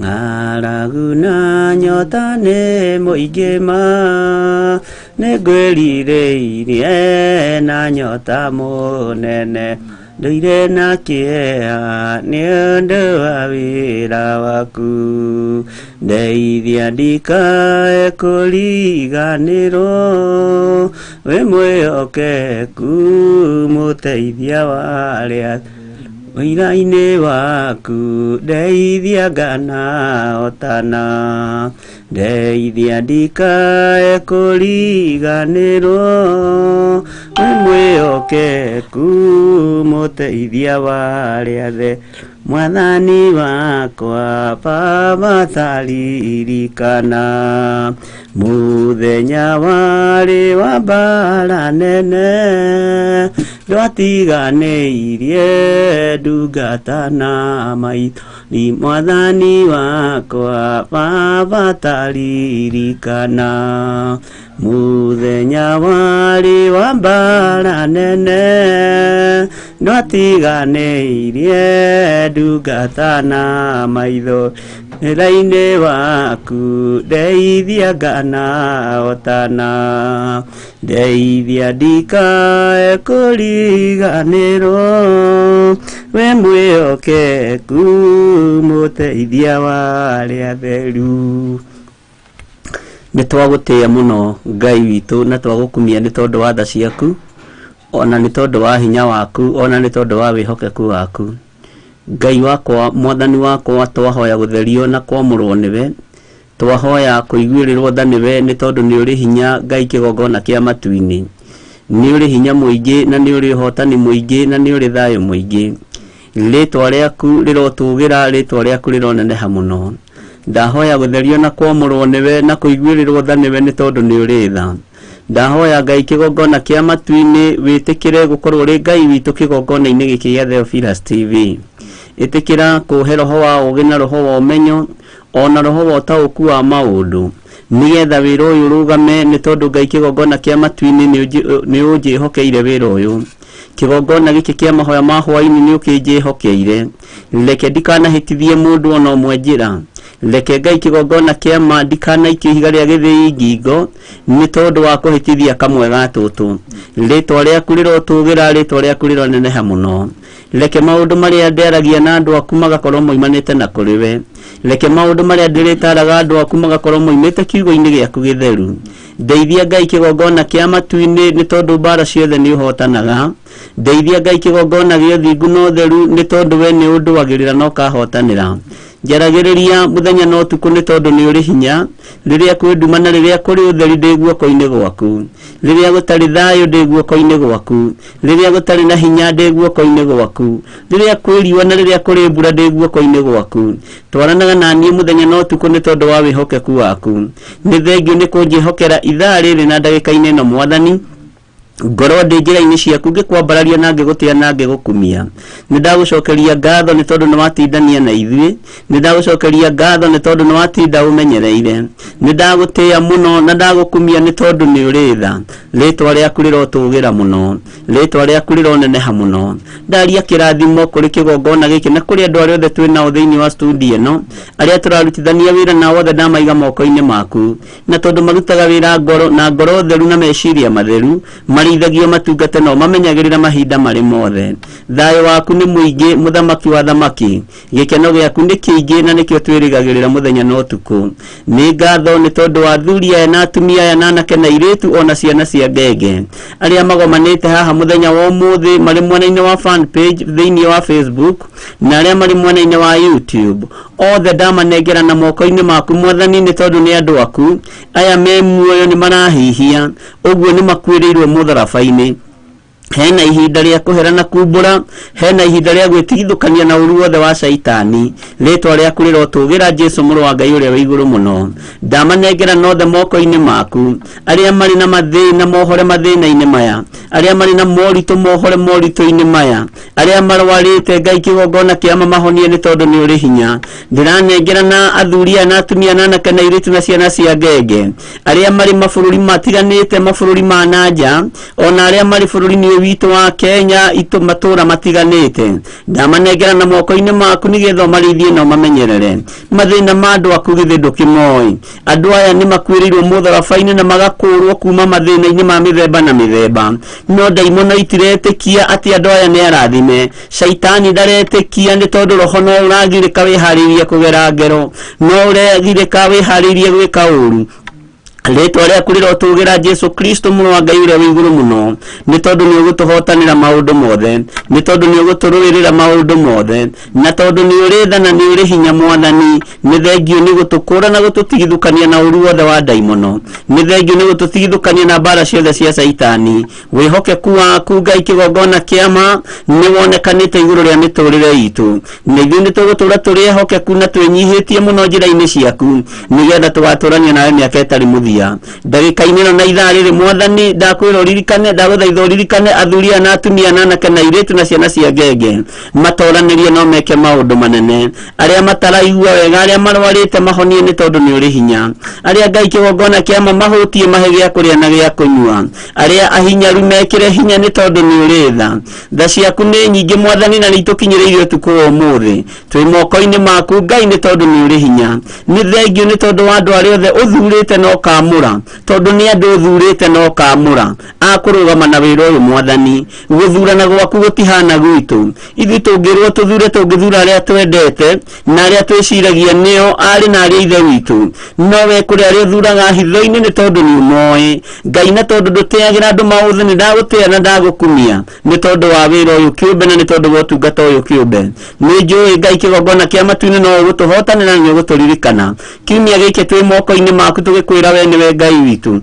Ng'aragu na nyota nĩ mũingĩ ma, nĩ ngwĩrirĩirie na nyota mũnene, ndũire na kĩeha nĩ ũndũ wa wĩra waku. Ndeithia ndikae kũriganĩrwo, wĩ mwĩhokeku mũteithia wa arĩa wĩra-inĩ waku. Ndeithia nganahotana, ndeithia ndikae kũriganĩrwo, wĩ mwĩhokeku mũteithia wa arĩa athe, mwathani wakwa baba taririkana. Mũthenya warĩ wa mbara nene, ndwatiganĩirie ndungata na maitho ni, mwathani wakwa baba taririkana. Mũthenya warĩ wa mbara nene, ndwatiganĩirie ndungata na maitho wĩra-inĩ waku. Ndeithia nganahotana, ndeithia ndikae kũriganĩrwo, wĩ mwĩhokeku mũteithia wa arĩa atheru. Nĩ twagũtĩĩa mũno Ngai witũ na twagũkumia nĩ tondũ wa tha ciaku, ona nĩ tondũ wa hinya waku, ona nĩ tondũ wa wĩhokeku waku. Ngai wakwa, mwathani wakwa, twahoya gũtherio na kwamũrwo nĩwe, twahoya kũiguĩrĩrwo tha nĩwe, nĩ tondũ nĩ ũrĩ hinya Ngai kĩgongona kĩa matu-inĩ. Nĩ ũrĩ hinya mũingĩ na nĩ ũrĩ ũhotani mũingĩ na nĩ ũrĩ thayũ mũingĩ. Rĩtwa rĩaku rĩrotũgĩra, rĩtwa rĩaku rĩroneneha mũno. Ndahoya gũtherio na kwamũrwo nĩwe na kũiguĩrĩrwo tha nĩwe, nĩ tondũ nĩ ũrĩ tha. Ndahoya Ngai kĩgongona kĩa matu-inĩ wĩtĩkĩre gũkorwo ũrĩ Ngai witũ kĩgongona-inĩ gĩkĩ gĩa Theophilus TV. Ĩtĩkĩra kũhe roho wa ũũgĩ na roho wa ũmenyo ona roho wa ũtaũku wa maũndũ, nĩgetha wĩra ũyũ ũrũgame, nĩ tondũ Ngai kĩgongona kĩa matu-inĩ nĩ ũnjĩhokeire wĩra ũyũ. Kĩgongona gĩkĩ kĩa mahoya ma hwaĩ-inĩ nĩ ũkĩnjĩhokeire. Reke ndikanahĩtithie mũndũ ona ũmwe njĩra. Reke Ngai kĩgongona kĩa ma ndikanaikie ihiga rĩa gĩthĩi ngingo nĩ tondũ wa kũhĩtithia kamwe ga tũtũ. Rĩtwa rĩaku rĩrotũgĩra, rĩtwa rĩaku rĩroneneha mũno. Reke maũndũ marĩa ndĩaragia na andũ aku magakorwo moimanĩte na kũrĩ we. Reke maũndũ marĩa ndĩrĩtaraga andũ aku magakorwo moimĩte kiugo-inĩ gĩaku gĩtheru. Ndeithia Ngai kĩgongona kĩa matu-inĩ, nĩ tondũ mbara ciothe nĩ ũhotanaga. Ndeithia Ngai kĩgongona gĩa ũthingu na ũtheru, nĩ tondũ we nĩ ũndũagĩrĩra na ũkahotanĩra. Njaragĩrĩria mũthenya na ũtukũ, nĩ tondũ nĩ ũrĩ hinya. Rĩrĩa kwĩ nduma na rĩrĩa kũrĩ ũtheri, ndĩ guoko-inĩ gwaku. Rĩrĩa gũtarĩ thayũ, ndĩ guoko-inĩ gwaku. Rĩrĩa gũtarĩ na hinya, ndĩ guoko-inĩ gwaku. Rĩrĩa kwĩ riũa na rĩrĩa kũrĩ mbura, ndĩ guoko-inĩ gwaku. Twaranaga na niĩ mũthenya na ũtukũ nĩ tondũ wa wĩhokeku waku. Nĩ thengiũ nĩ kũnjĩhokera ithaa rĩrĩ na ndagĩka-inĩ ĩno, mwathani, ngorwo ndĩ njĩra-inĩ ciaku ngĩkwambararia na ngĩgũtĩa na ngĩgũkumia. Nĩ ndagũcokeria ngatho nĩ tondũ nĩ watindania na ithuĩ. Nĩ ndagũcokeria ngatho nĩ tondũ nĩ watinda ũmenyereire. Nĩ ndagũtĩa mũno na ndagũkumia nĩ tondũ nĩ ũrĩ tha. Rĩtwa rĩaku rĩrotũgĩra mũno, rĩtwa rĩaku rĩroneneha mũno. Ndaria kĩrathimo kũrĩ kĩgongona gĩkĩ na kũrĩ andũ arĩa othe twĩ nao thĩinĩ wa studio ĩno, arĩa tũrarutithania wĩra nao othe, ndamaiga moko-inĩ maku. Na tondũ marutaga wĩra ngoro na ngoro theru na meciria matheru, marĩithagio matungate nao mamenyagĩrĩra mahinda marĩ mothe. Thayũ waku nĩ mũingĩ, mũthamaki wa thamaki. Gĩkeno gĩaku nĩ kĩingĩ na nĩkĩo twĩrĩgagĩrĩra mũthenya na ũtukũ. Nĩ ngatho nĩ tondũ wa athuri aya na atumia aya na anake na airĩtu ona ciana cia ngenge arĩa magomanĩte haha mũthenya wa ũmũthĩ, marĩ mwena-inĩ wa fan page thĩinĩ wa Facebook na arĩa marĩ mwena-inĩ wa YouTube. Othe ndamanengera na moko-inĩ maku, mwathani, nĩ tondũ nĩ andũ aku. Aya me muoyo nĩ marahihia ũguo nĩ makuĩrĩirwo mũtharaba-inĩ. Hena ihinda rĩa kũhera na kumbũra, hena ihinda rĩa gwĩtigithũkania na ũru wothe wa caitani. Rĩtwa rĩaku rĩrotũgĩra, Jesu mũrũ wa Ngai ũrĩa wĩ igũrũ mũno. Ndamanengera nothe moko-inĩ maku. Arĩa marĩ na mathĩna mohore mathĩna-inĩ maya, arĩa marĩ na moritũ mohore moritũ-inĩ maya, arĩa marwarĩte, Ngai kĩgongona kĩa mamahonie, nĩ tondũ nĩ ũrĩ hinya. Ndĩranengera na athuri aya na atumia na anake na airĩtu na ciana cia ngenge, arĩa marĩ mabũrũri matiganĩte, mabũrũri ma na nja, ona arĩa marĩ bũrũri-inĩ ũyũ. witũ wa Kenya itũ matũra matiganĩte. Ndamanengera na moko-inĩ maku nĩgetha ũmarĩithie na ũmamenyerere. Mathĩna ma andũ aku githĩ ndũkĩmoĩ? Andũ aya nĩ makuĩrĩirwo mũtharaba-inĩ na magakũrwo kuma mathĩna-inĩ ma mĩthemba na mĩthemba. No ndaimono itiretĩkia atĩ andũ aya nĩ arathime. Caitani ndaretĩkia nĩ tondũ roho no ũragirĩka wĩharĩirie kũgera ngero, no ũragirĩka wĩharĩirie gwĩka ũru. Rĩtwa rĩaku rĩrotũgĩra Jesu Kristo mũrũ wa Ngai ũrĩa wĩ igũrũ mũno, nĩ tondũ nĩ ũgũtũhotanĩra maũndũ mothe, nĩ tondũ nĩ ũgũtũrũĩrĩra maũndũ mothe, na tondũ nĩ ũrĩ tha na nĩ ũrĩ hinya Mwathani. Nĩ thengio nĩ gũtũkũra na gũtũtigithũkania na ũru wothe wa ndaimono, nĩ thengio nĩ gũtũtigithũkania na mbara ciothe cia Caitani. Wĩhokeku waku Ngai kĩgongona kĩa ma nĩ wonekanĩte igũrũ rĩa mĩtũrĩre itũ, na ithuĩ nĩ tũgũtũra tũrĩ ehokeku na twĩnyihĩtie mũno njĩra-inĩ ciaku, nĩgetha tũgatũrania nawe mĩaka ĩtarĩ mũthia. Ndagĩka-inĩ ĩno na ithaa rĩrĩ Mwathani, ndakwĩra ũririkane, ndagũthaitha ũririkane athuri aya na atumia na anake na airĩtu na ciana cia ngenge, matoranĩrie no meke maũndũ manene. Arĩa mataraigua wega, arĩa marwarĩte mahonie nĩ tondũ nĩ ũrĩ hinya. Arĩa Ngai kĩgongona kĩa ma mahũtie mahe gĩa kũrĩa na gĩa kũnyua. Arĩa ahinyaru mekĩre hinya nĩ tondũ nĩ ũrĩ tha. Tha ciaku nĩ nyingĩ Mwathani na nĩ itũkinyĩrĩirie ũtukũ wa ũmũthĩ. Twĩ moko-inĩ maku Ngai nĩ tondũ nĩ ũrĩ hinya. Nĩ thengio nĩ tondũ wa andũ arĩa othe ũthurĩte na ũkaamũra, tondũ nĩ andũ ũthurĩte na ũkaamũra a kũrũgama na wĩra ũyũ Mwathani. Gũthurana gwaku gũtihana gwitũ. Ithuĩ tũngĩrwo tũthure, tũngĩthura arĩa twendete na arĩa twĩciragia nĩo arĩ na arĩa ithe witũ. No we kũrĩ arĩa ũthuraga hitho-inĩ nĩ tondũ nĩ ũmoĩ Ngai, na tondũ ndũteagĩra andũ maũthĩ, nĩ ndagũtĩa na ndagũkumia nĩ tondũ wa wĩra ũyũ kĩũmbe na nĩ tondũ wa ũtungata ũyũ kĩũmbe. Nĩ njũĩ Ngai kĩgongona kĩa matu-inĩ no ũgũtũhotanĩra na nĩ ũgũtũririkana. Kiumia gĩkĩ twĩ moko-inĩ maku tũgĩkwĩra we nĩwe Ngai witũ.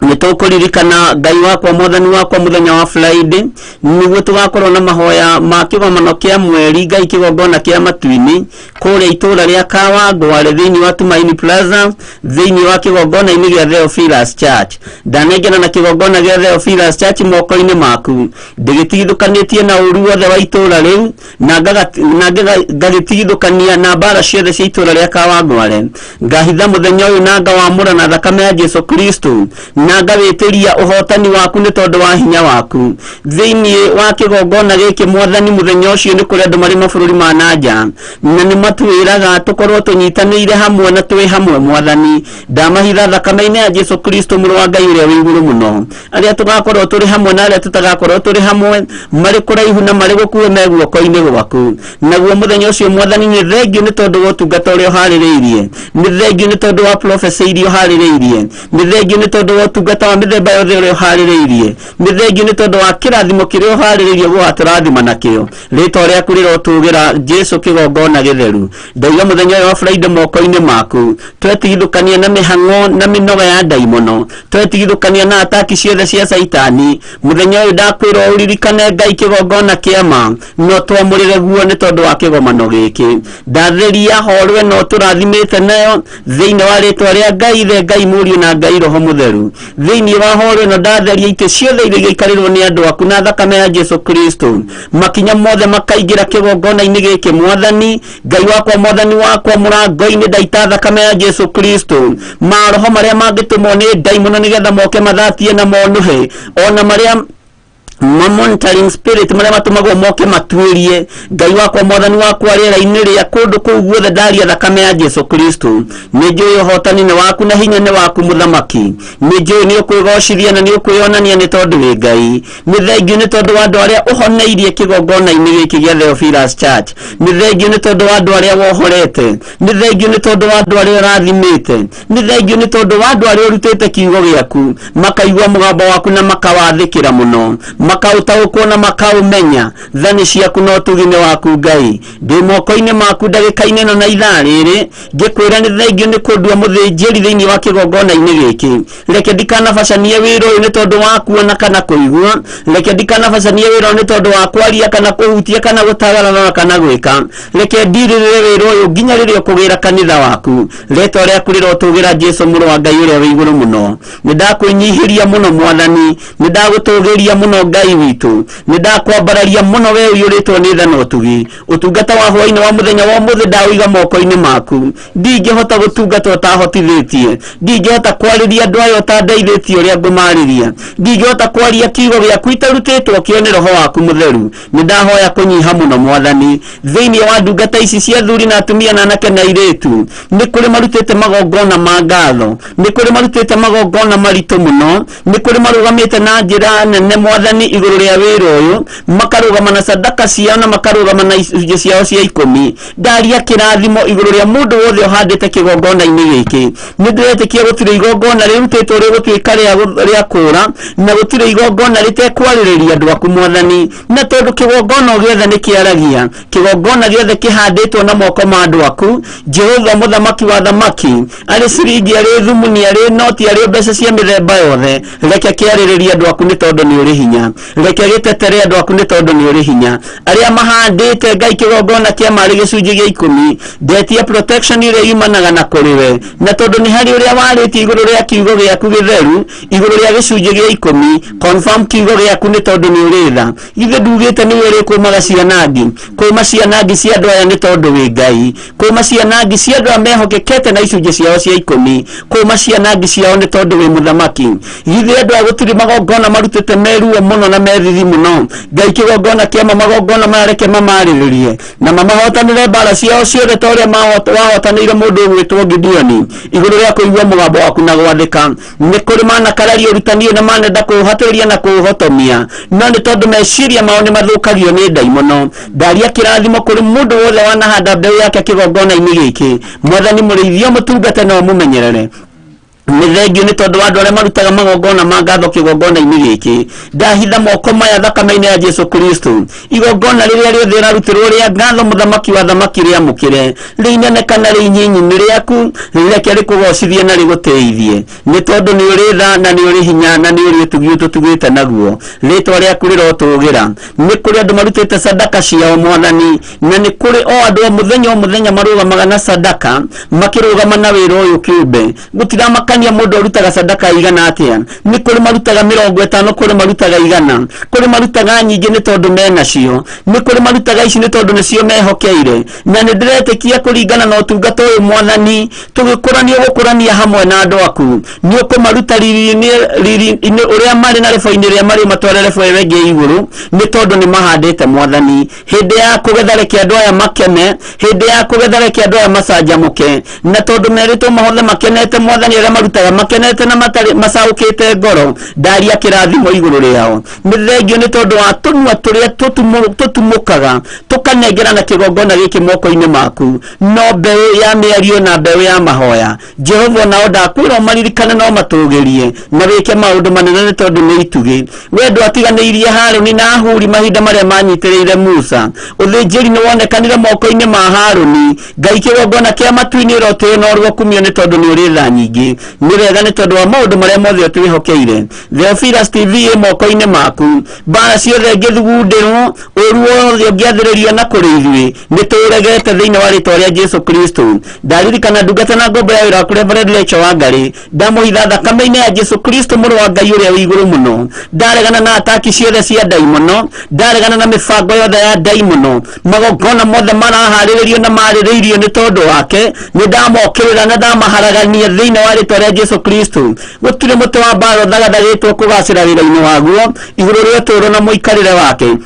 Nĩ tũkũririkana Ngai wakwa Mwathani wakwa mũthenya wa Friday, nĩguo tũgakorwo na mahoya ma kĩgomano kĩa mweri Ngai kĩgongona kĩa matu-inĩ kũrĩa itũũra rĩa Kawangware thĩinĩ wa Tumaini Plaza thĩinĩ wa kĩgongona-inĩ gĩa Theophilus Church. Ndanengera na kĩgongona gĩa Theophilus Church moko-inĩ maku, ndĩgĩtigithũkanĩtie na ũru wothe wa itũũra rĩu, na ngagĩtigithũkania na mbara ciothe cia itũũra rĩa Kawangware. Ngahitha mũthenya ũyũ na ngawamũra na thakame ya Jesu Kristo, na ngawĩtĩria ũhotani waku nĩ tondũ wa hinya waku thĩinĩ wa kĩgongona gĩkĩ Mwathani. Mũthenya ũcio nĩ kũrĩ andũ marĩ mabũrũri ma na nja na nĩ matwĩraga tũkorwo tũnyitanĩire hamwe na twĩ hamwe Mwathani. Ndamahitha thakame-inĩ ya Jesu Kristo mũrũ wa Ngai ũrĩa wĩ igũrũ mũno. Arĩa tũgakorwo tũrĩ hamwe na arĩa tũtagakorwo tũrĩ hamwe, marĩ kũraihu na marĩ gũkuhĩ, me guoko-inĩ gwaku. Naguo mũthenya ũcio Mwathani nĩ thengio nĩ tondũ wa ũtungata ũrĩa ũharĩrĩirie, nĩ thengio nĩ tondũ wa prophecy iria ũharĩrĩirie, nĩ thengio nĩ tondũ wa ũtungata wa mĩthemba yothe ũrĩa ũharĩrĩirie, nĩ thengio nĩ tondũ wa kĩrathimo kĩrĩa ũharĩrĩirie gũgatũrathima nakĩo. Rĩtwa rĩaku rĩrotũgĩra Jesu kĩgongona gĩtheru. Ndaiga mũthenya ũyũ wa Friday moko-inĩ maku, twetigithũkania na mĩhang'o na mĩnoga ya ndaimono, twetigithũkania na ataki ciothe cia Caitani. Mũthenya ũyũ ndakwĩra ũririkane Ngai kĩgongona kĩa ma, no twamũrĩre guo nĩ tondũ wa kĩgomano gĩkĩ. Ndatheria horwe no tũrathimĩte nayo thĩinĩ wa rĩtwa rĩa Ngai Ithe, Ngai Mũriũ na Ngai Roho Mũtheru. Thĩinĩ wa horwe ĩno ndatheria itĩ ciothe iria igaikarĩrwo nĩ andũ aku na thakame ya Jesu Kristo. Makinya mothe makaingĩra kĩgongona-inĩ gĩkĩ Mwathani Ngai wakwa, Mwathani wakwa, mũrango-inĩ ndaita thakame ya Jesu Kristo. Maroho marĩa mangĩtũmwo nĩ ndaimono nĩgetha moke mathatie na monũhe, ona marĩa ma monitoring spirit marĩa matũmagwo moke matuĩrie Ngai wakwa Mwathani wakwa rĩera-inĩ rĩa kũndũ kũu guothe, ndaria thakame ya Jesu Kristo. Nĩ njũĩ ũhotani nĩ waku na hinya nĩ waku mũthamaki. Nĩ njũĩ nĩ ũkwĩgocithia na nĩ ũkwĩonania nĩ tondũ wĩ Ngai. Nĩ thengio nĩ tondũ wa andũ arĩa ũhoneirie kĩgongona-inĩ gĩkĩ gĩa Theophilus Church. Nĩ thengio nĩ tondũ wa andũ arĩa wohorete. Nĩ thengio nĩ tondũ wa andũ arĩa ũrathimĩte. Nĩ thengio nĩ tondũ wa andũ arĩa ũrutĩte kiugo gĩaku, makaigua mũgambo waku na makawathĩkĩra mũno, makaũtaũkwo na makaũmenya. Tha nĩ ciaku na ũtugi nĩ waku Ngai. Ndĩ moko-inĩ maku ndagĩka-inĩ ĩno na ithaa rĩrĩ, ngĩkwĩra nĩ thengio nĩ kũndua mũthĩnjĩri thĩinĩ wa kĩgongona-inĩ gĩkĩ. Reke ndikanabacanie wĩra ũyũ nĩ tondũ wa kuona kana kũigua. Reke ndikanabacanie wĩra ũyũ nĩ tondũ wa kwaria kana kũhutia kana gũtagarara kana gwĩka. Reke ndirĩrĩre wĩra ũyũ nginya rĩrĩa ũkũgĩra kanitha waku. Rĩtwa rĩaku rĩrotũgĩra Jesu mũrũ wa Ngai ũrĩa wĩ igũrũ mũno. Nĩ ndakwĩnyihĩria mũno Mwathani, nĩ ndagũtũgĩria mũno Ngai. Ngai witũ. Nĩ ndakwambararia mũno we ũiyũrĩtwo nĩ tha na ũtugi. Ũtungata wa hwainĩ wa mũthenya wa ũmũthĩ ndaũiga moko-inĩ maku. Ndingĩhota gũtungata ũtahotithĩtie, ndingĩhota kwarĩria andũ aya ũtandeithĩtie ũrĩa ngũmarĩria, ndingĩhota kwaria kiugo gĩaku itarutĩtwo kĩo nĩ roho waku mũtheru. Nĩ ndahoya kũnyiha mũno mwathani thĩinĩ wa ndungata ici cia athuri na atumia na anake na airĩtu. Nĩ kũrĩ marutĩte magongona ma ngatho, nĩ kũrĩ marutĩte magongona maritũ mũno, nĩ kũrĩ marũgamĩte na njĩra nene mwathani igũrũ rĩa wĩra ũyũ, makarũgama na sadaka ciao na makarũgama na icunjĩ ciao cia ikũmi. Ndaria kĩrathimo igũrũ rĩa mũndũ wothe ũhandĩte kĩgongona-inĩ gĩkĩ. Nĩ ndĩretĩkia gũtirĩ igongona rĩrutĩtwo rĩgũtuĩka rĩa kũũra, na gũtirĩ igongona rĩtekwarĩrĩria andũ aku mwathani. Na tondũ kĩgongona o gĩothe nĩ kĩaragia, kĩgongona gĩothe kĩhandĩtwo na moko ma andũ aku, Jehova mũthamaki wa thamaki, arĩ ciringi, arĩ thumuni, arĩ noti, arĩ mbeca cia mĩthemba yothe, reke kĩarĩrĩrie andũ aku nĩ tondũ nĩ ũrĩ hinya. Reke gĩtetere andũ aku nĩ tondũ nĩ ũrĩ hinya. Arĩa mahandĩte Ngai kĩgongona kĩa marĩ gĩcunjĩ gĩa ikũmi, ndetia protection ĩrĩa yumanaga na kũrĩ we, na tondũ nĩ harĩ ũrĩa warĩtie igũrũ rĩa kiugo gĩaku gĩtheru, igũrũ rĩa gĩcunjĩ gĩa ikũmi, confirm kiugo gĩaku nĩ tondũ nĩ ũrĩ tha. Githĩ ndugĩte nĩwe ũrĩkũmaga ciana ngi, kũma ciana ngi cia andũ aya nĩ tondũ wĩ Ngai, kũma ciana ngi cia andũ aya mehokekete na icunjĩ ciao cia ikũmi, kũma ciana ngi ciao nĩ tondũ wĩ mũthamaki. Githĩ andũ aya gũtirĩ magongona marutĩte meruo mũno na methithi mũno. Ngai kĩgongona kĩa magongona maya reke mamarĩrĩrie na mamahotanĩre mbara ciao ciothe ta ũrĩa wahotanĩire mũndũ ũgwĩtwo Gideoni igũrũ rĩa kũigua mũgambo waku na gwathĩka. Nĩ kũrĩ manakararia ũrutani ũyũ na manenda kũũhatĩrĩria na kũũhotomia, no nĩ tondũ meciria mao nĩ mathũkagio nĩ ndaimono. Ndaria kĩrathimo kũrĩ mũndũ wothe wanahanda mbeũ yake kĩgongona-inĩ gĩkĩ. Mwathani mũrĩithio mũtungate na ũmũmenyerere. Nĩ thengio nĩ tondũ wa andũ arĩa marutaga magongona ma ngatho kĩgongona-inĩ gĩkĩ. Ndahitha moko maya thakame-inĩ ya Jesu Kristo. Igongona rĩrĩa rĩothe rĩrarutĩrwo rĩa ngatho mũthamaki wa thamaki rĩamũkĩre, rĩinene kana rĩinyinyi nĩ rĩaku, reke rĩkũgocithie na rĩgũtĩithie, nĩ tondũ nĩ ũrĩ tha na nĩ ũrĩ hinya na nĩ ũrĩ ũtugi ũtũtugĩte naguo. Rĩtwa rĩaku rĩrotũgĩra. Nĩ kũrĩ andũ marutĩte sadaka ciao mwathani, na nĩ kũrĩ o andũ o mũthenya o mũthenya marũgamaga na sadaka, makĩrũgama na wĩra ũyũ kĩũmbe. Gũtiramakania mũndũ arutaga sadaka igana atĩa. Nĩ kũrĩ marutaga 50, kũrĩ marutaga 100, kũrĩ marutaga nyingĩ nĩ tondũ menacio, nĩ kũrĩ marutaga ici nĩ tondũ nĩcio mehokeire. Na nĩ ndĩretĩkia kũringana na ũtungata ũyũ mwathani, tũgĩkũrania ũgũkũrania hamwe na andũ aku. Nĩ ũkũmaruta riri-inĩ ũrĩa marĩ na rebo-inĩ rĩa marĩ ũmatware rebo ĩyo ĩngĩ igũrũ, nĩ tondũ nĩ mahandĩte mwathani. Hĩndĩ ya kũgetha reke andũ aya makene, hĩndĩ ya kũgetha reke andũ aya macanjamũke, na tondũ merĩtwo mahothe makenete mwathani, arĩa marutaga makenete na matarĩ macaũkĩte ngoro, ndaria kĩrathimo igũrũ rĩao. Nĩ thengio nĩ tondũ wa tũnua tũrĩa tũtumũkaga tũkanengerana kĩgongona gĩkĩ moko-inĩ maku, no mbeũ ya mĩario na mbeũ ya mahoya. Jehova nao ndakwĩra ũmaririkane no matũgĩrie na wĩke maũndũ manene nĩ tondũ nĩ itugĩ. We ndwatiganĩirie Harũni na Huri mahinda marĩa manyitĩrĩire Musa. Ũthĩnjĩri nĩ wonekanire moko-inĩ ma Harũni. Ngai kĩgongona kĩa matu-inĩ ũrotĩo na ũrokumio nĩ tondũ nĩ ũrĩ tha nyingĩ. Nĩ wega nĩ tondũ wa maũndũ marĩa mothe ũtwĩhokeire. Theophilus TV ĩ moko-inĩ maku. Mbara ciothe ngĩthugundĩrwo, ũru wothe ũngĩathĩrĩrio na kũrĩ ithuĩ, nĩ tũũregete thĩinĩ wa rĩtwa rĩa Jesu Kristo. Ndaririkana ndungata na ngombo ya wĩra waku Reverend Rachel Wangari, ndamũhitha thakame-inĩ ya Jesu Kristo mũrũ wa Ngai ũrĩa wĩ igũrũ mũno. Ndaregana na ataki ciothe cia ndaimono, ndaregana na mĩbango yothe ya ndaimono, magongona mothe maraharĩrĩrio na marĩrĩirio nĩ tondũ wake, nĩ ndamokĩrĩra na ndamaharagania thĩinĩ wa rĩtwa rĩa Jesu Kristo. Gũtirĩ mũtĩ wa mbara ũthagathagĩtwo kũgacĩra wĩra-inĩ waguo igũrũ rĩa ũtũũro na mũikarĩre wake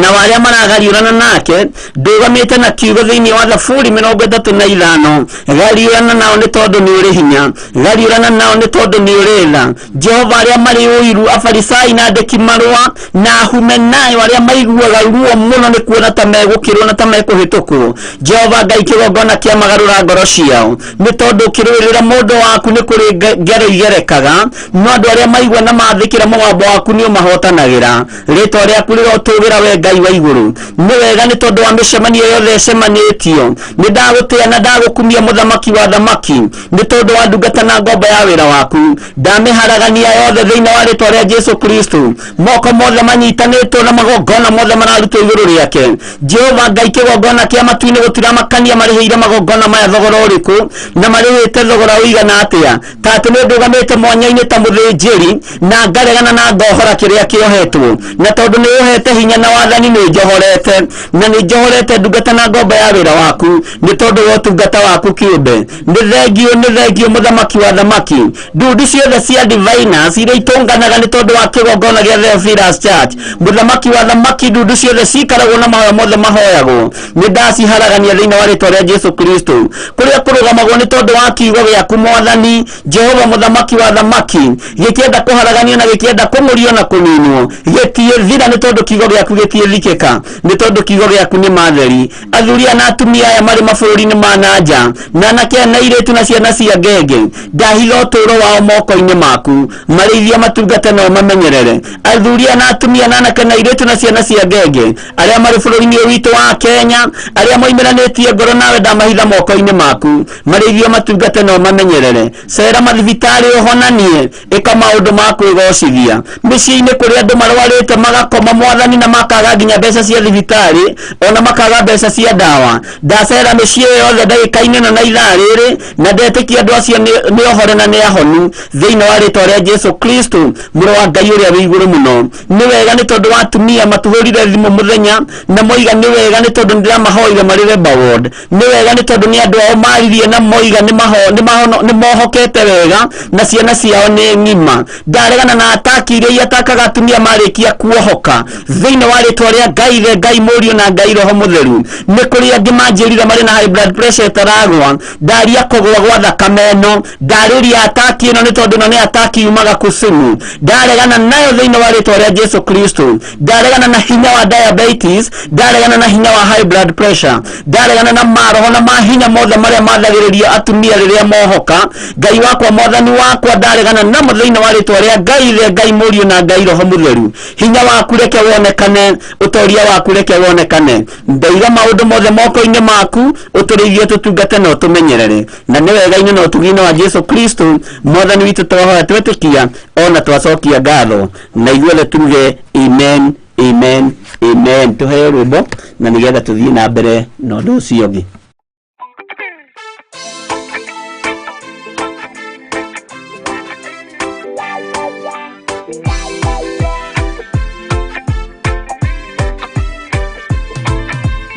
na warĩa maragariũrana nake. Ndũgamĩte na kiugo thĩinĩ wa Thaburi 35, gariũrana nao nĩ tondũ nĩ ũrĩ hinya, gariũrana nao nĩ tondũ nĩ ũrĩ tha. Jehova, arĩa marĩ ũiru, afarisai na andĩki marũa na ahumenayo, arĩa maiguaga ruo mũno nĩ kuona ta megũkĩrwo na ta mekũhĩtũkwo, Jehova Ngai kĩgongona kĩa magarũra ngoro ciao, nĩ tondũ ũkĩrũĩrĩra mũndũ waku nĩ kũrĩ ngero igerekaga, no andũ arĩa maigua na mathĩkĩra mũgambo waku nĩ ũmahotanagĩra. Rĩtwa rĩaku rĩrotũgĩra we We Ngai wa igũrũ, nĩ wega nĩ tondũ wa mĩcemanio yothe ĩcemanĩtio. Nĩ ndagũtĩa na ndagũkumia mũthamaki wa thamaki nĩ tondũ wa ndungata na ngombo ya wĩra waku. Ndamĩharagania yothe thĩinĩ wa rĩtwa rĩa Jesu Kristo. Moko mothe manyitanĩtwo na magongona mothe mararutwo igũrũ rĩake. Jehova Ngai, kĩgongona kĩa matu-inĩ gũtiramakania marĩhĩire magongona maya thogora ũrĩkũ na marĩhĩte thogora ũigana atĩa. Ta atĩ nĩ ndũgamĩte mwanya-inĩ ta mũthĩnjĩri na ngaregana na ngohora kĩrĩa kĩohetwo, na tondũ nĩ ũhete hinya na wathani nĩ njohorete, na nĩ njohorete ndungata na ngombo ya wĩra waku nĩ tondũ wa ũtungata waku kĩũmbe. Nĩ thengio, nĩ thengio mũthamaki wa thamaki. Ndundu ciothe cia diviners iria itũnganaga nĩ tondũ wa kĩgongona gĩa Theophilus Church, mũthamaki wa thamaki, ndundu ciothe cikaragwo na mahoya mothe mahoyagwo nĩ ndaciharagania thĩinĩ wa rĩtwa rĩa Jesu Kristo. Kũrĩa kũrũgamagwo nĩ tondũ wa kiugo gĩaku mwathani Jehova mũthamaki wa thamaki, gĩkĩenda kũharaganio na gĩkĩenda kũng'ũrio na kũninwo, gĩtiĩthira nĩ tondũ kiugo gĩaku gĩtiĩthikĩka, nĩ tondũ kiugo gĩaku nĩ matheri. Athuri na atumia aya marĩ mabũrũri-inĩ ma na nja, na anake na airĩtu na ciana cia ngenge, ndahitha ũtũũro wao moko-inĩ maku, marĩithia matungate na ũmamenyerere. Athuri na atumia na anake na airĩtu na ciana cia ngenge arĩa marĩ bũrũri-inĩ ũyũ witũ wa Kenya, arĩa moimĩranĩtie ngoro nawe, ndamahitha moko-inĩ maku, marĩithia matungate na ũmamenyerere. Cera mathibitarĩ ũhonanie, ĩka maũndũ ma kwĩgocithia. Mĩciĩ-inĩ kũrĩa andũ marwarĩte magakoma mwathani na makaga nginya mbeca cia thibitarĩ ona makaga mbeca cia ndawa, ndacera mĩciĩ yothe ndagĩka-inĩ ĩno na ithaa rĩrĩ, na ndetĩkia andũ acio nĩ ohore na nĩ ahonu thĩinĩ wa rĩtwa rĩa Jesu Kristo mũrũ wa Ngai ũrĩa wĩ igũrũ mũno. Nĩ wega nĩ tondũ wa atumia matuhũrire thimũ mũthenya na moiga nĩ wega nĩ tondũ nĩndĩramahoire marĩ Labour Ward. Nĩ wega nĩ tondũ nĩ andũ ao maririe na moiga nĩ mohokete wega na ciana ciao nĩ ng'ima. Ndaregana na ataki iria iatakaga atumia marĩkia kuohoka thĩinĩ wa rĩtwa rĩa Ngai Ithe, Ngai Mũriũ na Ngai Roho Mũtheru. Nĩ kũrĩ angĩ manjĩrire marĩ na high blood pressure ĩtaragwa, ndaria kũgũa gwa thakame ĩno, ndarĩria ataki ĩno nĩ tondũ ĩno nĩ ataki yumaga kusimu. Ndaregana nayo thĩinĩ wa rĩtwa rĩa Jesu Kristo. Ndaregana na hinya wa diabetes, ndaregana na hinya wa high blood pressure, ndaregana na maroho na mahinya mothe marĩa mathagĩrĩria atumia rĩrĩa mohoka. Ngai wakwa, mwathani wakwa, ndaregana namo thĩinĩ wa rĩtwa rĩa Ngai Ithe, Ngai Mũriũ na Ngai Roho Mũtheru. Hinya waku reke wonekane, ũtoria waku reke wonekane. Ndaiga maũndũ mothe moko-inĩ maku, ũtũrĩithie, tũtungate na ũtũmenyerere, na nĩ wega-inĩ na ũtugi-inĩ wa Jesu Kristo mwathani witũ twahoya twetĩkia ona twacokia ngatho, na ithuothe tuge amen, amen, amen. Tuheo rwĩmbo na nĩgetha tũthiĩ na mbere na ũndũ ũcio ũngĩ.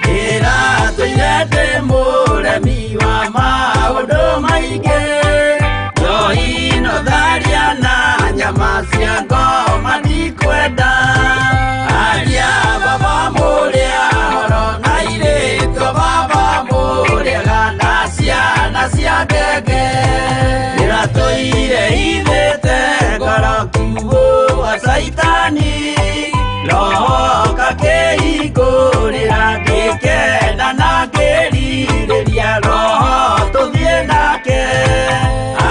Ndĩratũire ndĩ mũremi wa maũndũ maingĩ, njohi no tharia na nyama cia ngoma ndikwenda. Aria baba mũrĩa horo na airĩtu a baba mũrĩaga na ciana cia ngenge. Ndĩratũire hithĩte ngoro kiugũ gwa caitani, roho gakĩhingũrĩra ngĩkena na ngĩrirĩria roho tũthiĩ nake.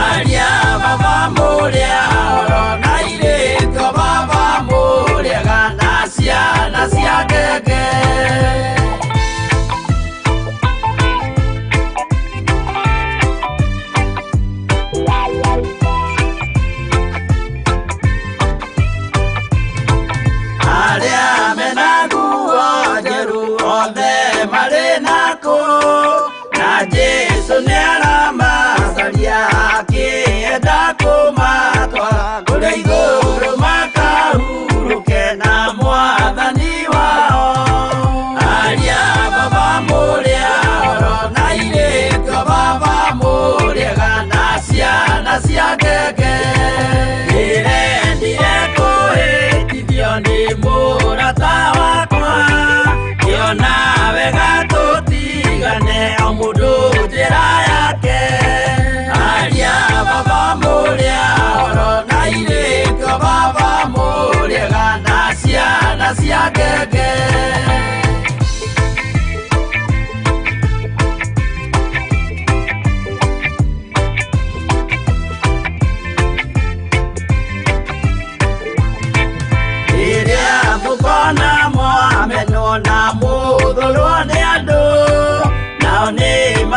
Aria baba mũrĩa horo na airĩtu a baba mũrĩaga na ciana cia ngenge.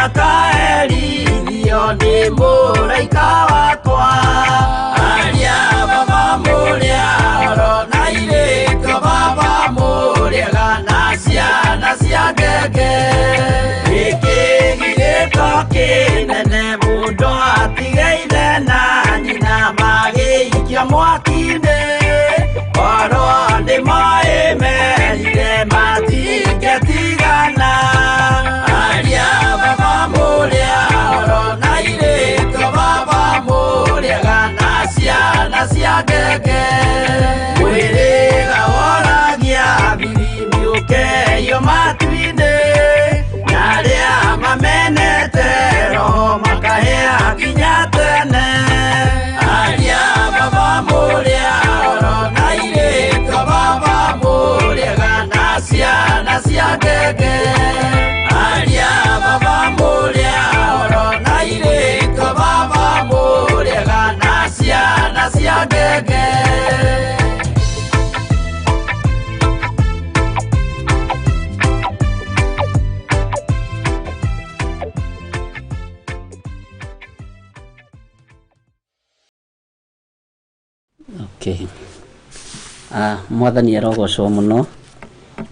Makaherithio nĩ mũraika wakwa. Aria baba mũrĩa oro na irĩko baba mũrĩega na ciana cia ngenge. Gĩkĩ gĩgĩko kĩnene mũndũ atige ithe na nyina magĩikio mwaki-inĩ. Oro nĩ moĩ merire matingĩtigana. Aria baba mũrĩa oro na irĩko baba mũrĩega na ciana cia ngenge. Mwĩrĩga woragia biribiri ũkeyo matu-inĩ, na arĩa mamenete roho makahĩa nginya tene. Aria baba mũrĩa oro na irĩko baba mũrĩega na ciana cia ngenge. Aria baba mũrĩa oro na irĩko baba mũrĩega na ciana cia ngenge. Okay. Mwathani arogocwo mũno,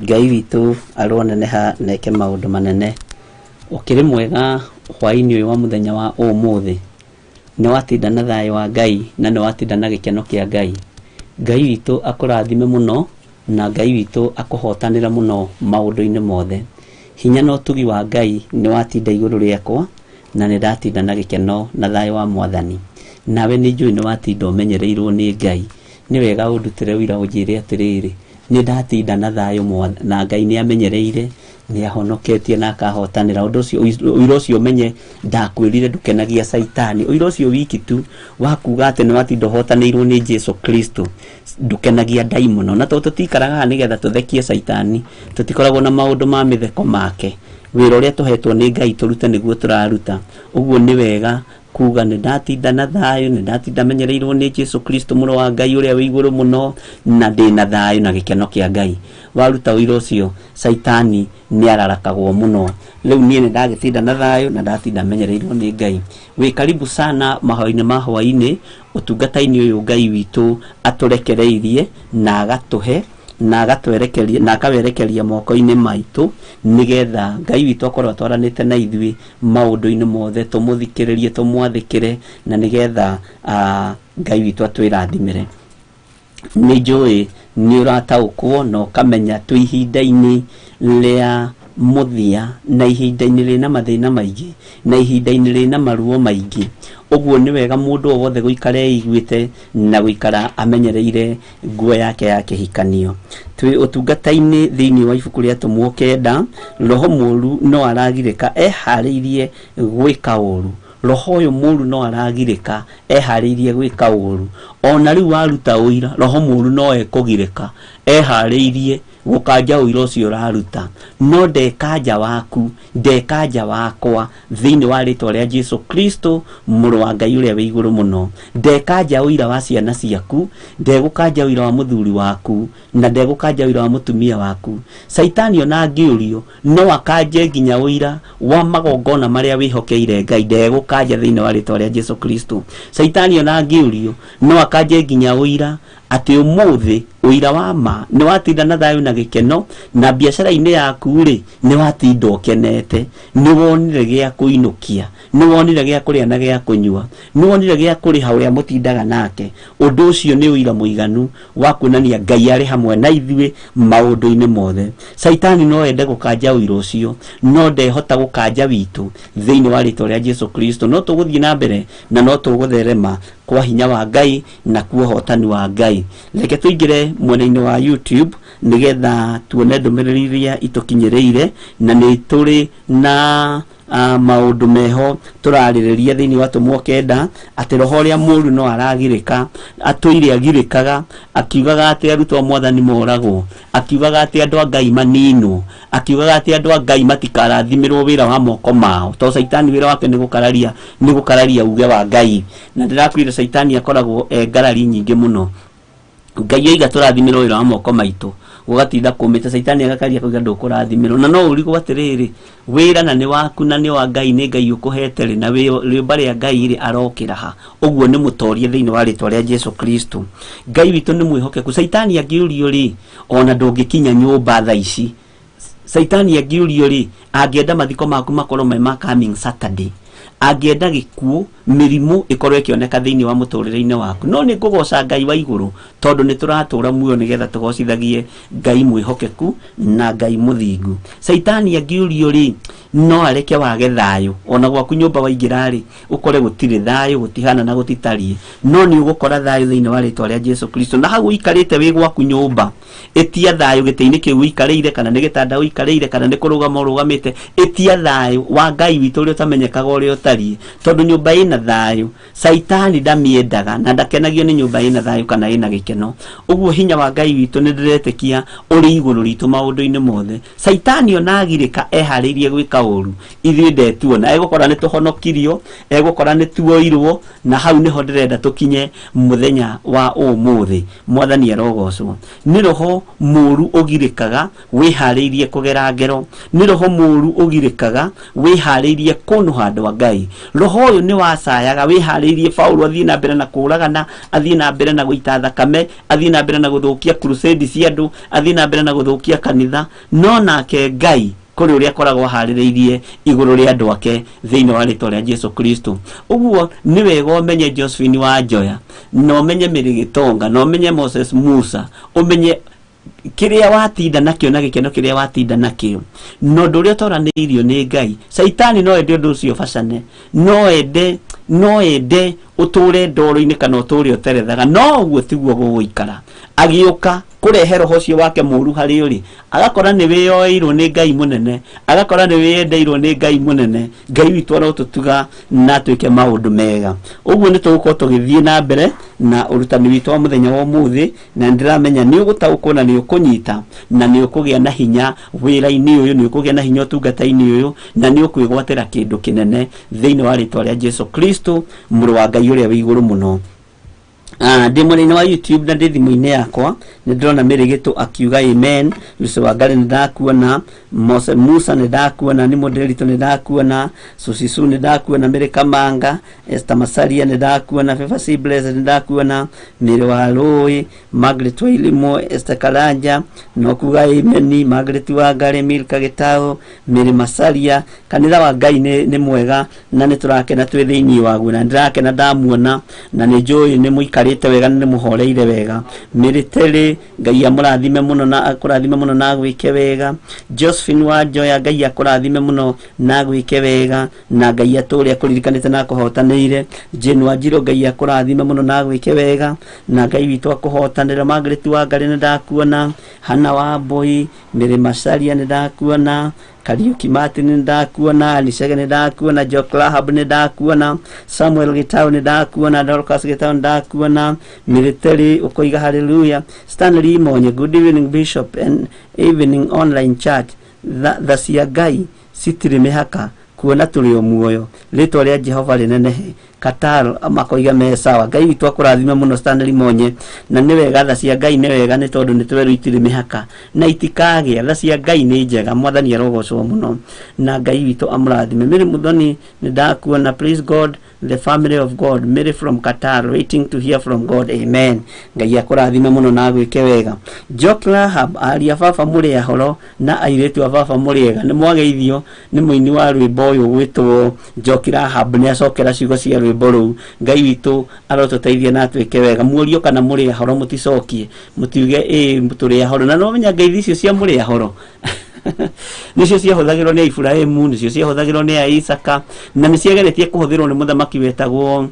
Ngai witũ aroneneha na eke maũndũ manene. Ũkĩrĩ mwega hwaĩ-inĩ ũyũ wa mũthenya wa ũmũthĩ, nĩ watinda na thayũ wa Ngai na nĩ watinda na gĩkeno kĩa Ngai. Ngai witũ akũrathime mũno na Ngai witũ akũhotanĩre mũno maũndũ-inĩ mothe. Hinya na ũtugi wa Ngai nĩ watinda igũrũ rĩakwa na nĩ ndatinda na gĩkeno na thayũ wa Mwathani. Nawe nĩ njũĩ nĩ watinda ũmenyereirwo nĩ Ngai. Nĩ wega ũndutĩre ũira ũnjĩre atĩrĩrĩ, nĩ ndatinda na thayũ na Ngai nĩ amenyereire, nĩ ahonoketie na akahotanĩra. Ũndũ ũcio ũira ũcio ũmenye ndakwĩrire ndũkenagia Caitani. Ũira ũcio wiki tu wa kuga atĩ nĩ watinda ũhotanĩirwo nĩ Jesu Kristo ndũkenagia ndaimono. Na tondũ tũtikaraga haha nĩgetha tũthekie Caitani, tũtikoragwo na maũndũ ma mĩtheko make. Wĩra ũrĩa tũhetwo nĩ Ngai tũrute nĩguo tũraruta. Ũguo nĩ wega kuga nĩ ndatinda na thayũ, nĩ ndatinda menyereirwo nĩ Jesu Kristo mũrũ wa Ngai ũrĩa wĩ igũrũ mũno, na ndĩ na thayũ na gĩkeno kĩa Ngai. Waruta ũira ũcio, Caitani nĩ ararakagwo mũno. Rĩu niĩ nĩ ndagĩtinda na thayũ na ndatinda menyereirwo nĩ Ngai. Wĩ karibu sana mahoya-inĩ ma hwaĩ-inĩ, ũtungata-inĩ ũyũ Ngai witũ atũrekereirie na agatũhe na agatwerekeria na akawerekeria moko-inĩ maitũ, nĩgetha Ngai witũ akorwo atwaranĩte na ithuĩ maũndũ-inĩ mothe, tũmũthikĩrĩrie, tũmwathĩkĩre, na nĩgetha Ngai witũ atwĩrathimĩre. Nĩ njũĩ nĩ ũrataũkwo na ũkamenya twĩ ihinda-inĩ rĩa mũthia, na ihinda-inĩ rĩna mathĩna maingĩ, na ihinda-inĩ rĩna maruo maingĩ. Ũguo nĩ wega mũndũ o wothe gũikara eiguĩte na gũikara amenyereire nguo yake ya kĩhikanio. Twĩ ũtungata-inĩ thĩinĩ wa ibuku rĩa Atũmwo 9, roho mũũru no aragirĩka eharĩirie gwĩka ũũru. Roho ũyũ mũũru no aragirĩka eharĩirie gwĩka ũũru. Ona rĩu waruta ũira, roho mũũru no ekũgirĩka eharĩirie gũkanja ũira ũcio ũraruta. No ndekanja waku, ndekanja wakwa thĩinĩ wa rĩtwa rĩa Jesu Kristo mũrũ wa Ngai ũrĩa wĩ igũrũ mũno. Ndekanja ũira wa ciana ciaku, ndegũkanja ũira wa mũthuri waku, na ndegũkanja ũira wa mũtumia waku. Caitani ona angĩũrio no akanje nginya ũira wa magongona marĩa wĩhokeire Ngai, ndegũkanja thĩinĩ wa rĩtwa rĩa Jesu Kristo. Caitani ona angĩũrio no akanje nginya ũira atĩ ũmũthĩ ũira wa ma nĩ watinda na thayũ na gĩkeno, na biacara-inĩ yaku rĩ nĩ watinda ũkenete, nĩ wonire gĩa kũinũkia, nĩ wonire gĩa kũrĩa na gĩa kũnyua, nĩ wonire gĩa kũrĩha ũrĩa mũtindaga nake. Ũndũ ũcio nĩ ũira mũiganu wa kuonania Ngai arĩ hamwe na ithuĩ maũndũ-inĩ mothe. Caitani no ende gũkanja ũira ũcio, no ndehota gũkanja witũ thĩinĩ wa rĩtwa rĩa Jesu Kristo. No tũgũthiĩ na mbere na no tũgũtherema kwa hinya wa Ngai na kwa ũhotani wa Ngai. Reke tũingĩre mwena-inĩ wa YouTube nĩgetha tuone ndũmĩrĩri iria itũkinyĩrĩire, na nĩ tũrĩ na maũndũ meho tũrarĩrĩria thĩinĩ wa Atũmwo 9, atĩ roho ũrĩa mũũru no aragirĩka, atũire agirĩkaga, akiugaga atĩ arutwo a Mwathani moragwo, akiugaga atĩ andũ a Ngai maninwo, akiugaga atĩ andũ a Ngai matikarathimĩrwo wĩra wa moko mao, tondũ Caitani wĩra wake nĩ gũkararia uge wa Ngai. Na ndĩrakwĩra Caitani akoragwo e ngarari nyingĩ mũno. Ngai oiga tũrathimĩrwo wĩra wa moko maitũ, Gũgatinda kũmĩte caitani agakaria kuga ndũkũrathimirwo na no ũrigwo atĩrĩrĩ wĩra na nĩ waku na nĩ wa Ngai nĩ Ngai ũkũhete rĩ na rĩũmba rĩa Ngai rĩ arokĩra ha ũguo nĩ mũtorie thĩinĩ wa rĩtwa rĩa Jesu Kristo. Ngai witũ nĩ mwĩhokeku. Caitani angĩũrio rĩ ona ndũngĩkinya nyũmba thaa ici. Caitani angĩũrio rĩ angĩenda mathiko maku makorwo me ma coming Saturday, angĩenda gĩkuũ mĩrimũ ĩkorwo ĩkĩoneka thĩinĩ wa mũtũrĩre-inĩ waku. No nĩ ngũgoca Ngai wa igũrũ tondũ nĩ tũratũra muoyo nĩgetha tũgocithagie Ngai mwĩhokeku na Ngai mũthingu. Caitani angĩũrio rĩ no areke wage thayũ ona gwaku nyũmba waingĩra rĩ ũkore gũtirĩ thayũ gũtihana na gũtitariĩ, no nĩ ũgũkora thayũ thĩinĩ wa rĩtwa rĩa Jesu Kristo. Na hau ũikarĩte wĩ gwaku nyũmba ĩtia thayũ gĩtĩ-inĩ kĩu ũikarĩire kana nĩ gĩtanda ũikarĩire kana nĩ kũrũgama ũrũgamĩte, ĩtia thayũ wa Ngai witũ ũrĩa ũtamenyekaga ũrĩa ũtariĩ, tondũ nyũmba ĩna thayũ caitani ndamĩendaga na ndakenagio nĩ nyũmba ĩna thayũ kana ĩna gĩkeno. Ũguo hinya wa Ngai witũ nĩ ndĩretĩkia ũrĩ igũrũ ritũ maũndũ-inĩ mothe. Caitani ona agirĩka eharĩirie gwĩka ũru ithuĩ ndetuona, egũkora nĩ tũhonokirio, egũkora nĩ tuoirwo, na hau nĩho ndĩrenda tũkinye mũthenya wa ũmũthĩ. Mwathani arogocwo. Nĩ roho mũru ũgirĩkaga wĩharĩirie kũgera ngero, nĩ roho mũru ũgirĩkaga wĩharĩirie kũnũha andũ a Ngai. Roho ũyũ nĩ wacayaga wĩharĩirie Paulo athiĩ na mbere na kũragana, athiĩ na mbere na gũita thakame, athiĩ na mbere na gũthũkia crusade cia andũ, athiĩ na mbere na gũthũkia kanitha, no nake Ngai kũrĩ ũrĩa akoragwo aharĩrĩirie igũrũ rĩa andũ ake thĩinĩ wa rĩtwa rĩa Jesu Kristo. Ũguo nĩ wega ũmenye Josephine wa Njoya, na ũmenye Mary Gĩtonga, na ũmenye Moses Musa, ũmenye kĩrĩa watinda nakĩo na gĩkeno kĩrĩa watinda nakĩo na ũndũ ũrĩa ũtoranĩirio nĩ Ngai. Caitani no ende ũndũ ũcio ũbacane, no ende ũtũre ndoro-inĩ kana ũtũre ũterethaga, no ũguo tiguo gũgũikara. Agĩũka kũrehe roho ũcio wake mũru harĩ ũrĩ, agakora nĩ wĩyoeirwo nĩ Ngai mũnene, agakora nĩ wĩyendeirwo nĩ Ngai mũnene. Ngai witũ arotũtuga na atwĩke maũndũ mega. Ũguo nĩ tũgũkorwo tũgĩthiĩ na mbere na ũrutani witũ wa mũthenya wa ũmũthĩ, na ndĩramenya nĩ ũgũtaũkwo na nĩ ũkũnyita na nĩ ũkũgĩa na hinya wĩra-inĩ ũyũ, nĩ ũkũgĩa na hinya ũtungata-inĩ ũyũ, na nĩ ũkwĩgwatĩra kĩndũ kĩnene thĩinĩ wa rĩtwa rĩa Jesu Kristo mũrũ wa Ngai ũrĩa wĩ igũrũ mũno. Ndĩ mwena-inĩ wa YouTube na ndĩ thimũ-inĩ yakwa nĩ ndĩrona Mary Gĩtũ akiuga amen, Lucy Wangari nĩ ndakuona, Mose Musa nĩ ndakuona, nĩ Mũndĩritũ nĩ ndakuona, Susisu nĩ ndakuona, Mary Kamanga, Esther Masaria nĩ ndakuona, Favor C Blessed nĩ ndakuona, Mary wa Rũĩ, Margaret Wailimo, Esther Karanja no kuga amen, Margaret Wangari, Milka Gĩtaũ, Mary Masaria. Kanitha wa Ngai nĩ mwega na nĩ tũrakena twĩ thĩinĩ waguo, na ndĩrakena ndamuona na nĩ njũĩ nĩ mũikarĩte wega na nĩ mũhoreire wega. Mary Terry, Ngai amũrathime mũno na akũrathime mũno na agwĩke wega. Josephine wa Njoya, Ngai akũrathime mũno na agwĩke wega na Ngai atũre akũririkanĩte na akũhotanĩire. Jane Wanjirũ, Ngai akũrathime mũno na agwĩke wega na Ngai witũ akũhotanĩre. Margaret Wangari nĩ ndakuona, Hannah Wambui, Mary Masaria nĩ ndakuona, Kariuki Martin nĩ ndakuona, Anisege nĩ ndakuona, Jock Rahab nĩ ndakuona, Samuel Gitau nĩ ndakuona, Dorcas Gitau nĩ ndakuona, Mary Terry ũkoiga hallelujah, Stanley Monye, good evening Bishop and evening online church. Tha cia Ngai citirĩ mĩhaka kuona tũrĩ o muoyo, rĩtwa rĩa Jehova rĩnenehe. Qatar makoiga me sawa. Ngai witũ akũrathime mũno Stanley Monye, na nĩ wega tha cia Ngai nĩ wega nĩ tondũ nĩ twerwo itirĩ mĩhaka na itikagĩa. Tha cia Ngai nĩ njega, Mwathani arogocwo mũno na Ngai witũ amũrathime. Mary Muthoni nĩ ndakuona, please God the family of God, Mary from Qatar, waiting to hear from God, amen. Ngai akũrathime mũno na agwĩke wega. Jock Rahab, aria baba mũrĩ ahoro na airĩtu a baba mũrĩ ega, nĩ mwageithio nĩ mũini wa rwĩmbo ũyũ gwĩtwo Jock Rahab, nĩ acokera ciugo cia rwĩmbo rũu. Ngai witũ arotũteithia na atwĩke wega. Muorio kana mũrĩ ahoro mũticokie, mũtiuge ĩĩ tũrĩ ahoro, na no menya ngeithi icio cia mũrĩ ahoro nĩcio ciahũthagĩrwo nĩ Ibrahimu, nĩcio ciahũthagĩrwo nĩ Isaka, na nĩ ciageretie kũhũthĩrwo nĩ mũthamaki wetagwo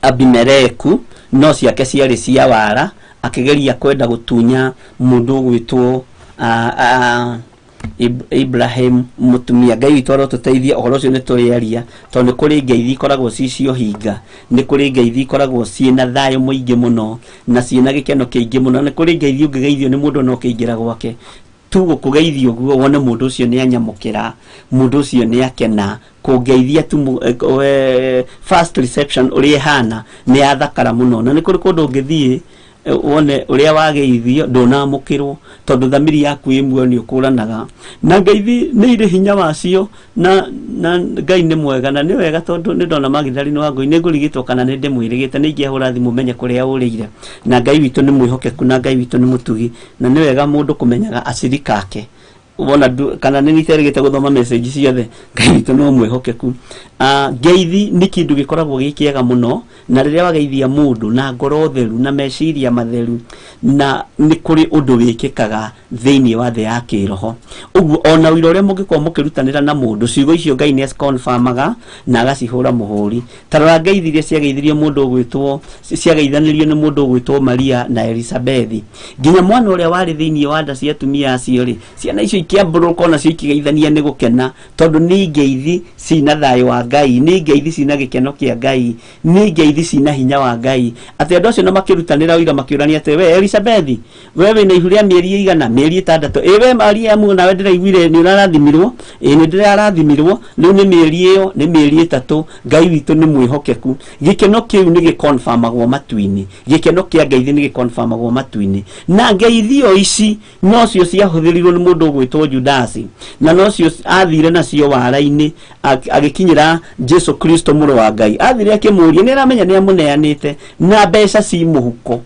Abimeleku, no ciake ciarĩ cia wara, akĩgeria kwenda gũtunya mũndũ ũgwĩtwo Ibrahim mũtumia. Ngai witũ arotũteithia, ũhoro ũcio nĩ tũrĩaria tondũ nĩ kũrĩ ngeithi ikoragwo ci cia ũhinga, nĩ kũrĩ ngeithi ikoragwo ciĩna thayũ mũingĩ mũno na ciĩna gĩkeno kĩingĩ mũno, na nĩ kũrĩ ngeithi ũngĩgeithio nĩ mũndũ na ũkĩingĩra gwake tu gũkũgeithia ũguo wone mũndũ ũcio nĩ anyamũkĩra, mũndũ ũcio nĩ akena, kũngeithia tu first reception ũrĩa ĩhana nĩ yathakara mũno. Na nĩ kũrĩ kũndũ ũngĩthiĩ Wone ũrĩa wageithio ndũnamũkĩrwo tondũ thamiri yaku ĩ muoyo nĩ ũkũranaga. Na ngeithi nĩ irĩ hinya wacio, na Ngai nĩ mwega na nĩ wega tondũ nĩ ndona Magdalene wa Ngũi nĩ ngũrigĩtwo kana nĩ ndĩmwĩrĩgĩte, nĩ ingĩahũra thimũ menye kũrĩa ũrĩire. Na Ngai witũ nĩ mwĩhokeku na Ngai witũ nĩ mũtugi, na nĩ wega mũndũ kũmenyaga acirika ake. Wona kana nĩ niterĩgĩte gũthoma message ciothe, Ngai witũ no mwĩhokeku. Ngeithi nĩ kĩndũ gĩkoragwo gĩ kĩega mũno, na rĩrĩa wageithia mũndũ na ngoro theru na meciria matheru, na nĩ kũrĩ ũndũ wĩkĩkaga thĩinĩ wa thĩ ya kĩroho. Ũguo ona ũira ũrĩa mũngĩkorwo mũkĩrutanĩra na mũndũ, ciugo icio Ngai nĩ aciconfirmaga na agacihũra mũhũri. Ta rora ngeithi iria ciageithirio mũndũ ũgwĩtwo, ciageithanĩrio nĩ mũndũ ũgwĩtwo Maria na Elizabethi. Nginya mwana ũrĩa warĩ thĩinĩ wa nda cia atumia acio rĩ, ciana icio ikĩambũrũka onacio ikĩgeithania nĩ gũkena, tondũ nĩ ngeithi cina thayũ wa Ngai, nĩ ngeithi cina gĩkeno kĩa Ngai, nĩ ngeithi cina hinya wa Ngai. Atĩ andũ acio na makĩrutanĩra ũira makĩũrania atĩ, we Elizabethi, we wĩna ihu rĩa mĩeri ĩigana? Mĩeri 6. Ĩ we Maria nawe ndĩraiguire nĩ ũrarathimirwo. Ĩ nĩ ndĩrarathimirwo, rĩu nĩ mĩeri ĩyo, nĩ mĩeri 3. Ngai witũ nĩ mwĩhokeku. Gĩkeno kĩu nĩ gĩconfirmagwo matu-inĩ. Gĩkeno kĩa ngeithi nĩ gĩconfirmagwo matu-inĩ. Na ngeithi o ici nocio ciahũthĩrirwo nĩ mũndũ ũgwĩtwo Judasi, na nocio athire nacio wara-inĩ agĩkinyĩra Jesu Kristo mũrũ wa Ngai. Athire akĩmũria, nĩ aramenya nĩ amũneanĩte, na mbeca ci mũhuko,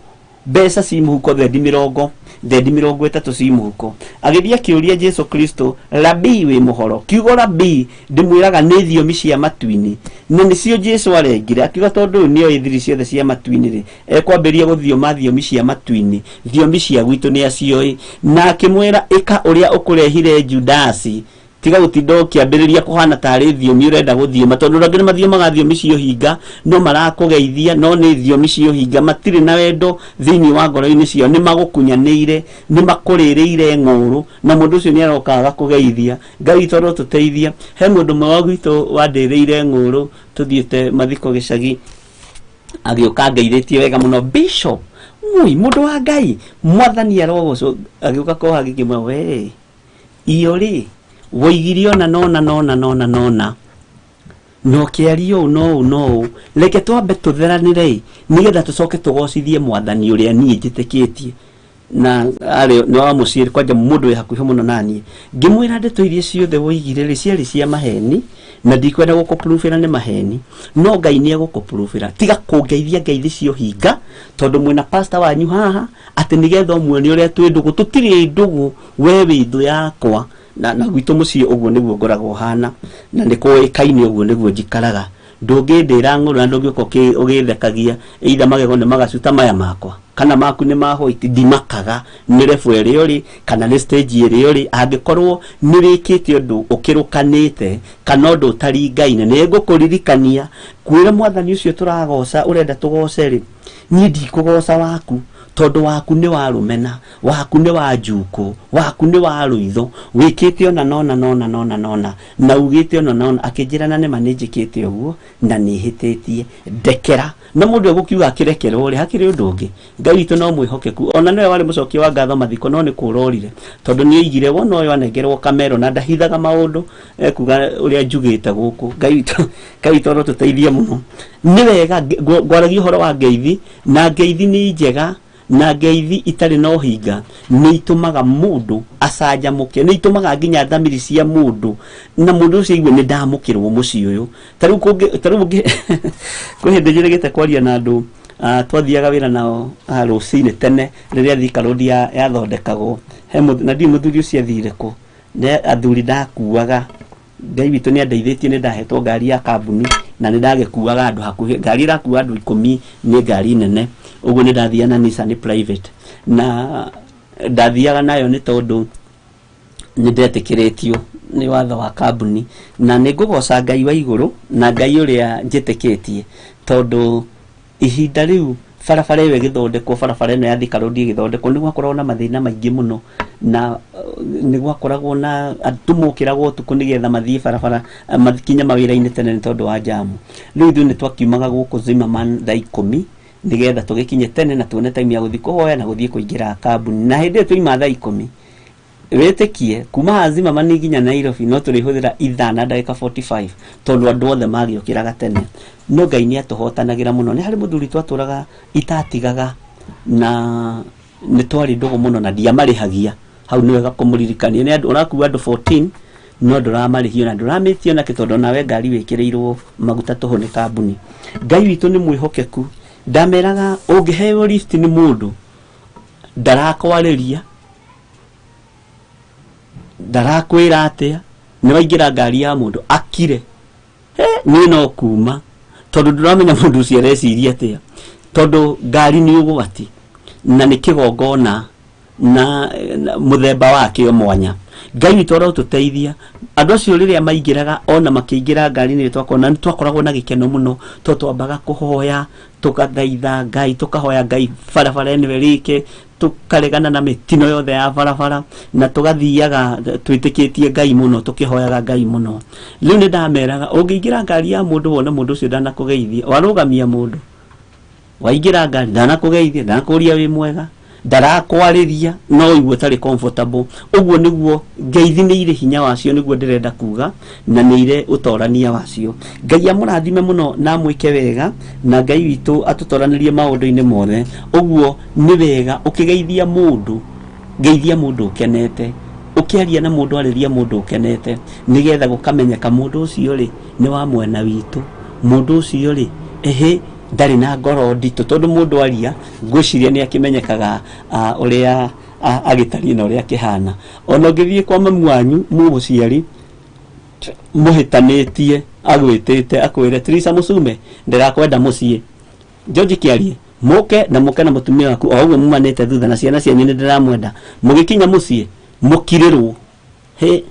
mbeca ci mũhuko, thendi mĩrongo, thendi mĩrongo ĩtatũ ci mũhuko. Agĩthiĩ akĩũria Jesu Kristo, Rabii wĩ mũhoro? Kiugo Rabii ndĩmwĩraga nĩ thiomi cia matu-inĩ, na nĩcio Jesu arengire akiuga tondũ ũyũ nĩoĩ thiri ciothe cia matu-inĩ rĩ, ekwambĩrĩria gũthioma thiomi cia matu-inĩ, thiomi cia gwitũ nĩ acioĩ. Na akĩmwĩra, ĩka ũrĩa ũkũrehire Judasi, tiga gũtinda ũkĩambĩrĩria kũhana tarĩ thiomi ũrenda gũthioma, tondũ angĩ nĩ mathiomaga thiomi cia ũhinga, no marakũgeithia no nĩ thiomi cia ũhinga, matirĩ na wendo thĩinĩ wa ngoro-inĩ ciao, nĩ magũkunyanĩire, nĩ makũrĩrĩire ng'ũrũ, na mũndũ ũcio nĩ aroka agakũgeithia. Ngai witũ arotũteithia. He mũndũ ũmwe wa gwitũ wandĩrĩire ng'ũrũ tũthiĩte mathiko gĩcagi, agĩũka angeithĩtie wega mũno, Bishop, ui mũndũ wa Ngai, mwathani arogocwo. Agĩũka koha gĩkĩmwĩra, we iyo rĩ woigire ona nona nona nona nona no kĩario ũũ no ũũ no ũũ, reke twambe tũtheranĩre nĩgetha tũcoke tũgocithie mwathani ũrĩa niĩ njĩtĩkĩtie. Na arĩ nĩ wa mũciĩ kwanja mũndũ wĩ hakuhĩ mũno naniĩ, ngĩmwĩra ndeto iria ciothe woigire rĩ ciarĩ cia maheni, na ndikwenda gũkũpruvĩra nĩ maheni, no Ngai nĩ egũkũpruvĩra. Tiga kũngeithia ngeithi cia ũhinga tondũ mwĩna pastor wanyu haha atĩ nĩgetha ũmuone ũrĩa twĩ ndũgũ. Tũtirĩ ndũgũ, we wĩ thũ yakwa. Na gwitũ mũciĩ ũguo nĩguo ngoragwo hana, na nĩ kũĩkaine ũguo nĩguo njikaraga. Ndũngĩndĩra ng'ũrũ na ndũngĩũka ũgĩthekagia either magego nĩ magacuta maya makwa kana maku nĩ ma white, ndimakaga nĩ level ĩrĩa ũrĩ kana nĩ stage ĩrĩa ũrĩ. Angĩkorwo nĩ wĩkĩte ũndũ ũkĩrũkanĩte kana ũndũ ũtaringaine, nĩ ngũkũririkania kwĩra mwathani ũcio tũragoca ũrenda tũgoce rĩ, niĩ ndikũgoca waku tondũ waku nĩ wa rũmena, waku nĩ wa njukũ, waku nĩ wa rũitho, wĩkĩte ona nona nona nona nona na ugĩte ona nona. Akĩnjĩra na nĩma nĩ njĩkĩte ũguo na nĩ hĩtĩtie, ndekera. Na mũndũ egũkiuga akĩrekerwo rĩ, hakĩrĩ ũndũ ũngĩ. Ngai witũ no mwĩhokeku, ona nĩwe warĩ mũcokia wa ngatho mathiko, no nĩ kũrorire tondũ nĩ oigire wona ũyũ anengerwo kamero na ndahithaga maũndũ, ekuga ũrĩa njugĩte gũkũ. Ngai witũ arotũteithie mũno. Nĩ wega ngwaragia ũhoro wa ngeithi, na ngeithi nĩ njega, na ngeithi itarĩ na ũhinga nĩ itũmaga mũndũ acanjamũke, nĩ itũmaga nginya thamiri cia mũndũ na mũndũ ũcio aigue nĩ ndamũkĩrwo mũciĩ ũyũ. Ta rĩu kũngĩ, ta rĩu ũngĩ, kwĩ hĩndĩ njĩrĩgĩte kwaria na andũ, twathiaga wĩra nao, rũcinĩ tene rĩrĩa Thika Road yathondekagwo. He na ndiũ mũthuri ũcio athire kũ, nĩ athuri ndakuaga. Ngai witũ nĩ andeithĩtie, nĩ ndahetwo ngari ya kambuni na nĩ ndagĩkuaga andũ hakuhĩ. Ngari ĩrakua andũ 10 nĩ ngari nene, ũguo nĩ ndathiaga na Nissan private, na ndathiaga nayo nĩ tondũ nĩ ndetĩkĩrĩtio nĩ watho wa kambuni, na nĩ ngũgoca Ngai wa igũrũ na Ngai ũrĩa njĩtĩkĩtie, tondũ ihinda rĩu barabara ĩyo ĩgĩthondekwo, barabara ĩno ya Thika Road ĩgĩthondekwo, nĩ gwakoragwo na mathĩna maingĩ mũno, na nĩ gwakoragwo na andũ mokĩragwo ũtukũ nĩgetha mathiĩ barabara, makinye mawĩra-inĩ tene nĩ tondũ wa jamu. Rĩu ithuĩ nĩ twakiumaga gũkũ Zimmerman thaa 10 nĩgetha tũgĩkinye tene na tuone time ya gũthiĩ kũhoya na gũthiĩ kũingĩra kambuni. Na hĩndĩ ĩyo twaima thaa 10, wĩtĩkie kuma haha Zimmerman nginya Nairobi no tũrĩhũthĩra ithaa na ndagĩka 45 tondũ andũ othe magĩũkĩraga tene. No Ngai nĩ atũhotanagĩra mũno. Nĩ harĩ mũthuri twatũraga itatigaga Na nĩ twarĩ ndũgũ mũno na ndiamarĩhagia. Hau nĩ wega kũmũririkania nĩ andũ ũrakua andũ 14 no ndũramarĩhio na ndũramĩtio nake tondũ nawe ngari wĩkĩrĩirwo maguta tũhũ nĩ kambuni. Ngai witũ nĩ mwĩhokeku. Ndameraga ũngĩheo lift nĩ mũndũ ndarakwarĩria, ndarakwĩra atĩa, nĩ waingĩra ngari ya mũndũ akire, niĩ no kuma tondũ ndũramenya mũndũ ũcio areciria atĩa, tondũ ngari nĩ ũgwati na nĩ kĩgongona na mũthemba wakĩo mwanya. Ngai witũ arotũteithia. Andũ acio rĩrĩa maingĩraga ona makĩingĩra ngari-inĩ twakona nĩ twakoragwo na gĩkeno mũno, tondũ twambaga kũhoya, tũgathaitha Ngai, tũkahoya Ngai barabara ĩno ĩrĩke, tũkaregana na mĩtino yothe ya barabara, na tũgathiaga twĩtĩkĩtie Ngai mũno, tũkĩhoyaga Ngai mũno. Rĩu nĩ ndameraga ũngĩingĩra ngari ya mũndũ wone mũndũ ũcio ndanakũgeithia, warũgamia mũndũ waingĩra ngari ndanakũgeithia, ndanakũria wĩ mwega, ndarakwarĩria, no ũigue ũtarĩ comfortable. Ũguo nĩguo ngeithi nĩ irĩ hinya wacio, nĩguo ndĩrenda kuga, na nĩ irĩ ũtorania wacio. Ngai amũrathime mũno na amwĩke wega, na Ngai witũ atũtoranĩrie maũndũ-inĩ mothe. Ũguo nĩ wega ũkĩgeithia mũndũ, geithia mũndũ ũkenete, ũkĩaria na mũndũ arĩria mũndũ ũkenete, nĩgetha gũkamenyeka mũndũ ũcio rĩ nĩ wa mwena witũ, mũndũ ũcio rĩ ehe ndarĩ na ngoro nditũ, tondũ mũndũ aria ngwĩciria nĩ akĩmenyekaga ũrĩa agĩtariĩ na ũrĩa akĩhana. Ona ũngĩthiĩ kwa mamu wanyu mũciari mũhĩtanĩtie agwĩtĩte akwĩre Teresa Mũcume ndĩrakwenda mũciĩ, George Kĩarie mũke na mũke na mũtumia waku o ũguo mumanĩte thutha na ciana cianyu nĩ ndĩramwenda, mũgĩkinya mũciĩ mũkirĩrwo he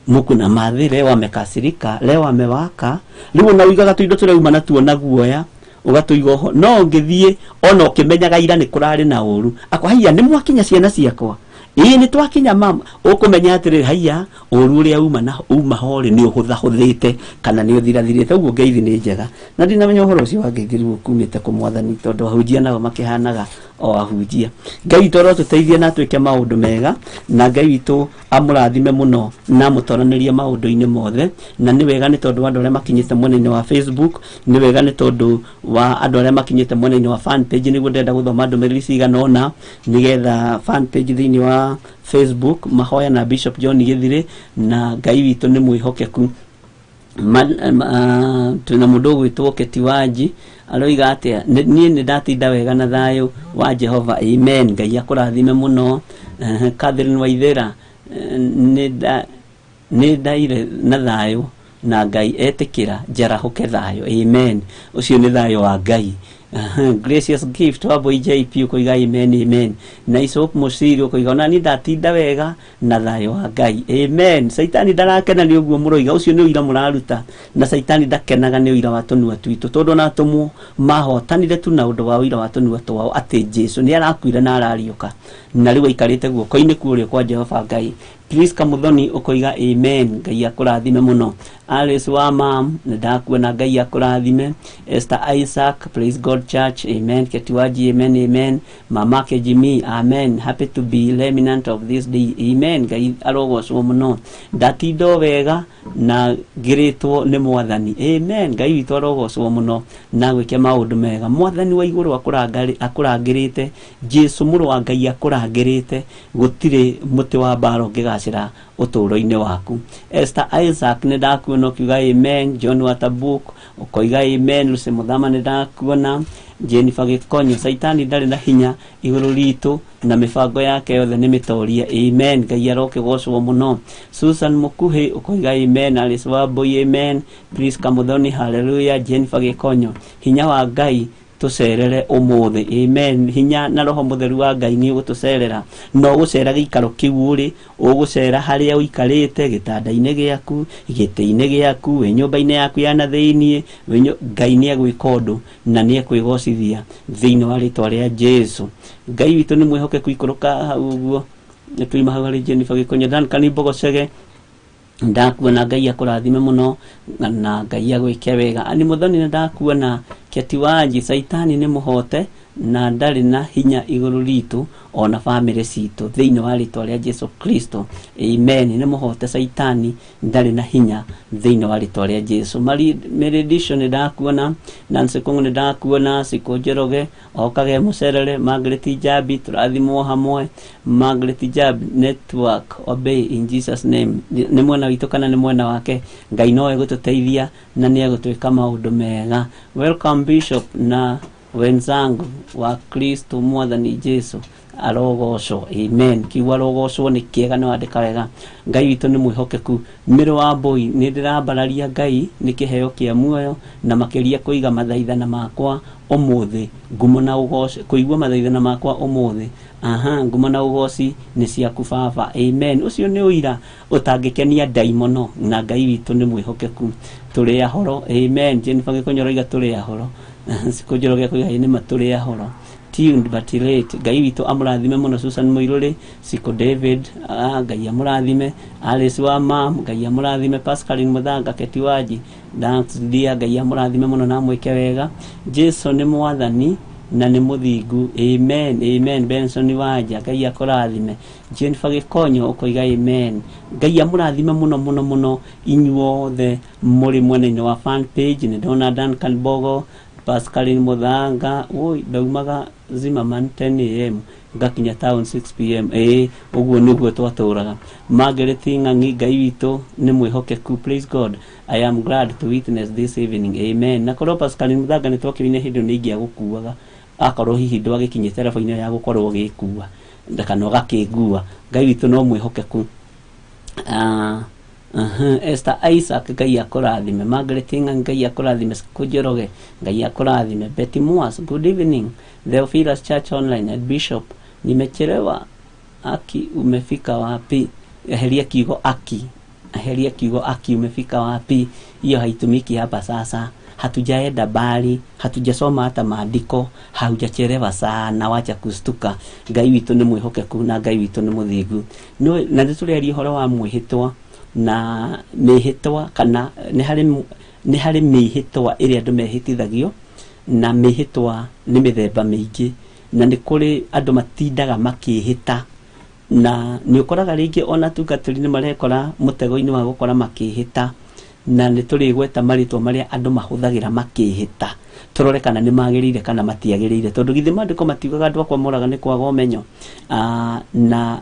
mũkuna mathĩ, leo amekasirika, leo amewaka. Rĩu ona ũigaga tũindo tũrĩa uma natuo na guoya ũgatũiga oho, no ũngĩthiĩ ona ũkĩmenyaga ira nĩ kũrarĩ na ũru, akwa haiya nĩ mwakinya ciana ciakwa, ĩĩ nĩ twakinya mama, ũkũmenya atĩrĩrĩ haiya ũru ũrĩa uma na uma ho rĩ nĩ ũhũthahũthĩte kana nĩ ũthirathirĩte. Ũguo ngeithi nĩ njega, na ndinamenya ũhoro ũcio wa ngeithi rĩu ũkumĩte kũ Mwathani, tondũ ahunjia nao makĩhanaga o ahunjia. Ngai witũ arotũteithia na atwĩke maũndũ mega, na Ngai witũ amũrathime mũno na amũtoranĩrie maũndũ-inĩ mothe. Na nĩ wega nĩ tondũ wa andũ arĩa makinyĩte mwena-inĩ wa Facebook, nĩ wega nĩ tondũ wa andũ arĩa makinyĩte mwena-inĩ wa fan page, nĩguo ndĩrenda gũthoma ndũmĩrĩri cigana ũna nĩgetha fan page thĩinĩ wa Facebook mahoya na Bishop John Gĩthirĩ, na Ngai witũ nĩ mwĩhokeku. Twĩna mũndũ ũgwĩtwo Ketiwanji aroiga atĩa, niĩ nĩ ndatinda wega na thayũ wa Jehova, amen. Ngai akũrathime mũno. Catherine Waithera, nĩ ndaire na thayũ na Ngai etĩkĩra njarahũke thayũ, amen. Ũcio nĩ thayũ wa Ngai. Gracious Gift wa Boy JP ũkoiga amen, amen. Na Isaac Mũciri ũkoiga ona niĩ ndatinda wega na thayũ wa Ngai, amen. Saitani ndarakena nĩ ũguo mũroiga, ũcio nĩ ũira mũraruta, na Saitani ndakenaga nĩ ũira wa tũnua twitũ, tondũ ona atũmwo mahotanire tu na ũndũ wa ũira wa tũnua twao atĩ Jesu nĩ arakuire na arariũka, na rĩu aikarĩte guoko-inĩ kwa ũrĩo kwa Jehova Ngai. Priska Muthoni ũkoiga amen, Ngai akũrathime mũno. Alice wa mam nĩ ndakuona, Ngai akũrathime. Esther Isaac, praise God Church, amen. Ketiwaji, amen, amen. Mama Kejimi, amen. Happy to be remnant of this day, amen. Ngai arogocwo mũno. Ndatinda o wega na ngĩrĩtwo nĩ Mwathani, amen. Ngai witũ arogocwo mũno na gwĩke maũndũ mega. Mwathani wa igũrũ akũrangĩrĩte, Jesu mũrũ wa Ngai akũrangĩrĩte, gũtirĩ mũtĩ wa mbara ũngĩgacĩra ũtũũro-inĩ waku. Esther Isaac nĩ ndakuona ũkiuga amen. John Watabuk ũkoiga amen. Lucy Mũthama nĩ ndakuona. Jennifer Gĩkonyo, Saitani ndarĩ na hinya igũrũ ritũ na mĩbango yake yothe nĩ mĩtorie, amen. Ngai arokĩgocwo mũno. Susan Mũkuhĩ ũkoiga amen. Alice Wambui, amen. Priska Muthoni, hallelujah. Jennifer Gĩkonyo, hinya wa Ngai tũcerere ũmũthĩ, amen. Hinya na roho mũtheru wa Ngai nĩ ũgũtũcerera, na ũgũcera gĩikaro kĩu ũrĩ, ũgũcera harĩa ũikarĩte, gĩtanda-inĩ gĩaku, gĩtĩ-inĩ gĩaku, wĩ nyũmba-inĩ yaku ya na thĩiniĩ, Ngai nĩ egwĩka ũndũ na nĩ ekwĩgocithia thĩinĩ wa rĩtwa rĩa Jesu. Ngai witũ nĩ mwĩhokeku, ikũrũka hau ũguo nĩ tuima hau harĩ Jennifer Gĩkonyo. Duncan Mbogocege ndakuona, Ngai akũrathime mũno na Ngai agwĩke wega. Ani Muthoni nĩ ndakuona. Ketiwanji, Saitani nĩ mũhote Na ndarĩ na hinya igũrũ ritũ ona bamĩrĩ citũ thĩinĩ wa rĩtwa rĩa Jesu Kristo, amen. Nĩ mũhote Caitani, ndarĩ na hinya thĩinĩ wa rĩtwa rĩa Jesu. Meredisho nĩ ndakuona, Nancy Kung'u nĩ ndakuona, Sikũ Njoroge okage mũcerere, Margaret Jabi tũrathimwo hamwe, Margaret Jabi network obey in Jesus name. Nĩ mwena witũ kana nĩ mwena wake, Ngai no egũtũteithia na nĩ egũtwĩka maũndũ mega. Welcome Bishop na wenzangu wa Kristo, mwathani Jesu arogocwo, amen. Kiugo arogocwo nĩ kĩega, nĩ wandĩka wega. Ngai witũ nĩ mwĩhokeku. Mĩrũ wa mbũi nĩ ndĩrambararia Ngai nĩ kĩheo kĩa muoyo na makĩria kũiga mathaithana makwa ũmũthĩ, ngumo na ũgoci, kũigua mathaithana makwa ũmũthĩ, aha, ngumo na ũgoci nĩ ciaku baba, amen. Ũcio nĩ ũira ũtangĩkenia ndaimono, na Ngai witũ nĩ mwĩhokeku. Tũrĩ ahoro, amen. Jennifer Gĩkũnyoro iga tũrĩ ahoro, Sikũ Njoroge kuiga nĩ ma tũrĩ ahoro, tuned but late. Ngai witũ amũrathime mũno. Susan Mũirũrĩ, Siko David, Ngai amũrathime. Alice wa mam, Ngai amũrathime. Pascaline Mũthanga, Keti Waji, Dance Dia, Ngai amũrathime mũno na amwĩke wega. Jesu nĩ mwathani na nĩ mũthingu, amen, amen. Benson Wanja, Ngai akũrathime. Jennifer Gĩkonyo ũkoiga amen. Ngai amũrathime mũno mũno mũno inyuothe mũrĩ mwena-inĩ wa fan page. Nĩ ndona Duncan Bogo, Pascaline Mũthanga, oi ndaumaga Zimmerman 10 am ngakinya town 6 pm, ĩĩ ũguo nĩguo twatũraga. Margaret Ng'ang'i, Ngai witũ nĩ mwĩhokeku, praise God, I am glad to witness this evening, amen. Na korwo Pascaline Mũthanga nĩ twakĩrire hĩndĩ ĩyo nĩ ingĩagũkuaga, akorwo hihi ndwagĩkinyĩte level-inĩ ya gũkorwo ũgĩkua kana ũgakĩngua. Ngai witũ no mwĩhokeku. Esther Isaac, Ngai akũrathime. Margaret Ng'ang'i, Ngai akũrathime. Sikũ Njoroge, Ngai akũrathime. Betty Moas, good evening Theophilus Church Online and Bishop, nimechelewa, aki umefika wapi? Eheria kiugo aki, eheria kiugo aki umefika wapi, hiyo haitumiki hapa sasa. Hatujaenda mbali, hatujasoma hata maandiko, haujachelewa sana, wacha kustuka. Ngai witũ nĩ mwĩhokeku na Ngai witũ nĩ mũthingu. Na nĩ tũrĩaria ũhoro wa mwĩhĩtwa na mĩhĩtwa, kana nĩ harĩ mĩhĩtwa ĩrĩa andũ mehĩtithagio, na mĩhĩtwa nĩ mĩthemba mĩingĩ, na nĩ kũrĩ andũ matindaga makĩhĩta, na nĩ ũkoraga rĩngĩ ona tungatĩri nĩ marekora mũtego-inĩ wa gũkora makĩhĩta, na nĩ tũrĩgweta marĩtwa marĩa andũ mahũthagĩra makĩhĩta, tũrore kana nĩ magĩrĩire kana matiagĩrĩire, tondũ githĩ maandĩko matiugaga andũ akwa moraga nĩ kwaga ũmenyo? Na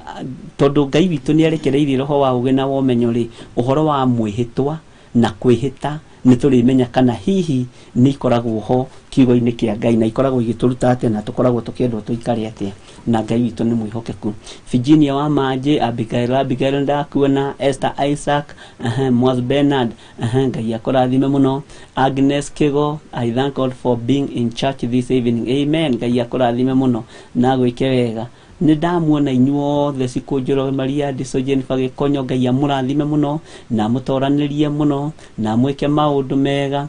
tondũ Ngai witũ nĩ arekereirie roho wa ũgĩ na wa ũmenyo rĩ, ũhoro wa mwĩhĩtwa na kwĩhĩta nĩ tũrĩmenya kana hihi nĩ ikoragwo ho kiugo-inĩ kĩa Ngai, na ikoragwo igĩtũruta atĩa, na tũkoragwo tũkĩendwo tũikare atĩa, na Ngai witũ nĩ mwĩhokeku. Virginia wa Manjĩ, Abigail, Abigail ndakuona, Esther Isaac, Mwas Bernard, Ngai akũrathime mũno. Agnes Kigo, I thank God for being in church this evening, amen. Ngai akũrathime mũno na gwĩke wega. Nĩ ndamuona inyuothe, Cikũ Njoroge, Maria Ndiso, Jennifer Gĩkonyo, Ngai amũrathime mũno na amũtoranĩrie mũno na amwĩke maũndũ mega.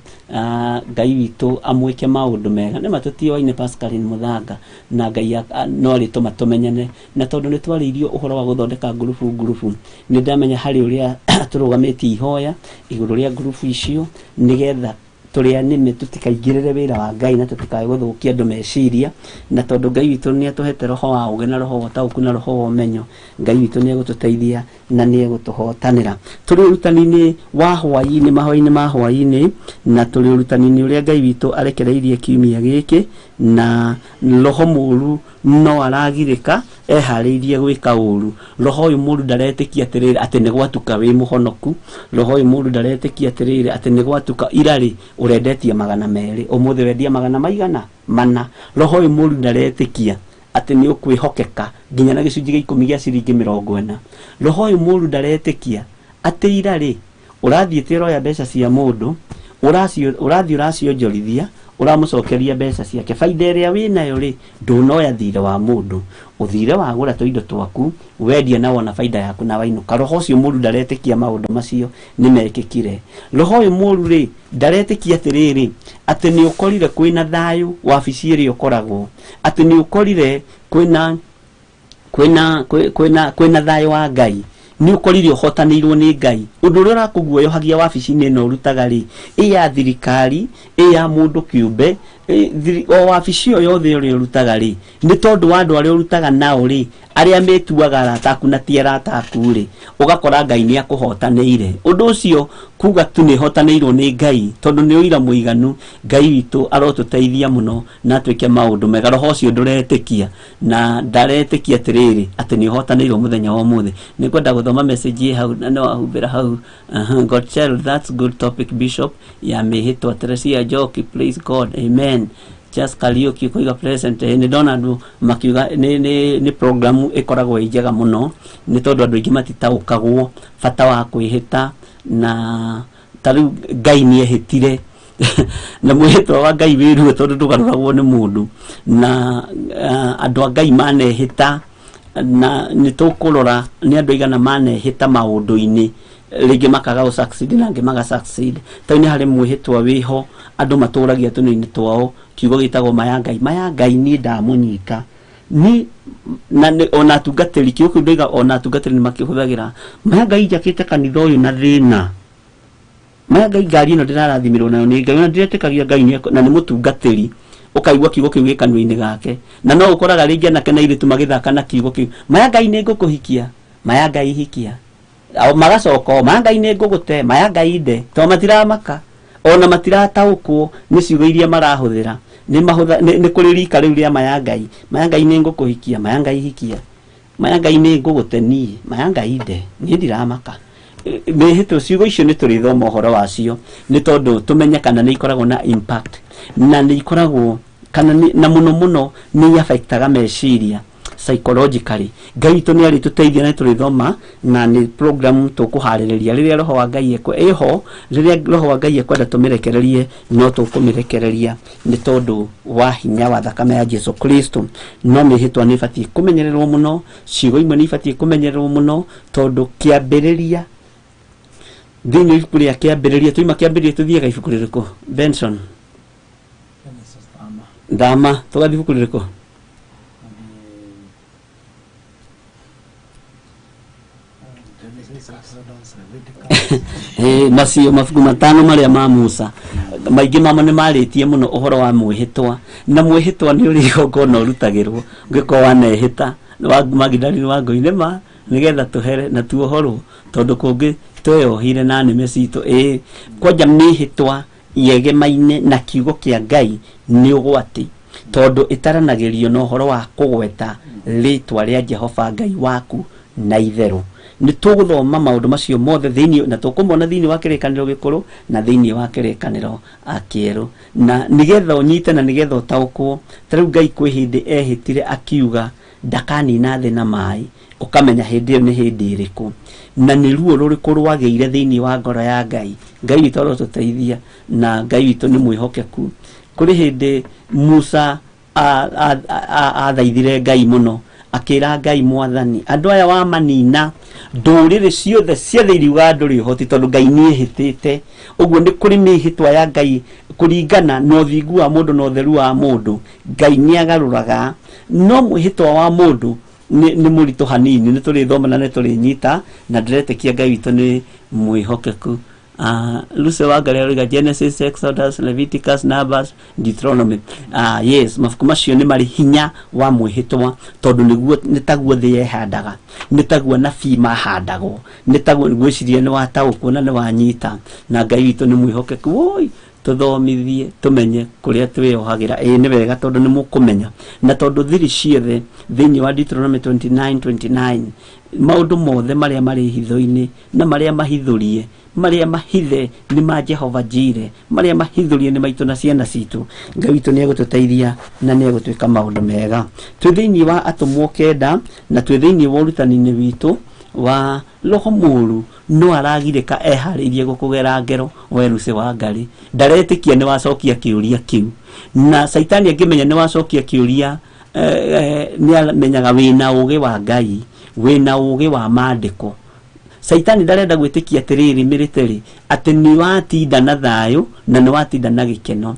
Ngai witũ amwĩke maũndũ mega. Nĩ ma tũtioaine Pascaline Mũthanga, na Ngai no arĩtũma tũmenyane, na tondũ nĩ twarĩirio ũhoro wa gũthondeka ngurubu ngurubu, nĩ ndamenya harĩ ũrĩa tũrũgamĩtie ihoya igũrũ rĩa ngurubu icio, nĩgetha tũrĩ anĩme tũtikaingĩrĩre wĩra wa Ngai na tũtikae gũthũkia andũ meciria. Na tondũ Ngai witũ nĩ atũhete roho wa ũgĩ na roho wa ũtaũku na roho wa ũmenyo, Ngai witũ nĩ egũtũteithia na nĩ egũtũhotanĩra. Tũrĩ ũrutani-inĩ wa hwaĩ-inĩ, mahoya-inĩ ma hwaĩ-inĩ, na tũrĩ ũrutani-inĩ ũrĩa Ngai witũ arekereirie kiumia gĩkĩ, na roho mũru no aragirĩka eharĩirie gwĩka ũru. Roho ũyũ mũru ndaretĩkia atĩrĩrĩ atĩ nĩ gwatuka wĩ mũhonoku. Roho ũyũ mũru ndaretĩkia atĩrĩrĩ atĩ nĩ gwatuka irarĩ ũrendetie 200, ũmũthĩ wendia magana maigana mana. Roho ũyũ mũru ndaretĩkia atĩ nĩ ũkwĩhokeka nginya na gĩcunjĩ gĩa ikũmi gĩa ciringi 40. Roho ũyũ mũru ndaretĩkia atĩ irarĩ ũrathiĩte ũroya mbeca cia mũndũ, ũrathiĩ ũracionjorithia, ũramũcokeria mbeca ciake, baida ĩrĩa wĩnayo rĩ, ndũnoya thirĩ wa mũndũ, ũthire wagũra tũindo twaku, wendia na wona baida yaku na wainũka. Roho ũcio mũru ndaretĩkia maũndũ macio nĩ mekĩkire. Roho ũyũ mũru rĩ, ndaretĩkia atĩrĩrĩ atĩ nĩ ũkorire kwĩna thayũ wabici ĩrĩa ũkoragwo, atĩ nĩ ũkorire kwĩna thayũ wa Ngai, nĩ ũkorire ũhotanĩirwo nĩ Ngai. Ũndũ ũrĩa ũrakũguoyohagia wabici-inĩ ĩno ũrutaga rĩ, ĩ ya thirikari, ĩ ya mũndũ kĩũmbe, O wabici ĩyo yothe ũrĩa ũrutaga rĩ, nĩ tondũ wa andũ arĩa ũrutaga nao rĩ, arĩa metuaga arata aku na ti arata aku rĩ, ũgakora Ngai nĩ akũhotanĩire. Ũndũ ũcio kuga tu nĩ hotanĩirwo nĩ Ngai, tondũ nĩ ũira mũiganu. Ngai witũ arotũteithia mũno na atuĩke maũndũ mega. Roho ũcio ndũretĩkia na ndaretĩkia atĩrĩrĩ atĩ nĩ ũhotanĩirwo mũthenya wa ũmũthĩ. Nĩ ngwenda gũthoma message ĩ hau na no wahumbĩra hau. God child, that's good topic, Bishop, ya mĩhĩtwa. Teresia Njoki, please God, amen. Charles Kariuki kuiga present. Nĩ ndona andũ makiuga nĩ program ĩkoragwo ĩ njega mũno, nĩ tondũ andũ aingĩ matitaũkagwo bata wa kwĩhĩta, na ta rĩu Ngai nĩ ehĩtire na mwĩhĩtwa wa Ngai wĩ ruo tondũ ndũgarũragwo nĩ mũndũ, na andũ a Ngai manehĩta, na nĩ tũkũrora nĩ andũ aigana manehĩta maũndũ-inĩ, rĩngĩ makaga gũ succeed na angĩ maga succeed. Ta rĩu nĩ harĩ mwĩhĩtwa wĩho andũ matũragia tũnua-inĩ twao, kiugo gĩtagwo maya Ngai. Maya Ngai niĩ ndamũnyita ni na ona atungatĩri, kiugo kĩu ndoiga ona atungatĩri nĩ makĩhũthagĩra. Maya Ngai njakĩte kanitha ũyũ na thĩna, maya Ngai ngari ĩno ndĩrarathimirwo nayo nĩ Ngai, ona ndiretĩkagia Ngai na nĩ mũtungatĩri, ũkaigua kiugo kĩu gĩ kanua-inĩ gake. Na no ũkoraga rĩngĩ anake na airĩtu magĩthaka na kiugo kĩu, maya Ngai nĩ ngũkũhikia, maya Ngai hikia, magacoka o, maya Ngai nĩ ngũgũte, maya Ngai nde, tondũ matiramaka ona matirataũkwo nĩ ciugo iria marahũthĩra. Nĩ kũrĩ rika rĩu rĩa maya Ngai, maya Ngai nĩ ngũkũhikia, maya Ngai hikia, maya Ngai nĩ ngũgũte niĩ, maya Ngai nde, niĩ ndiramaka. Mĩhĩtwa ciugo icio nĩ tũrĩthoma ũhoro wacio, nĩ tondũ tũmenye kana nĩ ikoragwo na impact, na nĩ ikoragwo kana na mũno mũno nĩ affectaga meciria psychologically. Ngai witũ nĩ arĩtũteithia na tũrĩthoma, na nĩ program tũkũharĩrĩria rĩrĩa roho wa Ngai ĩho, rĩrĩa roho wa Ngai ekwenda tũmĩrekererie no tũkũmĩrekereria, nĩ tondũ wa hinya wa thakame ya Jesu Kristo. No mĩhĩtwa nĩ ĩbatiĩ kũmenyererwo mũno, ciugo imwe nĩ ibatiĩ kũmenyererwo mũno, tondũ kĩambĩrĩria thĩinĩ wa ibuku rĩa kĩambĩrĩria, tuima kĩambĩrĩria tũthiaga ibuku rĩrĩkũ? Benson Thama, tũgathiĩ ibuku rĩrĩkũ? Macio mabuku matano marĩa ma Musa, maingĩ mamo nĩ marĩtie mũno ũhoro wa mwĩhĩtwa, na mwĩhĩtwa nĩ ũrĩ igongona ũrutagĩrwo ũngĩkorwo wanehĩta wa Magdalene wa Ngoinĩma, nĩgetha tũhere na tuohorwo, tondũ kũngĩ tweyohire na nĩme citũ. Kwanja mĩhĩtwa yegemaine na kiugo kĩa Ngai nĩ ũgwati, tondũ ĩtaranagĩrio na ũhoro wa kũgweta rĩtwa rĩa Jehova Ngai waku na itherũ. Nĩ tũgũthoma maũndũ macio mothe thĩinĩ, na tũkũmona thĩinĩ wa kĩrĩkanĩro gĩkũrũ na thĩinĩ wa kĩrĩkanĩro kĩerũ, na nĩgetha ũnyite na nĩgetha ũtaũkwo. Ta rĩu Ngai kwĩ hĩndĩ ehĩtire akiuga ndakanina thĩ na maĩ, ũkamenya hĩndĩ ĩyo nĩ hĩndĩ ĩrĩkũ na nĩ ruo rũrĩkũ rwagĩire thĩinĩ wa ngoro ya Ngai. Ngai witũ arotũteithia, na Ngai witũ nĩ mwĩhokeku. Kũrĩ hĩndĩ Musa athaithire Ngai mũno, akĩra Ngai, Mwathani, andũ aya wamanina ndũrĩrĩ ciothe cia thĩ iriugaga ndũrĩ ũhoti, tondũ Ngai nĩ ehĩtĩte. Ũguo nĩ kũrĩ mĩhĩtwa ya Ngai kũringana na ũthingu wa mũndũ na ũtheru wa mũndũ. Ngai nĩ agarũraga, no mwĩhĩtwa wa mũndũ nĩ mũritũ hanini. Nĩ tũrĩthoma na nĩ tũrĩnyita, na ndĩretĩkia Ngai witũ nĩ mwĩhokeku. Lucy Wangari aroiga Genesis, Exodus, Leviticus, Numbers, Deuteronomy. Yes, mabuku macio nĩ marĩ hinya wa mwĩhĩtwa, tondũ nĩguo nĩ taguo thĩ yehandaga, nĩ taguo anabii mahandagwo, nĩ taguo. Ngwĩciria nĩ wataũkwo na nĩ wanyita, na Ngai witũ nĩ mwĩhokeku. Woi, tũthomithie tũmenye kũrĩa twĩyohagĩra. Ĩĩ nĩ wega, tondũ nĩ mũkũmenya, na tondũ thiri ciothe thĩinĩ wa Deuteronomy 29:29, maũndũ mothe marĩa marĩ hitho-inĩ na marĩa mahithũrie, marĩa mahithe nĩ ma Jehova Jire, marĩa mahithũrie nĩ maitũ na ciana citũ. Ngai witũ nĩ egũtũteithia na nĩ egũtwĩka maũndũ mega. Twĩ thĩinĩ wa atũmwo 9, na twĩ thĩinĩ wa ũrutani-inĩ witũ wa roho mũũru no aragirĩka eharĩirie gũkũgera ngero. We Lucy Wangari ndaretĩkia nĩ wacokia kĩũria kĩu, na Caitani angĩmenya nĩ wacokia kĩũria, nĩ amenyaga wĩna ũgĩ wa Ngai, wĩna ũgĩ wa maandĩko. Caitani ndarenda gwĩtĩkia atĩrĩrĩ mĩrĩterĩ atĩ nĩ watinda na thayũ na nĩ watinda na gĩkeno.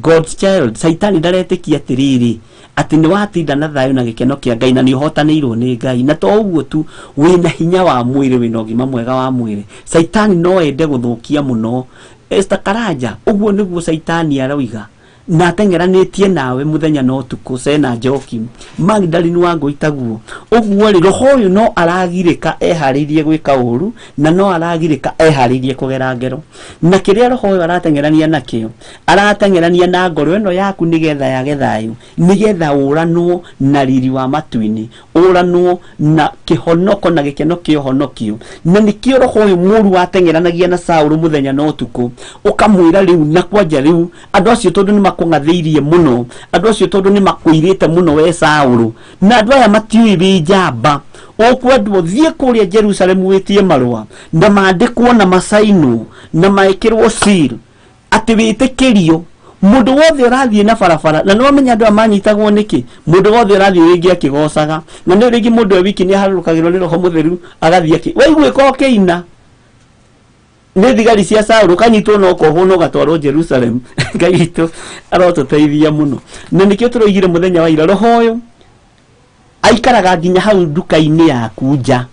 God's child, Caitani ndaretĩkia atĩrĩrĩ atĩ nĩ watinda na thayũ na gĩkeno kĩa Ngai na nĩ ũhotanĩirwo nĩ Ngai, na to ũguo tu, wĩna hinya wa mwĩrĩ, wĩna ũgima mwega wa mwĩrĩ. Caitani no ende gũthũkia mũno. Esther Karanja, ũguo nĩguo Caitani aroiga. Na ateng'eranĩtie nawe mũthenya na ũtukũ Sena Njoki Magdalene wa ngũitaguo ũguo rĩ roho ũyũ no aragirĩka eharĩirie gwĩka ũru na no aragirĩka eharĩirie kũgera ngero na kĩrĩa roho ũyũ arateng'erania nakĩo arateng'erania na ngoro ĩno yaku nĩgetha yage thayũ nĩgetha ũranwo na riri wa matu-inĩ ũranwo na kĩhonoko na gĩkeno kĩa ũhonokio na nĩkĩo roho ũyũ mũru wateng'eranagia na Saũlũ mũthenya na ũtukũ ũkamwĩra rĩu na kwanja rĩu andũ acio tondũ nĩ makũng'athĩirie mũno andũ acio tondũ nĩ makũirĩte mũno we Saũlũ na andũ aya matiũĩ wĩ njamba ũkwendwo thiĩ kũrĩa Jerusalemu wĩtie marũa na mandĩkwo na macainwo na maĩkĩrwo seal atĩ wĩtĩkĩrio mũndũ wothe ũrathiĩ na barabara na nĩwamenya andũ aya manyitagwo nĩkĩ mũndũ wothe ũrathiĩ rĩngĩ akĩgocaga na nĩ rĩngĩ mũndũ e wiki nĩaharũrũkagĩrwo nĩ roho mũtheru agathiĩ akĩ waiguĩka ũkĩina nĩ thigari cia Saũlũ ũkanyitwo na ũkohwo na ũgatwarwo Jerusalem. Ngai witũ arotũteithia mũno na nĩkĩo tũroigire mũthenya wa ira roho ũyũ aikaraga nginya hau nduka-inĩ yaku nja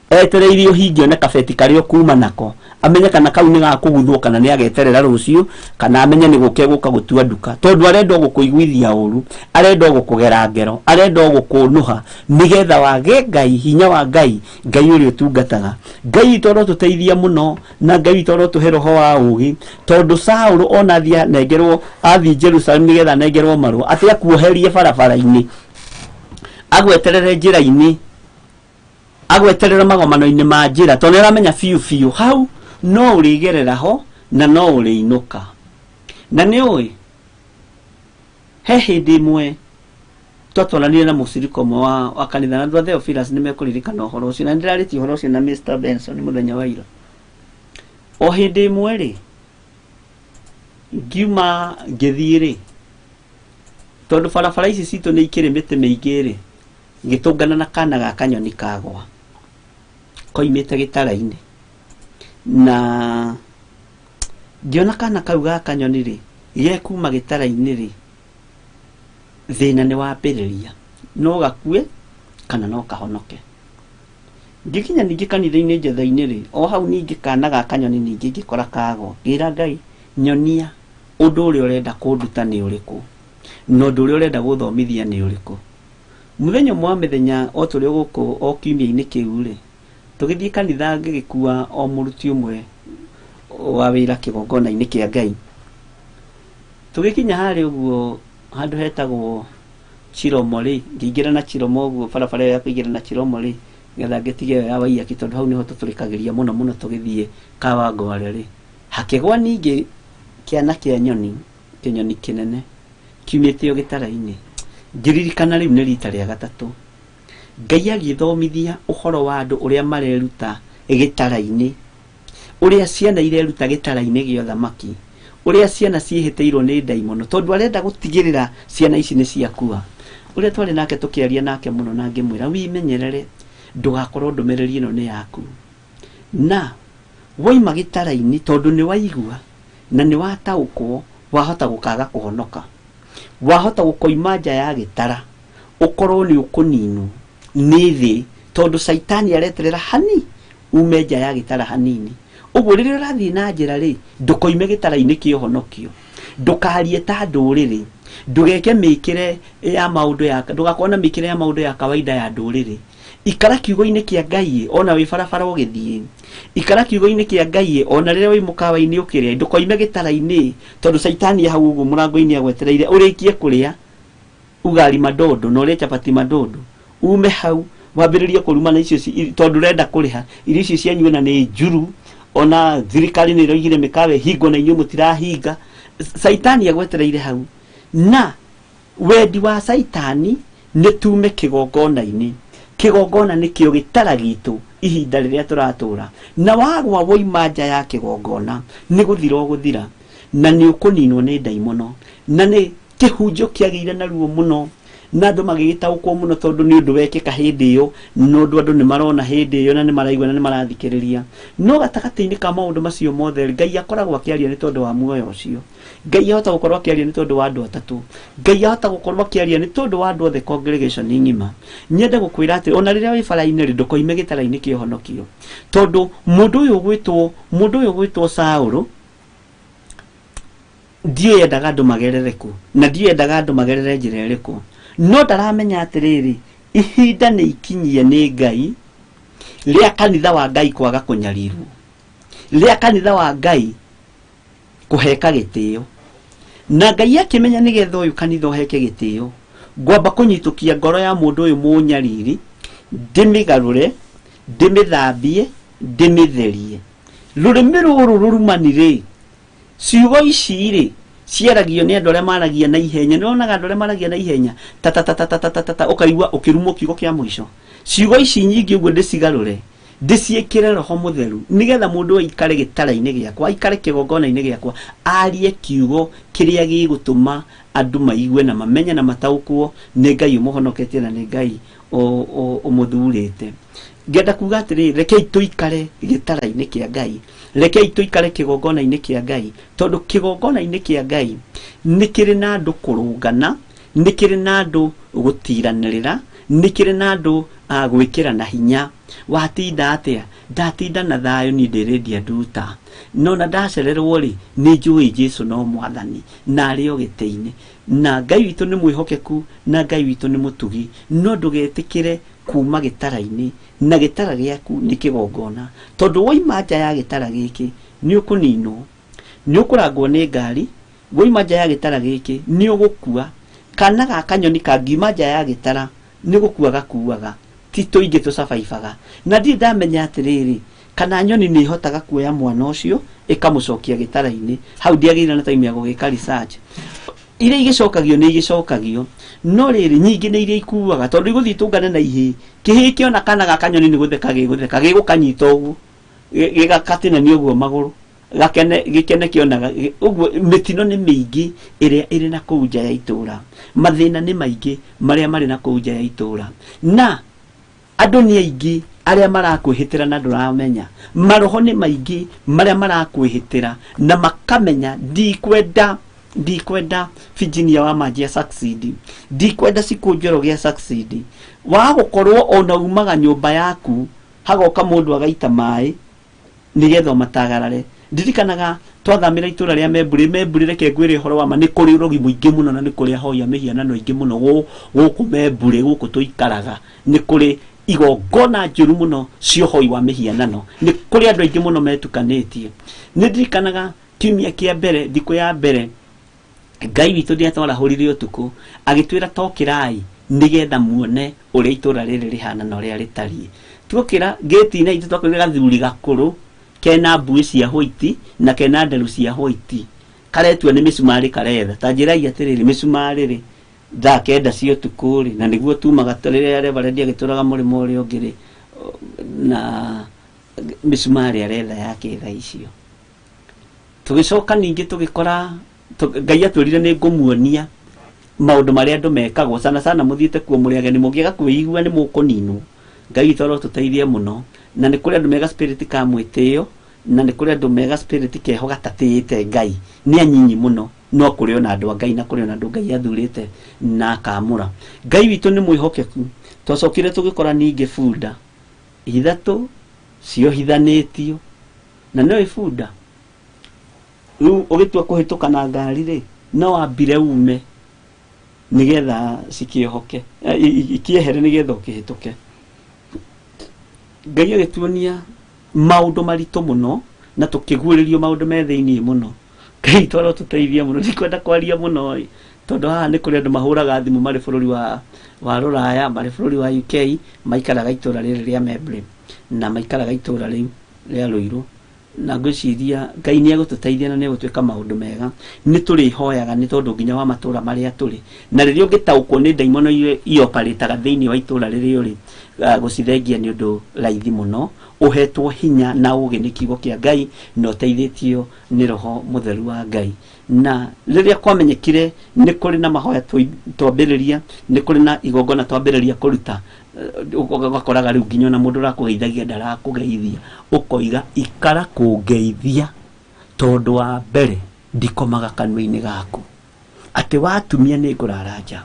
etereire ũhinge one kabeti karĩa ũkuma nako amenye kana kau nĩ gakũguthwo kana nĩ ageterera rũciũ kana amenye nĩ gũke gũka gũtua nduka tondũ arenda gũkũiguithia ũru arenda gũkũgera ngero arenda gũkũnũha nĩgetha wage Ngai hinya wa Ngai Ngai ũrĩa ũtungataga Ngai witũ arotũteithia mũno na Ngai witũ arotũhe roho wa ũgĩ tondũ Saũlũ ona athiĩ anengerwo athiĩ Jerusalem nĩgetha anengerwo marũa atĩ akuoherie barabara-inĩ agweterere njĩra-inĩ agweterere magomano-inĩ ma njĩra tondũ nĩaramenya biũ biũ hau no ũrĩgerera ho na no ũrĩinũka na nĩ ũĩ he hĩndĩ ĩmwe twatwaranire na mũcirika ũmwe wa kanitha na andũ a Theophilus nĩ mekũririkana ũhoro ũcio na nĩndĩrarĩtie ũhoro ũcio na Mr. Benson mũthenya wa ira o hĩndĩ ĩmwe rĩ ngiuma ngĩthiĩ rĩ tondũ barabara ici citũ nĩ ikĩrĩ mĩtĩ mĩingĩ rĩ ngĩtũngana na kana ga kanyoni kagwa koimĩte gĩtara-inĩ na ngĩona kana kau ga kanyoni rĩ gekuma gĩtara-inĩ rĩ thĩna nĩ wambĩrĩria no gakue kana no kahonoke ngĩkinya ningĩ kanitha-inĩ njetha-inĩ rĩ o hau ningĩ kana ga kanyoni ningĩ ngĩkora kagwa ngĩra Ngai nyonia ũndũ ũrĩa ũrenda kũnduta nĩ ũrĩkũ na ũndũ ũrĩa ũrenda gũthomithia nĩ ũrĩkũ mũthenya ũmwe wa mĩthenya o tũrĩ gũkũ o kiumia-inĩ kĩu rĩ tũgĩthiĩ kanitha ngĩgĩkua o mũruti ũmwe wa wĩra kĩgongona-inĩ kĩa Ngai tũgĩkinya harĩa ũguo handũ hetagwo Chiromo rĩ ngĩingĩra na Chiromo ũguo barabara ĩyo ya kũingĩra na Chiromo rĩ nĩgetha ngĩtige ĩyo ya Waiyaki tondũ hau nĩho tũtũrĩkagĩria mũno mũno tũgĩthiĩ Kawangware rĩ hakĩgwa ningĩ kĩana kĩa nyoni kĩnyoni kĩnene kiumĩte o gĩtara-inĩ ngĩririkana rĩu nĩ rita rĩa gatatũ Ngai agĩthomithia ũhoro wa andũ ũrĩa mareruta gĩtara-inĩ ũrĩa ciana ireruta gĩtara-inĩ gĩa ũthamaki ũrĩa ciana ciĩhĩtĩirwo nĩ ndaimono tondũ arenda gũtigĩrĩra ciana ici nĩ ciakua ũrĩa twarĩ nake tũkĩaria nake mũno na ngĩmwĩra wimenyerere ndũgakorwo ndũmĩrĩri ĩno nĩ yaku na waima gĩtara-inĩ tondũ nĩ waigua na nĩ wataũkwo wahota gũkaga kũhonoka wahota gũkoima nja ya gĩtara ũkorwo nĩ ũkũninwo nĩ thĩ tondũ Caitani areterera hani ume nja ya gĩtara hanini ũguo rĩrĩa ũrathiĩ na njĩra rĩ ndũkoime gĩtara-inĩ kĩa ũhonokio ndũkarie ta ndũrĩrĩ ndũgeke mĩkĩre ya maũndũ ya ndũgakorwo na mĩkĩre ya maũndũ ya kawaida ya ndũrĩrĩ ikara kiugo-inĩ kĩa Ngai ona wĩ barabara ũgĩthiĩ ikara kiugo-inĩ kĩa Ngai ona rĩrĩa wĩ mũkawa-inĩ ũkĩrĩa ndũkoime gĩtara-inĩ tondũ Caitani hau ũguo mũrango-inĩ agwetereire ũrĩkie kũrĩa ugali madodo na ũrĩe chapati madodo ume hau wambĩrĩrie kũrumana icio tondũ ũrenda kũrĩha irio icio cianyu na nĩ njuru ona thirikari nĩ ĩroigire mĩkawa ĩhingwo na inyuĩ mũtirahinga Caitani agwetereire hau na wendi wa Caitani nĩ tume kĩgongona-inĩ kĩgongona nĩkĩo gĩtara gitũ ihinda rĩrĩa tũratũra na wagwa woima nja ya kĩgongona nĩ gũthira ũgũthira na nĩ ũkũninwo nĩ ndaimono na nĩ kĩhunjio kĩagĩire na ruo mũno na andũ magĩgĩtaũkwo mũno tondũ nĩ ũndũ wekĩka hĩndĩ ĩyo na ũndũ andũ nĩ marona hĩndĩ ĩyo na nĩ maraigua na nĩ marathikĩrĩria no gatagatĩ-inĩ ka maũndũ macio mothe Ngai akoragwo akĩaria nĩ tondũ wa muoyo ũcio Ngai ahota gũkorwo akĩaria nĩ tondũ wa andũ atatũ Ngai ahota gũkorwo akĩaria nĩ tondũ wa andũ othe congregation ng'ima nyende gũkwĩra atĩ ona rĩrĩa wĩ bara-inĩ rĩ ndũkoime gĩtara-inĩ kĩa ũhonokio tondũ mũndũ ũyũ ũgwĩtwo Saũlũ Ndiũĩ endaga andũ magerere kũ na ndiũĩ endaga andũ magerere njĩra ĩrĩkũ, no ndaramenya atĩrĩrĩ, ihinda nĩ ikinyie nĩ Ngai rĩa kanitha wa Ngai kwaga kũnyarirwo, rĩa kanitha wa Ngai kũheka gĩtĩo. Na Ngai akĩmenya nĩgetha ũyũ kanitha ũheke gĩtĩo, ngwamba kũnyitũkia ngoro ya mũndũ ũyũ mũnyariri, ndĩmĩgarũre, ndĩmĩthambie, ndĩmĩtherie. Rũrĩmĩ rũrũ rũrumani rĩ, ciugo ici rĩ ciaragio nĩ andũ arĩa maragia na ihenya. Nĩ wonaga andũ arĩa maragia na ihenya ta ta ta ta ta ta ta ta, ũkaigua ũkĩrumwo kiugo kĩa mũico. Ciugo ici nyingĩ ũguo ndĩcigarũre, ndĩciĩkĩre roho mũtheru, nĩgetha mũndũ aikare gĩtara-inĩ gĩakwa, aikare kĩgongona-inĩ gĩakwa, arie kiugo kĩrĩa gĩgũtũma andũ maigue na mamenye na mataũkwo nĩ Ngai ũmũhonoketie na nĩ Ngai ũmũthurĩte. Ngenda kuga atĩrĩrĩ, rekei tũikare gĩtara-inĩ kĩa Ngai, rekei tũikare kĩgongona-inĩ kĩa Ngai, tondũ kĩgongona-inĩ kĩa Ngai nĩ kĩrĩ na andũ kũrũngana, nĩ kĩrĩ na andũ gũtiranĩrĩra, nĩ kĩrĩ na andũ gwĩkĩra na hinya. Watinda atĩa? Ndatinda na thayũ, niĩ ndĩrĩndia nduta, no na ndacererwo rĩ, nĩ njũĩ Jesu no mwathani na arĩ o gĩtĩ-inĩ, na Ngai witũ nĩ mwĩhokeku na Ngai witũ nĩ mũtugi. No ndũgetĩkĩre kuma gĩtara-inĩ, na gĩtara gĩaku nĩ kĩgongona, tondũ woima nja ya gĩtara gĩkĩ nĩ ũkũninwo, nĩ ũkũrangwo nĩ ngari. Woima nja ya gĩtara gĩkĩ nĩ ũgũkua. Kana ga kanyoni kangiuma nja ya gĩtara nĩ gũkua gakuaga, ti tũingĩ tũcabaibaga. Na ndirĩ ndamenya atĩrĩrĩ, kana nyoni nĩ ihotaga kuoya mwana ũcio ĩkamũcokia gĩtara-inĩ. Hau ndiagĩrĩire na time ya gũgĩka research. Iria igĩcokagio nĩ igĩcokagio, no rĩrĩ nyingĩ nĩ iria ikuaga, tondũ igũthiĩ itũngane na ihĩĩ. Kĩhĩĩ kĩona kana ga kanyoni nĩ gũtheka gĩgũtheka, gĩgũkanyita ũguo, gĩgakatinania ũguo magũrũ, gakene gĩkene kĩonaga ũguo. Mĩtino nĩ mĩingĩ ĩrĩa ĩrĩ na kũu nja ya itũũra, mathĩna nĩ maingĩ marĩa marĩ na kũu nja ya itũũra, na andũ nĩ aingĩ arĩa marakwĩhĩtĩra na ndũramenya. Maroho nĩ maingĩ marĩa marakwĩhĩtĩra na makamenya ndikwenda Virginia wa Manjia succeed, ndikwenda Cikũ Njoroge succeed. Wa gũkorwo ona umaga nyũmba yaku hagoka mũndũ agaita maĩ nĩgetha ũmatagarare. Ndirikanaga twathamĩra itũra rĩa Memburi. Memburi, reke ngwĩre ũhoro wa ma, nĩ kũrĩ ũrogi mũingĩ mũno na nĩ kũrĩ ahoi a mĩhianano aingĩ mũno gũkũ Memburi, gũkũ tũikaraga. Nĩ kũrĩ igongona njũru mũno cia ũhoi wa mĩhianano, nĩ kũrĩ andũ aingĩ mũno metukanĩtie. Nĩ ndirikanaga kiumia kĩa mbere, thikũ ya mbere, Ngai witũ nĩ atwarahũrire ũtukũ agĩtwĩra tokĩrai nĩgetha muone ũrĩa itũra rĩrĩ rĩhana na ũrĩa rĩtariĩ. Tuokĩra ngĩti-inĩ itũ twakorire gathuri gakũrũ kena mbuĩ cia white na kena nderu cia white, karetua nĩ mĩcumarĩ karetha. Ta njĩrai atĩrĩrĩ, mĩcumarĩ rĩ thaa 9 cia ũtukũ rĩ, na nĩguo tumaga rĩrĩa reverend agĩtũraga mũrĩmo ũrĩa ũngĩ rĩ, na mĩcumarĩ aretha yake thaa icio. Tũgĩcoka ningĩ tũgĩkora Ngai atwĩrire nĩ ngũmuonia maũndũ marĩa andũ mekagwo, sana sana mũthiĩte kuo mũrĩ ageni, mũngĩaga kwĩigua nĩ mũkũninwo. Ngai witũ arotũteithie mũno. Na nĩ kũrĩ andũ mega spirit ka mwĩtĩo, na nĩ kũrĩ andũ mega spirit keho gatatĩĩte Ngai, nĩ anyinyi mũno, no kũrĩ ona andũ a Ngai na kũrĩ ona andũ Ngai athurĩte na akamũra. Ngai witũ nĩ mwĩhokeku. Twacokire tũgĩkora ningĩ bunda ithatũ ciohithanĩtio, na no bunda rĩu ũgĩtua kũhĩtũka na ngari rĩ, no wambire ume nĩgetha cikĩohoke, ikĩehere nĩgetha ũkĩhĩtũke. Ngai agĩtuonia maũndũ maritũ mũno na tũkĩguũrĩrio maũndũ me thĩiniĩ mũno. Ngai witũ arotũteithia mũno. Ndikwenda kwaria mũno ĩ, tondũ haha nĩ kũrĩ andũ mahũraga thimũ marĩ bũrũri wa Rũraya, marĩ bũrũri wa UK, maikaraga itũra rĩrĩ rĩa Membley na maikaraga itũra rĩu rĩa Ruiru. Na ngwĩciria Ngai nĩ egũtũteithia na nĩ egũtwĩka maũndũ mega. Nĩ tũrĩhoyaga nĩ tondũ nginya wa matũra marĩa tũrĩ, na rĩrĩa ũngĩtaũkwo nĩ ndaimono iria ioparĩtaga thĩinĩ wa itũra rĩrĩa ũrĩ, gũcithengia nĩ ũndũ raithi mũno. Ũhetwo hinya na ũũgĩ nĩ kiugo kĩa Ngai na ũteithĩtio nĩ roho mũtheru wa Ngai. Na rĩrĩa kwamenyekire nĩ kũrĩ na mahoya twambĩrĩria, nĩ kũrĩ na igongona twambĩrĩria kũruta, ũgakoraga rĩu nginya ona mũndũ ũrakũgeithagia ndarakũgeithia, ũkoiga ikara kũngeithia tondũ wa mbere ndikomaga kanua-inĩ gaku, atĩ watumia nĩ ngũrara nja.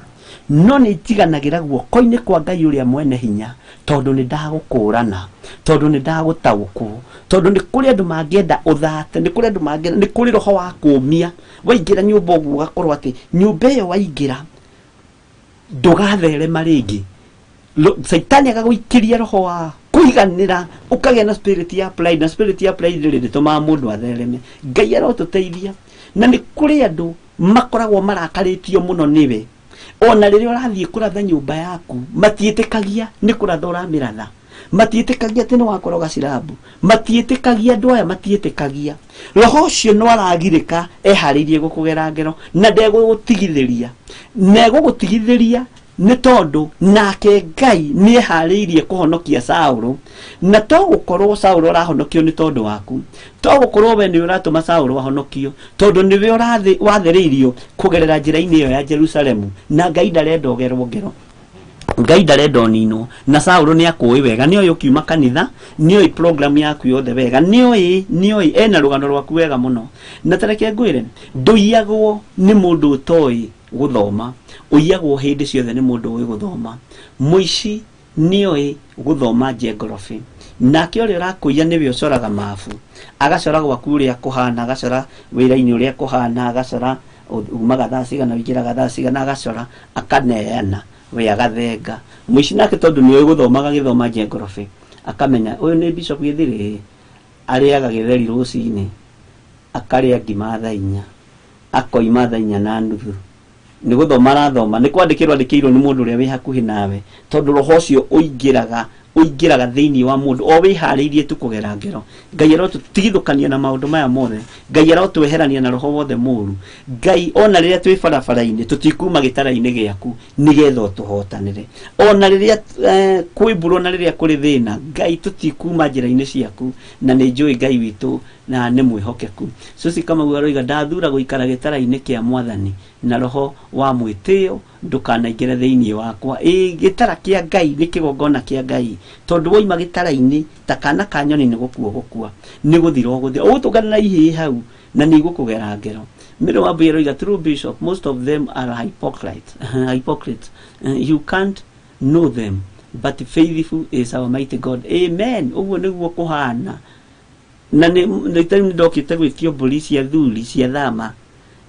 No nĩ njiganagĩra guoko-inĩ kwa Ngai ũrĩa mwene hinya, tondũ nĩ ndagũkũrana, tondũ nĩ ndagũtaũkwo, tondũ nĩ kũrĩ andũ mangĩenda ũthate, nĩ kũrĩ andũ mangĩenda, nĩ kũrĩ roho wa kũũmia. Waingĩra nyũmba ũguo ũgakorwo atĩ nyũmba ĩyo waingĩra ndũgatherema rĩngĩ. Saitani agagũikĩria roho wa kũiganĩra, ũkagĩa na spirit ya pride, na spirit ya pride rĩrĩ ndĩtũmaga mũndũ athereme. Ngai arotũteithia. Na nĩ kũrĩ andũ makoragwo marakarĩtio mũno nĩwe, ona rĩrĩa ũrathiĩ kũratha nyũmba yaku matiĩtĩkagia nĩ kũratha ũramĩratha, matiĩtĩkagia atĩ nĩ wakoroga cirabu, matiĩtĩkagia andũ aya matiĩtĩkagia. Roho ũcio no aragirĩka eharĩirie gũkũgera ngero, na ndegũgũtigithĩria, na egũgũtigithĩria nĩ tondũ nake Ngai nĩ eharĩirie kũhonokia Saũlũ. Na to gũkorwo Saũlũ arahonokio nĩ tondũ waku, to gũkorwo we nĩ ũratũma Saũlũ ahonokio, tondũ nĩwe wathereirio kũgerera njĩra-inĩ ĩyo ya Jerusalemu, na Ngai ndarenda ũgerwo ngero, Ngai ndarenda ũninwo. Na Saũlũ nĩ akũĩ wega, nĩ oĩ ũkiuma kanitha, nĩ oĩ program yaku yothe wega, nĩ oĩ ena rũgano rwaku wega mũno. Na ta reke ngwĩre, ndũiyagwo nĩ mũndũ ũtoĩ gũthoma, ũiyagwo hĩndĩ ciothe nĩ mũndũ ũĩ gũthoma. Mũici nĩ oĩ gũthoma geography, nake ũrĩa ũrakũiya nĩwe ũcoraga mabu, agacora gwaku ũrĩa kũhana, agacora wĩra-inĩ ũrĩa kũhana, agacora umaga thaa cigana, ũingĩraga thaa cigana, agacora akaneana we agathenga. Mũici nake tondũ nĩ oĩ gũthoma, agagĩthoma geography, akamenya ũyũ nĩ Bishop Gĩthĩrĩ, arĩaga gĩtheri rũcinĩ, akarĩa ngima thaa inya, akoima thaa inya na nuthu. Nĩ gũthoma arathoma, nĩ kwandĩkĩrwo andĩkĩirwo nĩ mũndũ ũrĩa wĩ hakuhĩ nawe, tondũ roho ũcio ũingĩraga thĩinĩ wa mũndũ o wĩharĩirie tu kũgera ngero. Ngai arotũtigithũkania na maũndũ maya mothe, Ngai arotweherania na roho wothe mũru. Ngai ona rĩrĩa twĩ barabara-inĩ tũtikuma gĩtara-inĩ gĩaku nĩgetha ũtũhotanĩre, ona rĩrĩa kwĩ mbura, ona rĩrĩa kũrĩ thĩna, Ngai tũtikuma njĩra-inĩ ciaku, na nĩ njũĩ Ngai witũ na nĩ mwĩhokeku. Susi Kamau aroiga ndathura gũikara gĩtara-inĩ kĩa Mwathani na roho wa mwĩtĩo ndũkanaingĩre thĩinĩ wakwa. Ĩ gĩtara kĩa Ngai nĩ kĩgongona kĩa Ngai, tondũ woima gĩtara-inĩ ta kana ka nyoni nĩ gũkua gũkua, nĩ gũthira ũgũthira, ũgũtũngana na ihĩĩ hau na nĩ igũkũgera ngero. Mĩrũ wa Mbui aroiga true bishop, most of them are hypocrites. Hypocrites. You can't know them, but faithful is our mighty God. Amen. Ũguo nĩguo kũhana. Na nĩ ndokĩte gwĩtio mbũri cia thuri cia thama,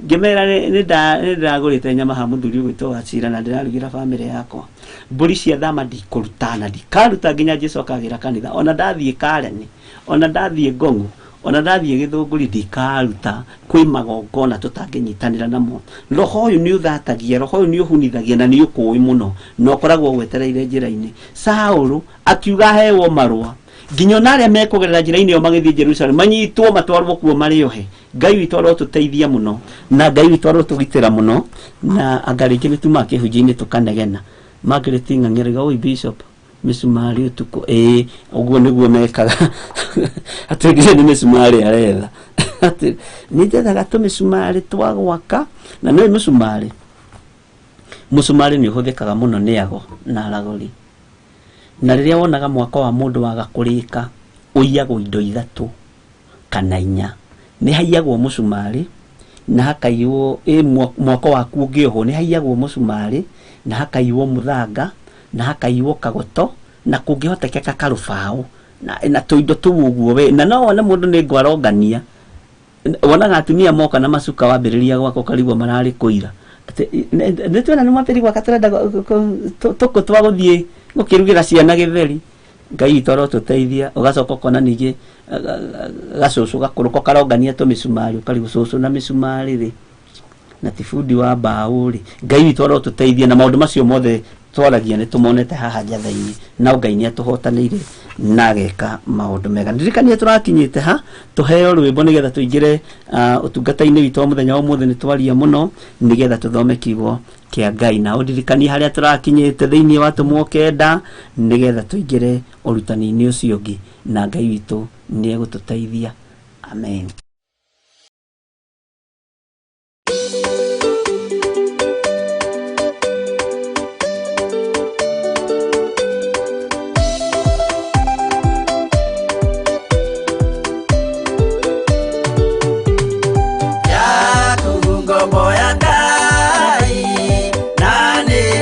ngĩmera nĩ ndĩragũrĩte nyama ha mũthuri ũgwĩtwo Wachira na ndĩrarugĩra bamĩrĩ yakwa. Mbũri cia thama ndikũruta na ndikaruta nginya Jesũ akagĩra kanitha. Ona ndathiĩ Kareni, ona ndathiĩ Ngong'u, ona ndathiĩ Gĩthũngũri ndikaruta. Kwĩ magongona tũtangĩnyitanĩra namo. Roho ũyũ nĩ ũthatagia, roho ũyũ nĩ ũhunithagia na nĩ ũkũĩ mũno, na ũkoragwo wetereire njĩra-inĩ. Saũlũ akiuga aheo marũa nginya ona arĩa mekũgerera njĩra-inĩ ĩyo magĩthiĩ Jerusalem manyitwo matwarwo kuo marĩ ohe. Ngai witũ arotũteithia mũno, na Ngai witũ arotũgitĩra mũno, na anga rĩngĩ nĩ tumaga kĩhunjio-inĩ tũkanegena. Margaret Ng'ang'i arauga oi bishop mĩcumarĩ ũtukũ. Ĩĩ ũguo nĩguo mekaga. Atwĩrire nĩ mĩcumarĩ aretha. Atĩ nĩ njethaga tũmĩcumarĩ twa gwaka, na nĩ mĩcumarĩ, mũcumarĩ nĩ ũhũthĩkaga mũno nĩ ago na aragũri. Na rĩrĩa wonaga mwaka wa mũndũ waga kũrĩka, ũiyagwo indo ithatũ kana inya. Nĩ haiyagwo mũcumarĩ, na hakaiywo mwako waku ũngĩohwo, nĩ haiyagwo mũcumarĩ, na hakaiywo mũthanga, na hakaiywo kagoto, na kũngĩhotekeka karũbaũ, na tũindo tũu ũguo we. Na no wone mũndũ nĩ ngwarongania, wonaga atumia moka na macuka wambĩrĩria gwaka ũkarigwo mararĩ kũira. Nĩ twena nĩ mwambĩrĩria gwaka tũrenda tũkũ twa gũthiĩ gũkĩrugĩra ciana gĩtheri. Ngai witũ arotũteithia. Ũgacoka ũkona ningĩ gacũcũ gakũrũ karongania tũmĩcumarĩ, ũkarigwo cũcũ na mĩcumarĩ rĩ, na ti bundi wa mbaũ rĩ. Ngai witũ arotũteithia, na maũndũ macio mothe twaragia nĩ tũmonete haha njatha-inĩ, na Ngai nĩ atũhotanĩire na ageka maũndũ mega. Ndirikania tũrakinyĩte ha tũheo rwĩmbo nĩgetha tũingĩre ũtungata-inĩ witũ wa mũthenya wa ũmũthĩ. Nĩ twaria mũno nĩgetha tũthome kiugo kĩa Ngai, na ũndirikanie harĩa tũrakinyĩte thĩinĩ wa Atũmwo 9 nĩgetha tũingĩre ũrutani-inĩ ũcio ũngĩ, na Ngai witũ nĩ egũtũteithia. Amen. Yaku ngombo ya Ngai, na nĩ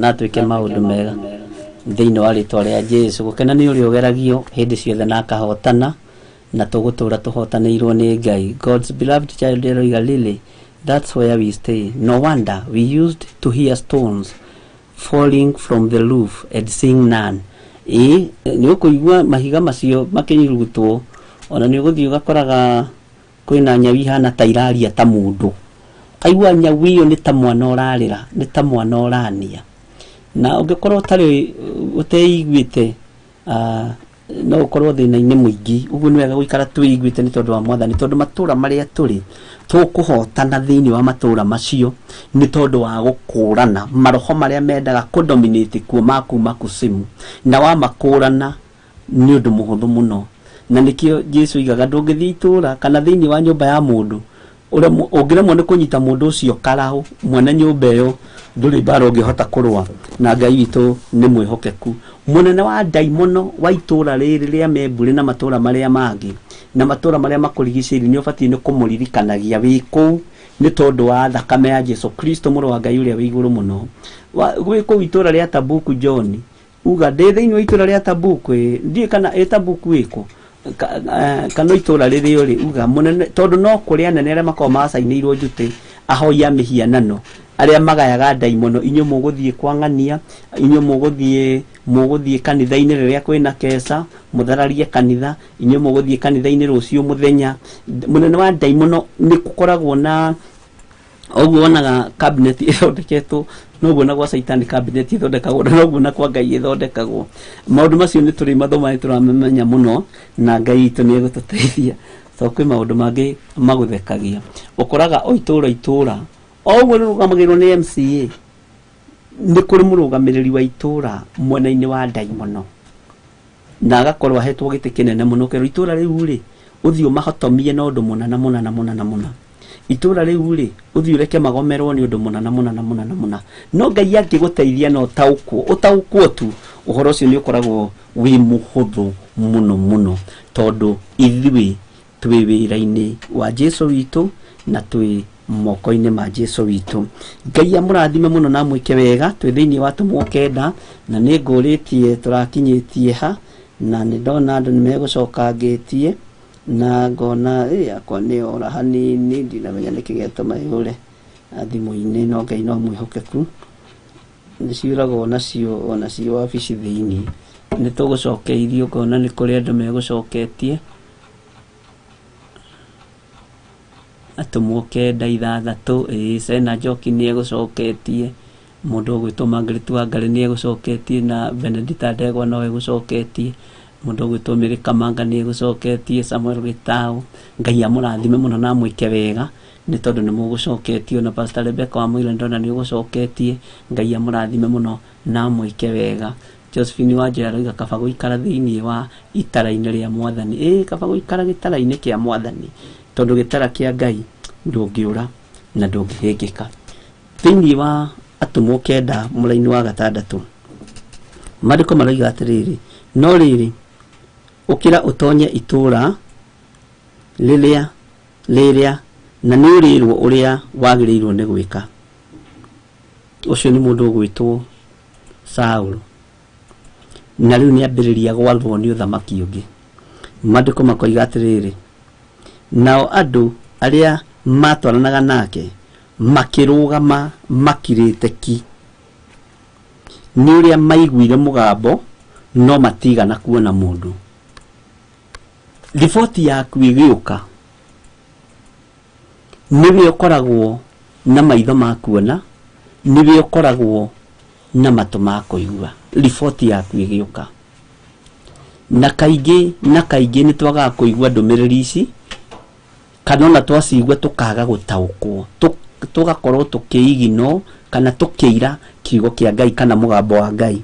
Na twĩke maũndũ mega thĩinĩ wa rĩtwa rĩa Jesu. Gũkena nĩ ũrĩa ũgeragio hĩndĩ ciothe na akahotana, na tũgũtũra tũhotanĩirwo nĩ Ngai. God's beloved child eroiga, "Lily, that's where we stay. No wonder we used to hear stones falling from the roof and seeing none." Ĩ nĩ ũkũigua mahiga macio makĩrutwo, ona nĩ ũgũthiĩ ũgakoraga kwĩna nyau ihana ta iraria ta mũndũ, kaigua nyau ĩyo nĩ ta mwana ũrarĩra, nĩ ta mwana ũrania. Na ũngĩkorwo ũtarĩ ũteiguĩte, no ũkorwo thĩna-inĩ mũingĩ. Ũguo nĩ wega gũikara twĩiguĩte nĩ tondũ wa Mwathani, tondũ matũra marĩa tũrĩ tũkũhotana thĩinĩ wa matũra macio nĩ tondũ wa gũkũrana maroho marĩa mendaga kũdominate kuo makuma kusimu, na wamakũrana nĩ ũndũ mũhũthũ mũno. Na nĩkĩo Jesu igaga ndũngĩthiĩ itũra kana thĩinĩ wa nyũmba ya mũndũ ũngĩremwo nĩ kũnyita mũndũ ũcio karahũ mwene nyũmba ĩyo, ndũrĩ mbara ũngĩhota kũrũa. Na Ngai witũ nĩ mwĩhokeku. Mũnene wa ndaimono wa itũra rĩrĩ rĩa Membũrĩ na matũra marĩa mangĩ na matũra marĩa makũrigicĩirie, nĩ ũbatiĩ nĩ kũmũririkanagia wĩ kũu nĩ tondũ wa thakame ya Jesu Kristo, mũrũ wa Ngai ũrĩa wĩ igũrũ mũno. Gwĩ kũu itũra rĩa Tabuku, John, uga ndĩ thĩinĩ wa itũra rĩa Tabuku, ĩ ndiũĩ kana ĩ Tabuku ĩkũ kana itũra rĩrĩa ũrĩ, uga mũnene, tondũ no kũrĩ anene arĩa makoragwo macainĩirwo njutĩ, ahoi a mĩhianano arĩa magayaga ndaimono. Inyuĩ mũgũthiĩ kwang'ania, inyuĩ mũgũthiĩ kanitha-inĩ rĩrĩa kwĩna keca mũthararie kanitha, inyuĩ mũgũthiĩ kanitha-inĩ rũciũ mũthenya. Mũnene wa ndaimono nĩ gũkoragwo na ũguo wonaga cabinet ĩthondeketwo, noguo na gwa Caitani cabinet ĩthondekagwo, na noguo na kwa Ngai ĩthondekagwo. Maũndũ macio nĩ tũrĩ mathoma, nĩ tũramamenya mũno, na Ngai witũ nĩ egũtũteithia, tondũ kwĩ maũndũ mangĩ magũthekagia. Ũkoraga o itũra itũra o ũguo rĩrũgamagĩrĩrwo nĩ MCA, nĩ kũrĩ mũrũgamĩrĩri wa itũra mwena-inĩ wa ndaimono, na agakorwo ahetwo gĩtĩ kĩnene mũno, kerwo itũra rĩu rĩ ũthiĩ ũmahotomie na ũndũ mũna na mũna na mũna na mũna, itũra rĩu rĩ ũthiĩ ũreke magomerwo nĩ ũndũ mũna na mũna na mũna na mũna. No Ngai angĩgũteithia na ũtaũkwo, ũtaũkwo tu, ũhoro ũcio nĩ ũkoragwo wĩ mũhũthũ mũno mũno, tondũ ithuĩ twĩ wĩra-inĩ wa Jesu witũ na twĩ moko-inĩ ma Jesu witũ. Ngai amũrathime mũno na amwĩke wega. Twĩ thĩinĩ wa Atũmwo 9, na nĩ ngũrĩtie tũrakinyĩtie ha, na nĩ ndona andũ nĩ megũcokangĩtie, na ngona ĩ yakwa nĩ ora hanini, ndinamenya nĩkĩ gĩatũma yũre thimũ-inĩ, no Ngai no mwĩhokeku, nĩ ciũragwo nacio ona ciĩ wabici thĩinĩ. Nĩ tũgũcokeirio, ngona nĩ kũrĩ andũ megũcoketie. Atũmwo 9:6, ĩĩ Sena Njoki nĩ egũcoketie, mũndũ ũgwĩtwo Margaret Wangari nĩ egũcoketie, na Benedita Ndegwa no egũcoketie, mũndũ ũgwĩtwo Mary Kamanga nĩ egũcoketie, Samuel Gĩtaũ. Ngai amũrathime mũno na amwĩke wega nĩ tondũ nĩ mũgũcoketio, na Pastor Rebecca wa Mũira ndona nĩ ũgũcoketie. Ngai amũrathime mũno na amwĩke wega. Josephine Wanjoya aroiga kaba gũikara thĩinĩ wa itara-inĩ rĩa Mwathani. Ĩĩ, kaba gũikara gĩtara-inĩ kĩa Mwathani, tondũ gĩtara kĩa Ngai ndũngĩũra na ndũngĩhĩngĩka. Thĩinĩ wa Atũmwo 9 mũraini wa 6, maandĩko maroiga atĩrĩrĩ, "No rĩrĩ, ũkĩra ũtonye itũũra rĩrĩa rĩrĩa, na nĩ ũrĩrwo ũrĩa wagĩrĩirwo nĩ gwĩka." Ũcio nĩ mũndũ ũgwĩtwo Saũlũ, na rĩu nĩ ambĩrĩria gwathwo nĩ ũthamaki ũngĩ. Maandĩko makoiga atĩrĩrĩ, "Nao andũ arĩa matwaranaga nake makĩrũgama makirĩte ki nĩ ũrĩa maiguire mũgambo, no matigana kuona mũndũ." Riboti yaku ĩgĩũka, nĩwe ũkoragwo na maitho ma kuona, nĩwe ũkoragwo na matũ ma kũigua. Riboti yaku ĩgĩũka, na kaingĩ na kaingĩ nĩ twagaga kũigua ndũmĩrĩri ici, kana ona twacigua tũkaga gũtaũkwo, tũgakorwo tũkĩigino kana tũkĩira kiugo kĩa Ngai kana mũgambo wa Ngai.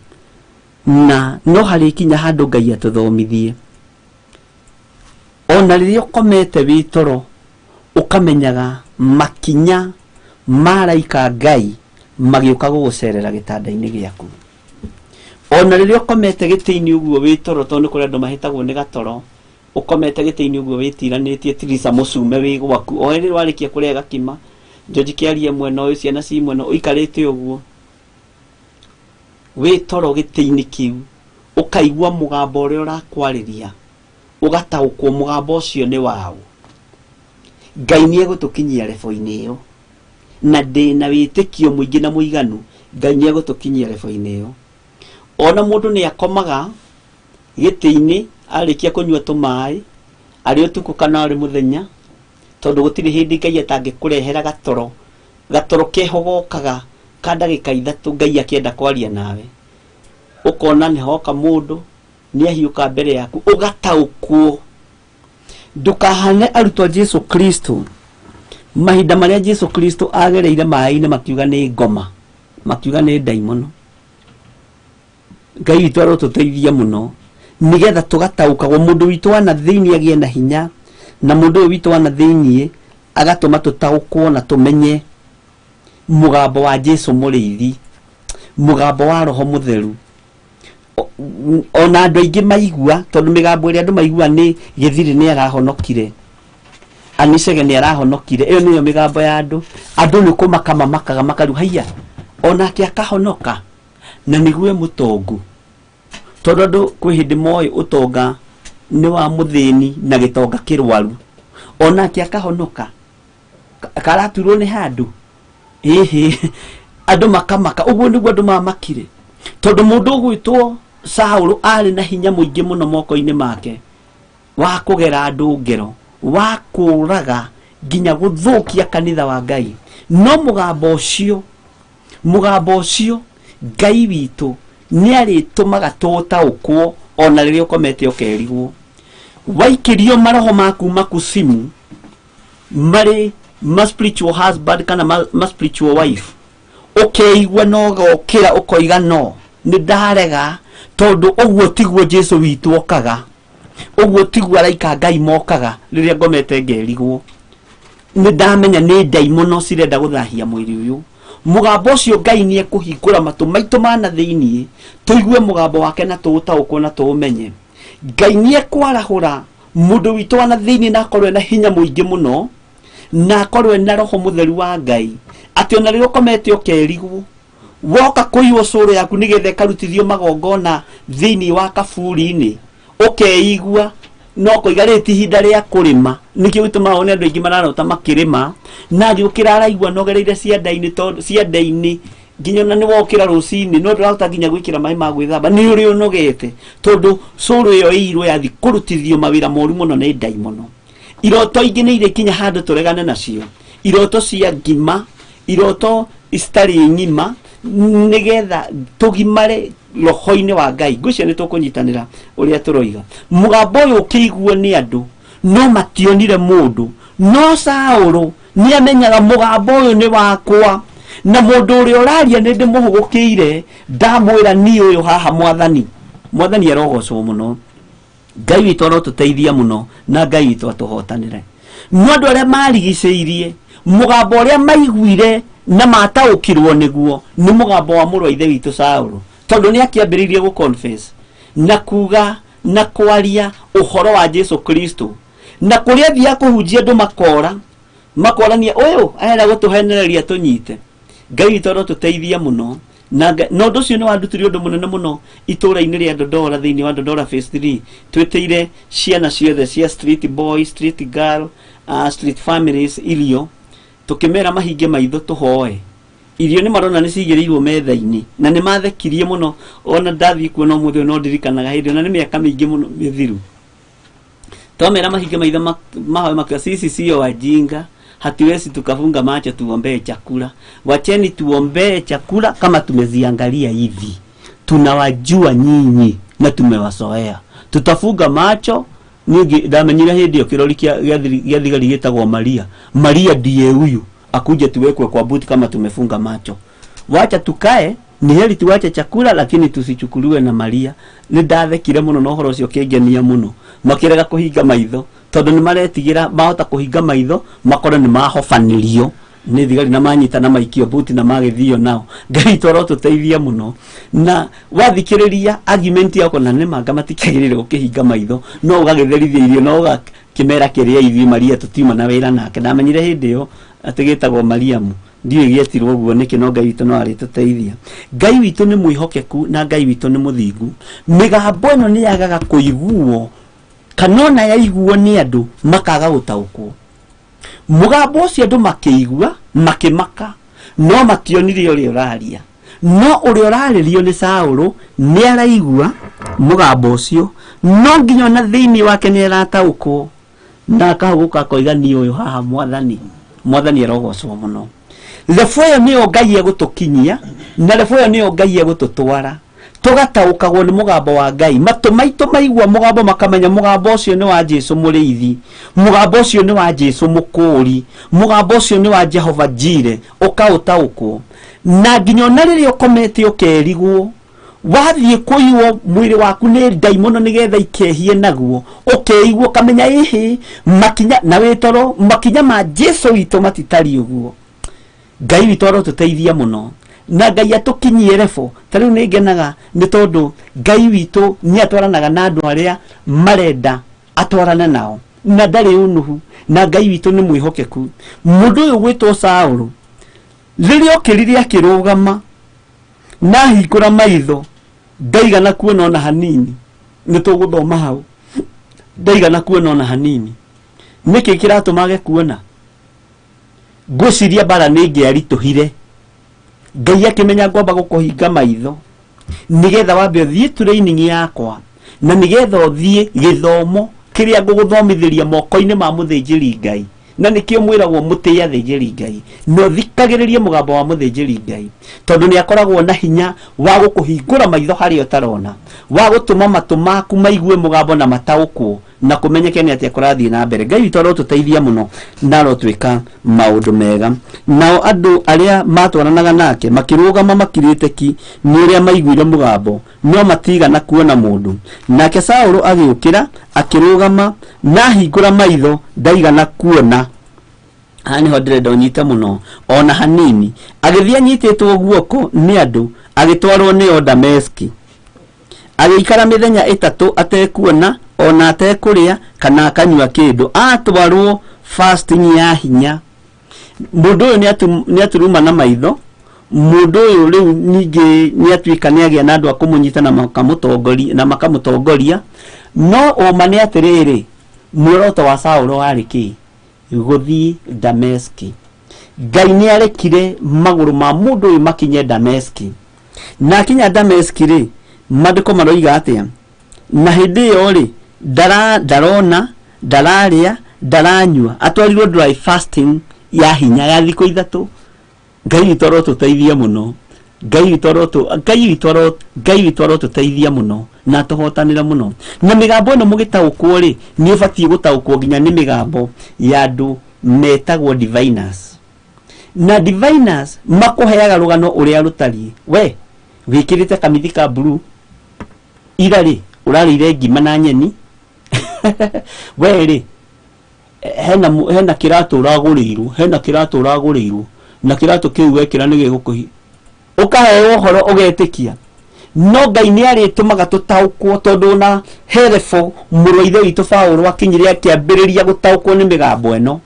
Na no harĩ kinya handũ Ngai atũthomithie, ona rĩrĩa ũkomete wĩ toro, ũkamenyaga makinya ma araika Ngai magĩũka gũgũcerera gĩtanda-inĩ gĩaku. Ona rĩrĩa ũkomete gĩtĩ-inĩ ũguo wĩ toro, tondũ nĩ kũrĩ andũ mahĩtagwo nĩ gatoro, ũkomete gĩtĩ-inĩ ũguo wĩtiranĩtie tirisa mũcume wĩ gwaku, o rĩrĩ warĩkia kũrĩa gakima, George kĩarie mwena ũyũ, ciana ci mwena ũyũ, ũikarĩte ũguo. Wĩ toro gĩtĩ-inĩ kĩu ũkaigua mũgambo ũrĩa ũrakwarĩria, ũgataũkwo mũgambo ũcio nĩ waũ. Ngai nĩ egũtũkinyia rebo-inĩ ĩyo, na ndĩna wĩtĩkio mũingĩ na mũiganu Ngai nĩ egũtũkinyia rebo-inĩ ĩyo. Ona mũndũ nĩ akomaga gĩtĩ-inĩ arĩkia kũnyua tũmaĩ, arĩ ũtukũ kana arĩ mũthenya, tondũ gũtirĩ hĩndĩ Ngai atangĩkũrehera gatoro, gatoro keho gokaga ka ndagĩka ithatũ Ngai akĩenda kwaria nawe. Ũkona nĩ hoka mũndũ nĩ ahiũka mbere yaku, ũgataũkwo. Ndũkahane arutwo a Jesu Kristo mahinda marĩa Jesu Kristo agereire maĩ-inĩ makiuga nĩ ngoma, makiuga nĩ ndaimono. Ngai witũ arotũteithia mũno nĩgetha tũgataũkagwo mũndũ witũ wa na thĩinĩ agĩe na hinya, na mũndũ ũyũ witũ wa na thĩinĩ agatũma tũtaũkwo na tũmenye mũgambo wa Jesu mũrĩithi, mũgambo wa Roho Mũtheru. Ona andũ aingĩ maigua, tondũ mĩgambo ĩrĩa andũ maigua nĩ Gĩthiri nĩ arahonokire, Anicege nĩ arahonokire, ĩyo nĩyo mĩgambo ya andũ. Andũ nĩ kũmaka mamakaga makaru haiya onake akahonoka, na nĩguo mũtongu, tondũ andũ kwĩ hĩndĩ moĩ ũtonga nĩ wa mũthĩni na gĩtonga kĩrwaru, onake akahonoka, karaturwo nĩ handũ ĩhĩ, andũ makamaka. Ũguo nĩguo andũ mamakire, tondũ mũndũ ũgwĩtwo Saũlũ arĩ na hinya mũingĩ mũno moko-inĩ make wa kũgera andũ ngero, wa kũraga nginya gũthũkia kanitha wa Ngai. No mũgambo ũcio Ngai witũ nĩ arĩtũmaga tũtaũkwo ona rĩrĩa ũkomete ũkerigwo. Waikĩrio maroho maku makusimu marĩ ma spiritual husband kana ma spiritual wife, ũkeigua no ũgokĩra ũkoiga no nĩ ndarega, tondũ ũguo tiguo Jesu witũ okaga, ũguo tiguo araika Ngai mokaga rĩrĩa ngomete ngerigwo. Nĩ ndamenya nĩ ndaimono cirenda gũthahia mwĩrĩ ũyũ. Mũgambo ũcio Ngai nĩ ekũhingũra matũ maitũ ma na thĩinĩ, tũigue mũgambo wake na tũũtaũkwo na tũũmenye. Ngai nĩ ekwarahũra mũndũ witũ wa na thĩinĩ na akorwo ena hinya mũingĩ mũno, na akorwo ena Roho Mũtheru wa Ngai, atĩ ona rĩrĩa ũkomete ũkerigwo, woka kũiywo cũrũ yaku nĩgetha ĩkarutithio magongona thĩinĩ wa kaburi-inĩ, ũkeigua no kũiga rĩrĩ ti ihinda rĩa kũrĩma. Nĩkĩo gĩtũmaga wone andũ aingĩ mararota makĩrĩma, na agĩũkĩra araigua nogereire cianda-inĩ, tondũ cianda-inĩ nginya ona nĩ wokĩra rũcinĩ no ndũrahota nginya gwĩkĩra maĩ ma gwĩthamba, nĩ ũrĩ ũnogete, tondũ cũrũ ĩyo ĩirwo yathi kũrutithio mawĩra moru mũno nĩ ndaimono. Iroto ingĩ nĩ irĩkinya handũ tũregane nacio, iroto cia ngima, iroto citarĩ ng'ima, nĩgetha tũgimare roho-inĩ wa Ngai. Ngwĩciria nĩ tũkũnyitanĩra ũrĩa tũroiga. Mũgambo ũyũ ũkĩiguo nĩ andũ no mationire mũndũ, no Saũlũ nĩ amenyaga mũgambo ũyũ nĩ wakwa, na mũndũ ũrĩa ũraria nĩ ndĩmũhũgũkĩire, ndamwĩra niĩ ũyũ haha Mwathani. Mwathani arogocwo mũno. Ngai witũ arotũteithia mũno, na Ngai witũ atũhotanĩre. No andũ arĩa marigicĩirie mũgambo ũrĩa maiguire na mataũkirwo nĩguo nĩ mũgambo wa mũrũ wa ithe witũ Saũlũ, tondũ nĩ akĩambĩrĩirie gũ confess na kuga na kwaria ũhoro wa Jesu Kristo, na kũrĩa athiaga kũhunjia andũ makora, makorania ũyũ arenda gũtũhenereria tũnyite. Ngai witũ arotũteithia mũno. Na ũndũ ũcio nĩ wandutire ũndũ mũnene mũno itũũra-inĩ rĩa Dodora, thĩinĩ wa Dodora Phase 3. Twĩtĩire ciana ciothe cia street boy, street girl, street families irio, tũkĩmera mahinge maitho tũhoe. Irio nĩ marona nĩ cigĩrĩirwo metha-inĩ, na nĩ mathekirie mũno. Ona ndathiĩ kuona ũmũthĩ ũyũ no ndirikanaga hĩndĩ ĩyo, na nĩ mĩaka mĩingĩ mũno mĩthiru. Twamera mahinge maitho mahoe makiuga, sisi sio wajinga, hatuwezi tukafunga macho tuombee chakula. Wacheni tuombee chakula kama tumeziangalia hivi. Tunawajua nyinyi na tumewazoea. Tutafunga macho. Nyingi ndamenyire hĩndĩ ĩyo kĩrori gĩa thigari gĩtagwo Maria. Maria ndiye huyu, akuje tuwekwe kwa buti kama tumefunga macho. Wacha tukae, ni heri tuache chakula lakini tusichukuliwe na Maria. Nĩ ndathekire mũno na ũhoro ũcio ũkĩngenia mũno. Makĩrega kũhinga maitho tondũ nĩ maretigĩra mahota kũhinga maitho makorwo nĩ mahobanĩrio nĩ thigari na manyita na maikio buti na magĩthio nao. Ngai witũ arotũteithia mũno. Na wathikĩrĩria argument yakwa, na nĩ manga matikĩagĩrĩire gũkĩhinga maitho, no ũgagĩtherithia irio, no ũgakĩmera kĩrĩa ithuĩ Maria tũtiuma na wĩra nake. Ndamenyire hĩndĩ ĩyo atĩ gĩtagwo Mariamu. Ndiũĩ gĩetirwo ũguo nĩkĩ, no Ngai witũ no arĩtũteithia. Ngai witũ nĩ mwĩhokeku na Ngai witũ nĩ mũthingu. Mĩgambo ĩno nĩ yagaga kũiguo kana ona yaiguo nĩ andũ makaga gũtaũkwo. Mũgambo ũcio andũ makĩigua makĩmaka, no mationire ũrĩa ũraria. No ũrĩa ũrarĩrio nĩ Saũlũ nĩ araigua mũgambo ũcio, no nginya ona thĩinĩ wake nĩ arataũkwo, na akahũgũka akoiga niĩ ũyũ haha Mwathani. Mwathani arogocwo mũno. Lebo ĩyo nĩyo Ngai egũtũkinyia, na lebo ĩyo nĩyo Ngai egũtũtwara. Tũgataũkagwo nĩ mũgambo wa Ngai. Matũ maitũ maigua mũgambo makamenya mũgambo ũcio nĩ wa Jesu mũrĩithi, mũgambo ũcio nĩ wa Jesu mũkũũri, mũgambo ũcio nĩ wa Jehova Jire, ũkaũtaũkwo. Na nginya ona rĩrĩa ũkomete ũkerigwo, wathiĩ kũiywo mwĩrĩ waku nĩ ndaimono nĩgetha ikehie naguo, ũkeigua ũkamenya ĩhĩ makinya na wĩtoro, makinya ma Jesu witũ matitariĩ ũguo. Ngai witũ arotũteithia mũno na Ngai atũkinyie rebo. Ta rĩu nĩ ngenaga nĩ tondũ Ngai witũ nĩ atwaranaga na andũ arĩa marenda atwarane nao, na ndarĩ ũnũhu, na Ngai witũ nĩ mwĩhokeku. Mũndũ ũyũ gwĩtwo Saũlũ rĩrĩa okĩrire akĩrũgama na ahingũra maitho, ndaigana kuona ona hanini. Nĩ tũgũthoma hau, ndaigana kuona ona hanini. Nĩkĩ kĩratũma age kuona? Ngwĩciria mbara nĩ ĩngĩaritũhire. Ngai akĩmenya ngwamba gũkũhinga maitho nĩgetha wambe ũthiĩ training yakwa, na nĩgetha ũthiĩ gĩthomo kĩrĩa ngũgũthomithĩria moko-inĩ ma mũthĩnjĩri Ngai. Na nĩkĩo mwĩragwo mũtĩe athĩnjĩri Ngai, na ũthikagĩrĩrie mũgambo wa mũthĩnjĩri Ngai, tondũ nĩ akoragwo na hinya wa gũkũhingũra maitho harĩa ũtarona, wa gũtũma matũ maku maigue mũgambo na mataũkwo, na kũmenyeke nĩ atĩa kũrathiĩ na mbere. Ngai witũ arotũteithia mũno na arotwĩka maũndũ mega. Nao andũ arĩa matwaranaga nake makĩrũgama makirĩte ki nĩ ũrĩa maiguire mũgambo, no matigana kuona mũndũ. Nake Saũlũ agĩũkĩra akĩrũgama, na ahingũra maitho ndaigana kuona. Haha nĩho ndĩrenda ũnyite mũno ona hanini. Agĩthiĩ anyitĩtwo guoko nĩ andũ, agĩtwarwo nĩo Dameski. Agĩikara mĩthenya ĩtatũ atekuona ona atekũrĩa kana akanyua kĩndũ. Atwarwo fasting ya hinya. Mũndũ ũyũ nĩ aturuma na maitho. Mũndũ ũyũ rĩu ningĩ nĩ atuĩka nĩ agĩa na andũ a kũmũnyita na makamũtongoria, na makamũtongoria. No ũma nĩ atĩrĩrĩ, muoroto wa Saũlũ warĩ kĩ? Gũthiĩ Dameski. Ngai nĩ arekire magũrũ ma mũndũ ũyũ makinye Dameski. Na akinya Dameski rĩ, maandĩko maroiga atĩa? Na hĩndĩ ĩyo rĩ, ndarona, ndararĩa, ndaranyua. Atwarirwo dry fasting ya hinya ya thikũ ithatũ. Ngai witũ arotũteithia mũno. Ngai witũ arotu, Ngai witũ aro, Ngai witũ arotũteithia mũno na atũhotanĩre mũno. Na mĩgambo ĩno mũgĩtaũkwo rĩ, nĩ ũbatiĩ gũtaũkwo nginya nĩ mĩgambo ya andũ metagwo diviners. Na diviners makũheaga rũgano ũrĩa rũtariĩ. We wĩkĩrĩte kamithi ka blue, ira rĩ ũrarĩire ngima na nyeni. We rĩ hena kĩratũ ũragũrĩirwo, hena kĩratũ ũragũrĩirwo, na kĩratũ kĩu wekĩra nĩ gĩgũkũhi. Ũkaheo ũhoro ũgetĩkia. No Ngai nĩ arĩtũmaga tũtaũkwo, tondũ ona herefo mũrũ wa ithe witũ Paũlũ akinyire akĩambĩrĩria gũtaũkwo nĩ mĩgambo ĩno,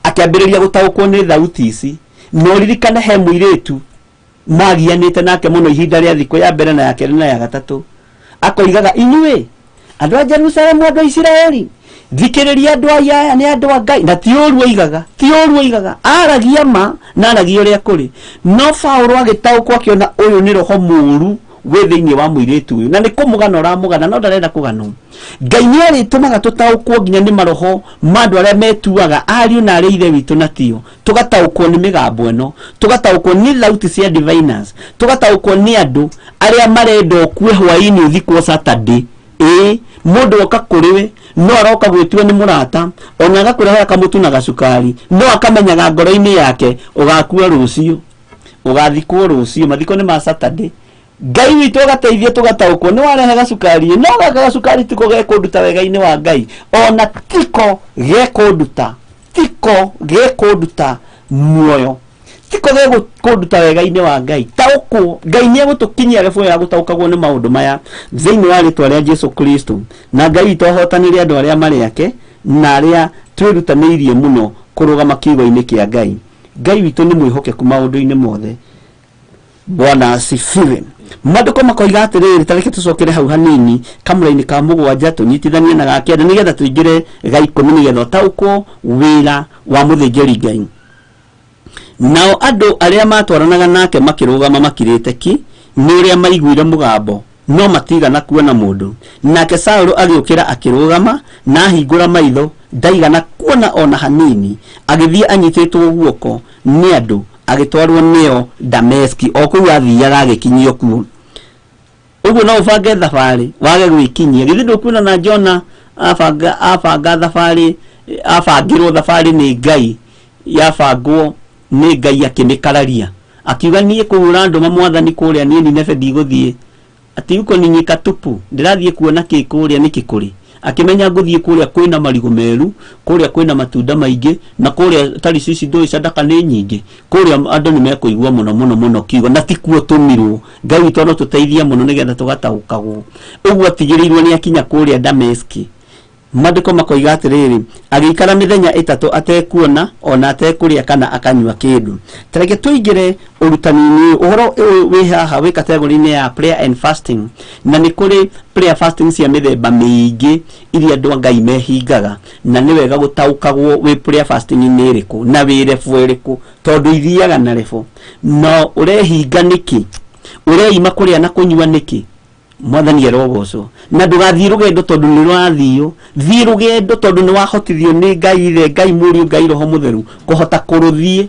akĩambĩrĩria gũtaũkwo nĩ thauti ici. Na ũririkane he mũirĩtu magianĩte nake mũno ihinda rĩa thikũ ya mbere na ya kerĩ na ya gatatũ, akoigaga inyuĩ andũ a Jerusalemu, andũ a Isiraeli, thikĩrĩria andũ aya nĩ andũ a Ngai. Na ti ũru oigaga, ti ũru oigaga, aragia ma na aragia ũrĩa kũrĩ. No Paũlũ agĩtaũkwo akĩona ũyũ nĩ roho mũũru wĩ thĩinĩ wa mũirĩtu ũyũ, na nĩ kũmũgana ũramũgana, no ndarenda kũganwo. Ngai nĩ arĩtũmaga tũtaũkwo nginya nĩ maroho ma andũ arĩa metuaga ariũ na arĩa ithe witũ na tio. Tũgataũkwo nĩ mĩgambo ĩno, tũgataũkwo nĩ thauti cia diviners, tũgataũkwo nĩ andũ arĩa marenda ũkue hwaĩ-inĩ ũthikwo Saturday. Ĩĩ, mũndũ oka kũrĩ we no aroka gwĩtua nĩ mũrata, ona agakũrehera kamũtu na gacukari, no akamenyaga ngoro-inĩ yake ũgakua rũciũ, ũgathikwo rũciũ, mathiko nĩ ma Saturday. Ngai witũ agateithia tũgataũkwo nĩ warehe gacukari, no gaka gacukari tiko gekũnduta wega-inĩ wa Ngai, ona tiko gekũnduta, tiko gekũnduta muoyo, tiko gekũnduta wega-inĩ wa Ngai. Taũkwo, Ngai nĩ egũtũkinyia rebo ya gũtaũkagwo nĩ maũndũ maya thĩinĩ wa rĩtwa rĩa Jesu Kristo. Na Ngai witũ ahotanĩre andũ arĩa marĩ ake na arĩa twĩrutanĩirie mũno kũrũgama kiugo-inĩ kĩa Ngai. Ngai witũ nĩ mwĩhokeku maũndũ-inĩ mothe. Bwana asifiwe. Maandĩko makoiga atĩrĩrĩ, ta reke tũcokere hau hanini kamũra-inĩ ka 7 tũnyitithanie na ga 9 nĩgetha tũingĩre ga 10 nĩgetha ũtaũkwo wĩra wa mũthĩnjĩri Ngai. Nao andũ arĩa matwaranaga nake makĩrũgama makirĩte ki nĩ ũrĩa maiguire mũgambo, no matigana kuona mũndũ. Nake Saũlũ agĩũkĩra akĩrũgama, na ahingũra maitho ndaigana kuona ona hanini, agĩthiĩ anyitĩtwo guoko nĩ andũ, agĩtwarwo nĩo Dameski, o kũu athiaga agĩkinyio kuo. Ũguo no ũbange thabarĩ wage gwĩkinyia. Githĩ ndũkuona na Jona abanga thabarĩ, abangĩrwo thabarĩ nĩ Ngai, yabangwo nĩ Ngai akĩmĩkararia, akiuga niĩ kũhũra ndũma mwathani kũrĩa niĩ Nineve ndigũthiĩ, ati uko ni nyika tupu, ndĩrathiĩ kuona kĩ kũrĩa nĩkĩ kũrĩ. Akĩmenya ngũthiĩ kũrĩa kwĩna marigũ meru, kũrĩa kwĩna matunda maingĩ, na kũrĩa Tarishishi ndũĩ sadaka nĩ nyingĩ, kũrĩa andũ nĩ mekũigua mũno mũno mũno kiugo, na tikuo tũmirwo. Ngai witũ no tũteithie mũno nĩgetha tũgataũkagwo. Ũguo atigĩrĩirwo nĩ akinya kũrĩa Dameski. Maandĩko makoiga atĩrĩrĩ, agĩikara mĩthenya 3 atekuona ona atekũrĩa kana akanyua kĩndũ. Ta reke tũingĩre ũrutani-inĩ ũhoro ũyũ wĩ haha wĩ kategori-inĩ ya prayer and fasting, na nĩ kũrĩ prayer fasting cia mĩthemba mĩingĩ iria andũ a Ngai mehingaga, na nĩ wega gũtaũkagwo wĩ prayer fasting nĩ ĩrĩkũ na wĩ level ĩrĩkũ, tondũ ithiaga na level. No ũrehinga nĩkĩ? Ũreima kũrĩa na kũnyua nĩkĩ? Mwathani arogocwo. Na ndũgathiĩ rũgendo tondũ nĩ rũrathiio, thiĩ rũgendo tondũ nĩ wahotithio nĩ Ngai Ithe, Ngai Mũriũ, Ngai Roho Mũtheru kũhota kũrũthiĩ.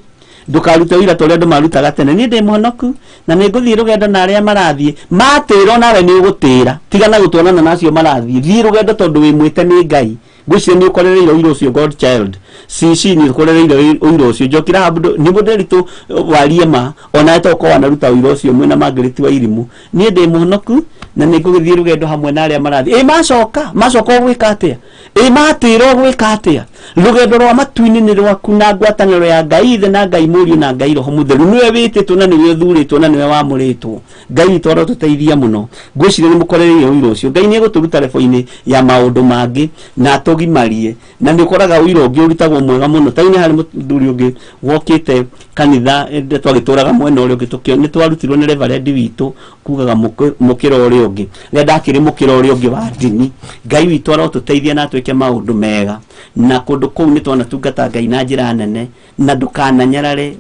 Ndũkarute ũira ta ũrĩa andũ marutaga tene, niĩ ndĩ mũhonoku na nĩ ngũthiĩ rũgendo na arĩa marathiĩ. Matĩra onawe nĩ ũgũtĩra, tigana gũtwarana na acio marathiĩ. Thiĩ rũgendo tondũ wĩ mwĩte nĩ Ngai. Ngwĩciria nĩ ũkorereire ũira ũcio God child, cici nĩ ũkorereire ũira ũcio. Njoki Rahabu nĩ mũndĩritũ warie ma, onawe to ũkorwo wanaruta ũira ũcio mwĩna Margaret wa Irimũ. Niĩ ndĩ mũhonoku na nĩ ngũgĩthiĩ rũgendo hamwe na arĩa marathiĩ. Ĩ macoka, macoka ũgwĩka atĩa? Ĩ matĩra ũgwĩka atĩa? Rũgendo rwa matu-inĩ nĩ rwaku na ngwatanĩro ya Ngai Ithe na Ngai Mũriũ na Ngai Roho Mũtheru. Nĩwe wĩtĩtwo na nĩwe ũthurĩtwo na nĩwe wamũrĩtwo. Ngai witũ arotũteithia mũno. Ngwĩciria nĩ mũkorereire ũira ũcio. Ngai nĩ egũtũruta level-inĩ ya maũndũ mangĩ na atũgimarie. Na nĩ ũkoraga ũira ũngĩ ũrutagwo mwega mũno. Ta rĩu nĩ harĩ mũthuri ũngĩ wokĩte kanitha, twagĩtũraga mwena ũrĩa ũngĩ, nĩ twarutirwo nĩ reverend witũ kugaga mũkĩra ũrĩa ũngĩ. Rĩrĩa ndakĩrĩ mũkĩra ũrĩa ũngĩ wa ndini. Ngai witũ arotũteithia na atwĩke maũndũ mega. Na kũndũ kũu nĩ twanatungata Ngai na njĩra nene, na ndũkananyarare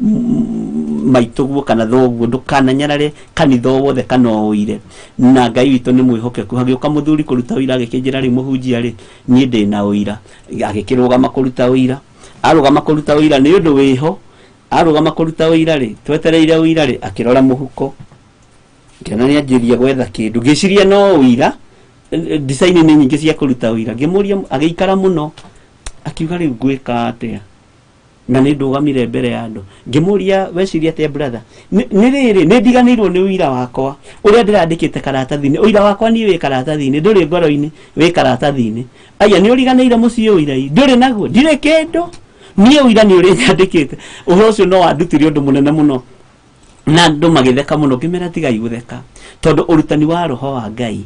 maitũguo kana thoguo, ndũkananyarare kanitha o wothe kana ũire. Na Ngai witũ nĩ mwĩhokeku. Hagĩũka mũthuri kũruta ũira, agĩkĩnjĩra rĩu mũhunjia rĩ, niĩ ndĩna ũira. Agĩkĩrũgama kũruta ũira. Arũgama kũruta ũira nĩ ũndũ wĩho. Arũgama kũruta ũira rĩ, twetereire ũira rĩ, akĩrora mũhuko. Ngĩona nĩ anjĩria gwetha kĩndũ. Ngĩciria no ũira, design nĩ nyingĩ cia kũruta ũira. Ngĩmũria, agĩikara mũno, akiuga rĩu ngwĩka atĩa? Na nĩ ndũgamire mbere ya andũ. Ngĩmũria, weciria atĩa brother? Nĩ rĩrĩ, nĩ ndiganĩirwo nĩ ũira wakwa ũrĩa ndĩrandĩkĩte karatathi-inĩ. Ũira wakwa niĩ wĩ karatathi-inĩ, ndũrĩ ngoro-inĩ, wĩ karatathi-inĩ. Aya, nĩ ũriganĩire mũciĩ ũira-ĩ? Ndũrĩ naguo, ndirĩ kĩndũ. Niĩ ũira nĩ ũrĩa nyandĩkĩte. Ũhoro ũcio no wandutire ũndũ mũnene mũno. Na andũ magĩtheka mũno, ngĩmera tigai gũtheka, tondũ ũrutani wa Roho wa Ngai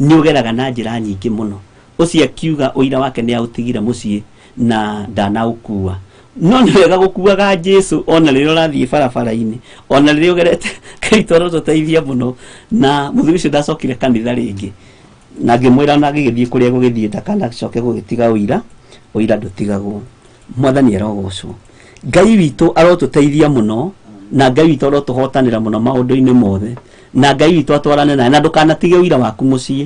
nĩ ũgeraga na njĩra nyingĩ mũno. Ũcio akiuga ũira wake nĩ aũtigire mũciĩ na ndanaũkua. No nĩ wega gũkuaga Jesu ona rĩrĩa ũrathiĩ barabara-inĩ, ona rĩrĩa ũgerete. Ngai tondũ tũteithia mũno. Na mũthuri ũcio ndacokire kanitha rĩngĩ, na ngĩmwĩra ona agĩgĩthiĩ kũrĩa gũgĩthiĩ ndakanacoke gũgĩtiga ũira. Ũira ndũtigagwo. Mwathani arogocwo. Ngai witũ arotũteithia mũno, na Ngai witũ arotũhotanĩra mũno maũndũ-inĩ mothe, na Ngai witũ atwarane nawe. Na ndũkanatige ũira waku mũciĩ,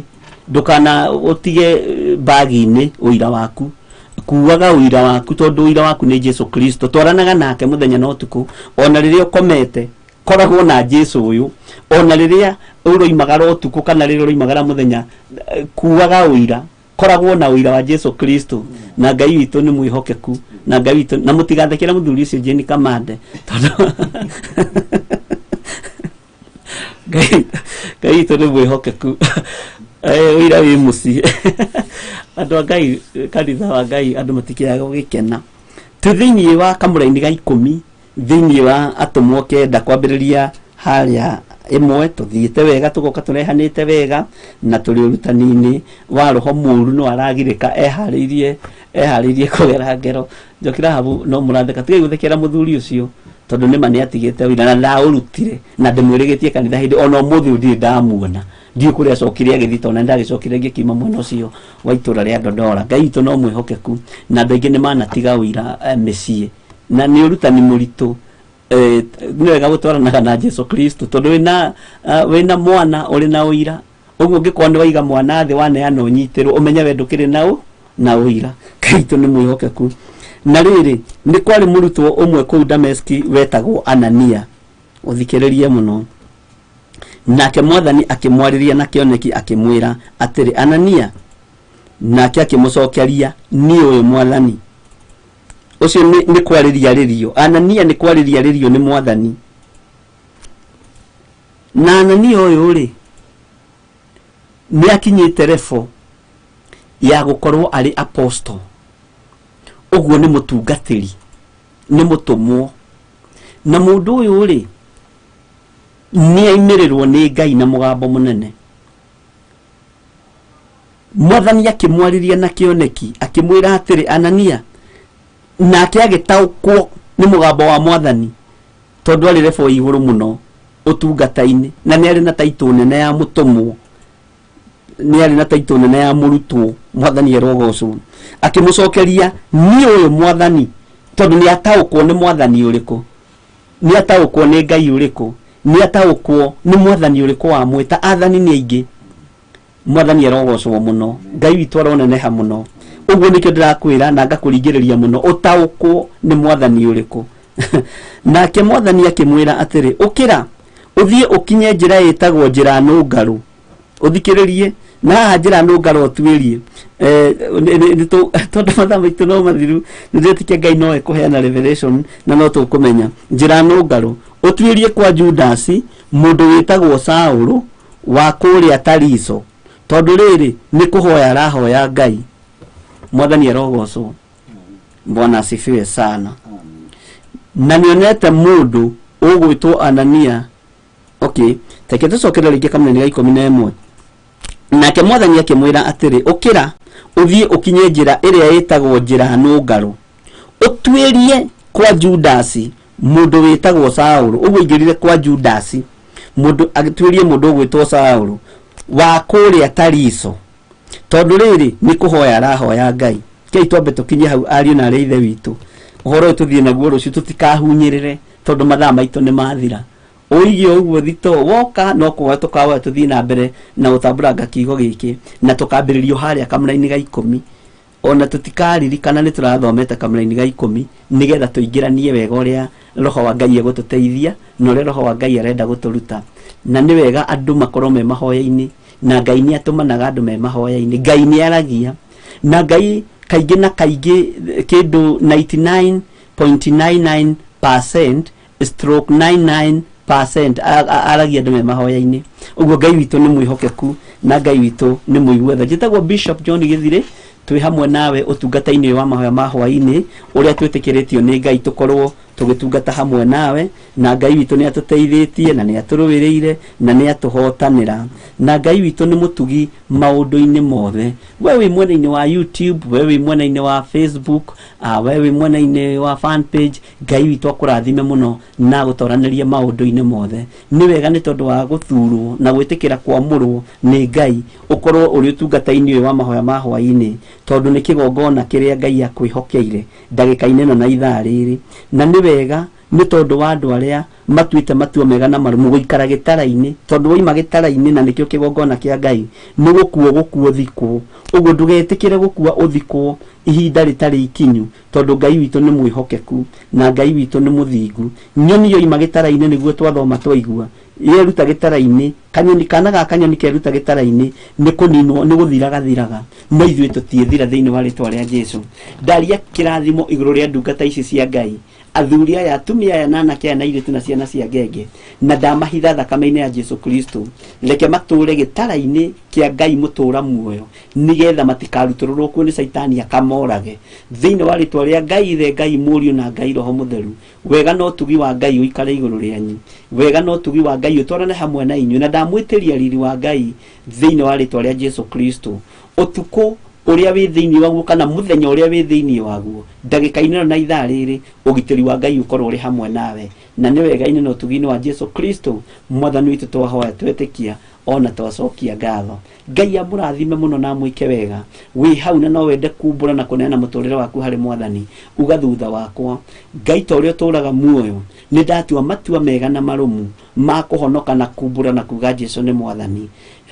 ndũkana ũtige bagi-inĩ ũira waku. Kuaga ũira waku, tondũ ũira waku nĩ Jesu Kristo. Twaranaga nake mũthenya na ũtukũ, ona rĩrĩa ũkomete koragwo na Jesu ũyũ, ona rĩrĩa ũroimagara ũtukũ kana rĩrĩa ũroimagara mũthenya, kuaga ũira, koragwo na ũira wa Jesu Kristo. Na Ngai witũ nĩ mwĩhokeku, na Ngai witũ, na mũtigathekere mũthuri ũcio Jane Kamande, tondũ Ngai witũ nĩ mwĩhokeku. Ũira wĩ mũciĩ. Andũ a Ngai, kanitha wa Ngai, andũ matikĩaga gũgĩkena. Twĩ thĩinĩ wa kamũra-inĩ ga 10, thĩinĩ wa atũmwo 9, kwambĩrĩria harĩa 1, tũthiĩte wega, tũgoka tũrehanĩte wega, na tũrĩ ũrutani-inĩ wa roho mũũru no aragirĩka, eharĩirie kũgera ngero. Njoki Rahabu no mũratheka, tigai gũthekera mũthuri ũcio. Tondũ nĩma nĩ atigĩte ũira na ndaũrutire na ndĩmwĩrĩgĩtie kanitha hĩndĩ ona ũmũthĩ ũyũ ndirĩ ndamuona. Ndiũĩ kũrĩa acokire agĩthiĩ tondũ nĩndagĩcokire ngĩkiuma mwena ũcio wa itũra rĩa Dodora. Ngai witũ no mwĩhokeku na andũ aingĩ nĩmanatiga ũira mĩciĩ na nĩ ũrutani mũritũ. Nĩ wega gũtwaranaga na Jesu Kristo tondũ wĩna mwana ũrĩ na ũira. Ũguo ũngĩkorwo nĩ waiga mwana thĩ waneana ũnyitĩrwo ũmenye we ndũkĩrĩ na ũira. Ngai witũ nĩ mwĩhokeku. Na rĩrĩ nĩ kwarĩ mũrutwo ũmwe kũu Dameski wetagwo Anania. Ũthikĩrĩrie mũno. Nake mwathani akĩmwarĩria na kĩoneki akĩmwĩra atĩrĩ, Anania. Nake akĩmũcokeria, niĩ ũyũ mwathani. Ũcio nĩ kwarĩria rĩrio. Anania nĩ kwarĩria rĩrio nĩ mwathani. Na Anania ũyũ rĩ nĩ akinyĩte rebo ya gũkorwo arĩ apostle. Ũguo nĩ mũtungatĩri, nĩ mũtũmwo. Na mũndũ ũyũ rĩ nĩ aimĩrĩrwo nĩ Ngai na mũgambo mũnene. Mwathani akĩmwarĩria na kĩoneki akĩmwĩra atĩrĩ, Anania. Nake agĩtaũkwo nĩ mũgambo wa mwathani tondũ arĩ rebo igũrũ mũno ũtungata-inĩ na nĩ arĩ na taitũ nene ya mũtũmwo, nĩ arĩ na taitũ nene ya mũrutwo. Mwathani erogocwo. Akĩmũcokeria, niĩ ũyũ mwathani. Tondũ nĩ ataũkwo nĩ mwathani ũrĩkũ, nĩ ataũkwo nĩ Ngai ũrĩkũ, nĩ ataũkwo nĩ mwathani ũrĩkũ wamwĩta. Athani nĩ aingĩ. Mwathani erogocwo mũno. Ngai witũ aroneneha mũno. Ũguo nĩkĩo ndĩrakwĩra na ngakũringĩrĩria mũno ũtaũkwo nĩ mwathani ũrĩkũ. Nake mwathani akĩmwĩra atĩrĩ, ũkĩra ũthiĩ ũkinye njĩra ĩtagwo njĩra nũngarũ. Ũthikĩrĩrie na haha njĩra nũngarũ ũtuĩrie. Tondũ mathaa maitũ no mathiru, nĩndĩretĩkia Ngai no ekũheana revelation na no tũkũmenya. Njĩra nũngarũ ũtuĩrie kwa Judasi mũndũ wĩtagwo Saũlũ wa kũrĩa Tariso, tondũ rĩrĩ nĩ kũhoya arahoya Ngai. Mwathani arogocwo. Bwana asifiwe sana. Na nĩonete mũndũ ũgwĩtwo Anania. Okay, reke tũcokere rĩngĩ kamũnene ga 11. Nake mwathani akĩmwĩra atĩrĩ, ũkĩra ũthiĩ ũkinye njĩra ĩrĩa ĩtagwo njĩra nũngarũ, ũtuĩrie kwa Judasi mũndũ wĩtagwo Saũlũ. Ũguo aingĩrire kwa Judasi mũndũ agĩtuĩrie mũndũ ũgwĩtwo Saũlũ wa kũrĩa Tariso, tondũ rĩrĩ nĩ kũhoya arahoya Ngai. Kei twambe tũkinye hau ariũ na arĩa ithe witũ. Ũhoro ũyũ tũthiĩ naguo rũciũ, tũtikahunyĩrĩre tondũ mathaa maitũ nĩ mathira. Ũige ũguo thito woka no kuoya tũkawoya tũthiĩ na mbere na gũtambũranga kiugo gĩkĩ na tũkambĩrĩrio harĩa kamũra-inĩ ga 10. Ona tũtikaririkana nĩ tũrathomete kamũra-inĩ ga 10 nĩgetha tũingĩranie wega ũrĩa Roho wa Ngai egũtũteithia na ũrĩa Roho wa Ngai arenda gũtũruta. Na nĩ wega andũ makorwo me mahoya-inĩ, na Ngai nĩ atũmanaga andũ me mahoya-inĩ. Ngai nĩ aragia na Ngai kaingĩ na kaingĩ kĩndũ 99.99% stroke 99% aragia andũ me mahoya-inĩ. Ũguo Ngai witũ nĩ mwĩhokeku na Ngai witũ nĩ mũigua tha. Njĩtagwo Bishop John Gĩthirĩ, twĩ hamwe nawe ũtungata-inĩ wa mahoya ma hwaĩ-inĩ ũrĩa twĩtĩkĩrĩtio nĩ Ngai tũkorwo tũgĩtungata hamwe nawe, na Ngai witũ nĩ atũteithĩtie na nĩ atũrũĩrĩire na nĩ atũhotanĩra, na Ngai witũ nĩ mũtugi maũndũ-inĩ mothe. We wĩ mwena-inĩ wa YouTube, we wĩ mwena-inĩ wa Facebook, we wĩ mwena-inĩ wa fan page, Ngai witũ akũrathime mũno na agũtoranĩrie maũndũ-inĩ mothe. Nĩ wega nĩ tondũ wa gũthurwo na gwĩtĩkĩra kwamũrwo nĩ Ngai ũkorwo ũrĩ ũtungata-inĩ ũyũ wa mahoya ma hwaĩ-inĩ, tondũ nĩ kĩgongona kĩrĩa Ngai akwĩhokeire ndagĩka-inĩ ĩno na ithaa rĩrĩ. Na nĩ wega nĩ tondũ wa andũ arĩa matuĩte matua mega na marũmu gũikara gĩtara-inĩ, tondũ waima gĩtara-inĩ na nĩkĩo kĩgongona kĩa Ngai nĩ gũkua gũkua ũthikwo. Ũguo ndũgetĩkĩre gũkua ũthikwo ihinda rĩtarĩ ikinyu, tondũ Ngai witũ nĩ mwĩhokeku na Ngai witũ nĩ mũthingu. Nyoni yoima gĩtara-inĩ nĩguo twathoma twaigua, yeruta gĩtara-inĩ, kanyoni kana ga kanyoni keruta gĩtara-inĩ nĩ kũninwo, nĩ gũthira gathiraga, no ithuĩ tũtiĩthira thĩinĩ wa rĩtwa rĩa Jesu. Ndaria kĩrathimo igũrũ rĩa ndungata ici cia Ngai, athuri aya, atumia aya, na anake aya, na airĩtu na ciana cia ngenge, na ndamahitha thakame-inĩ ya Jesu Kristo. Reke matũre gĩtara-inĩ kĩa Ngai mũtũra muoyo, nĩgetha matikarutũrũrwo kuo nĩ Caitani akamorage. Thĩinĩ wa rĩtwa rĩa Ngai Ithe, Ngai Mũriũ na Ngai Roho Mũtheru, wega na ũtugi wa Ngai ũikare igũrũ rĩanyu, wega na ũtugi wa Ngai ũtwarane hamwe na inyuĩ, na ndamwĩtĩria riri wa Ngai thĩinĩ wa rĩtwa rĩa Jesu Kristo. Ũtukũ Ũrĩa wĩ thĩinĩ waguo kana mũthenya ũrĩa wĩ thĩinĩ waguo, ndagĩka-inĩ ĩno na ithaa rĩrĩ, ũgitĩri wa Ngai ũkorwo ũrĩ hamwe nawe. Na nĩ wega-inĩ na ũtugi-inĩ wa Jesu Kristo mwathani witũ twahoya twetĩkia ona twacokia ngatho. Ngai amũrathime mũno na amwĩke wega. Wĩ hau na no wende kumbũra na kũneana mũtũrĩre waku harĩ mwathani, uga thutha wakwa, Ngai ta ũrĩa ũtũraga muoyo, nĩ ndatua matua mega na marũmu ma kũhonoka na kumbũra na kuga Jesu nĩ mwathani.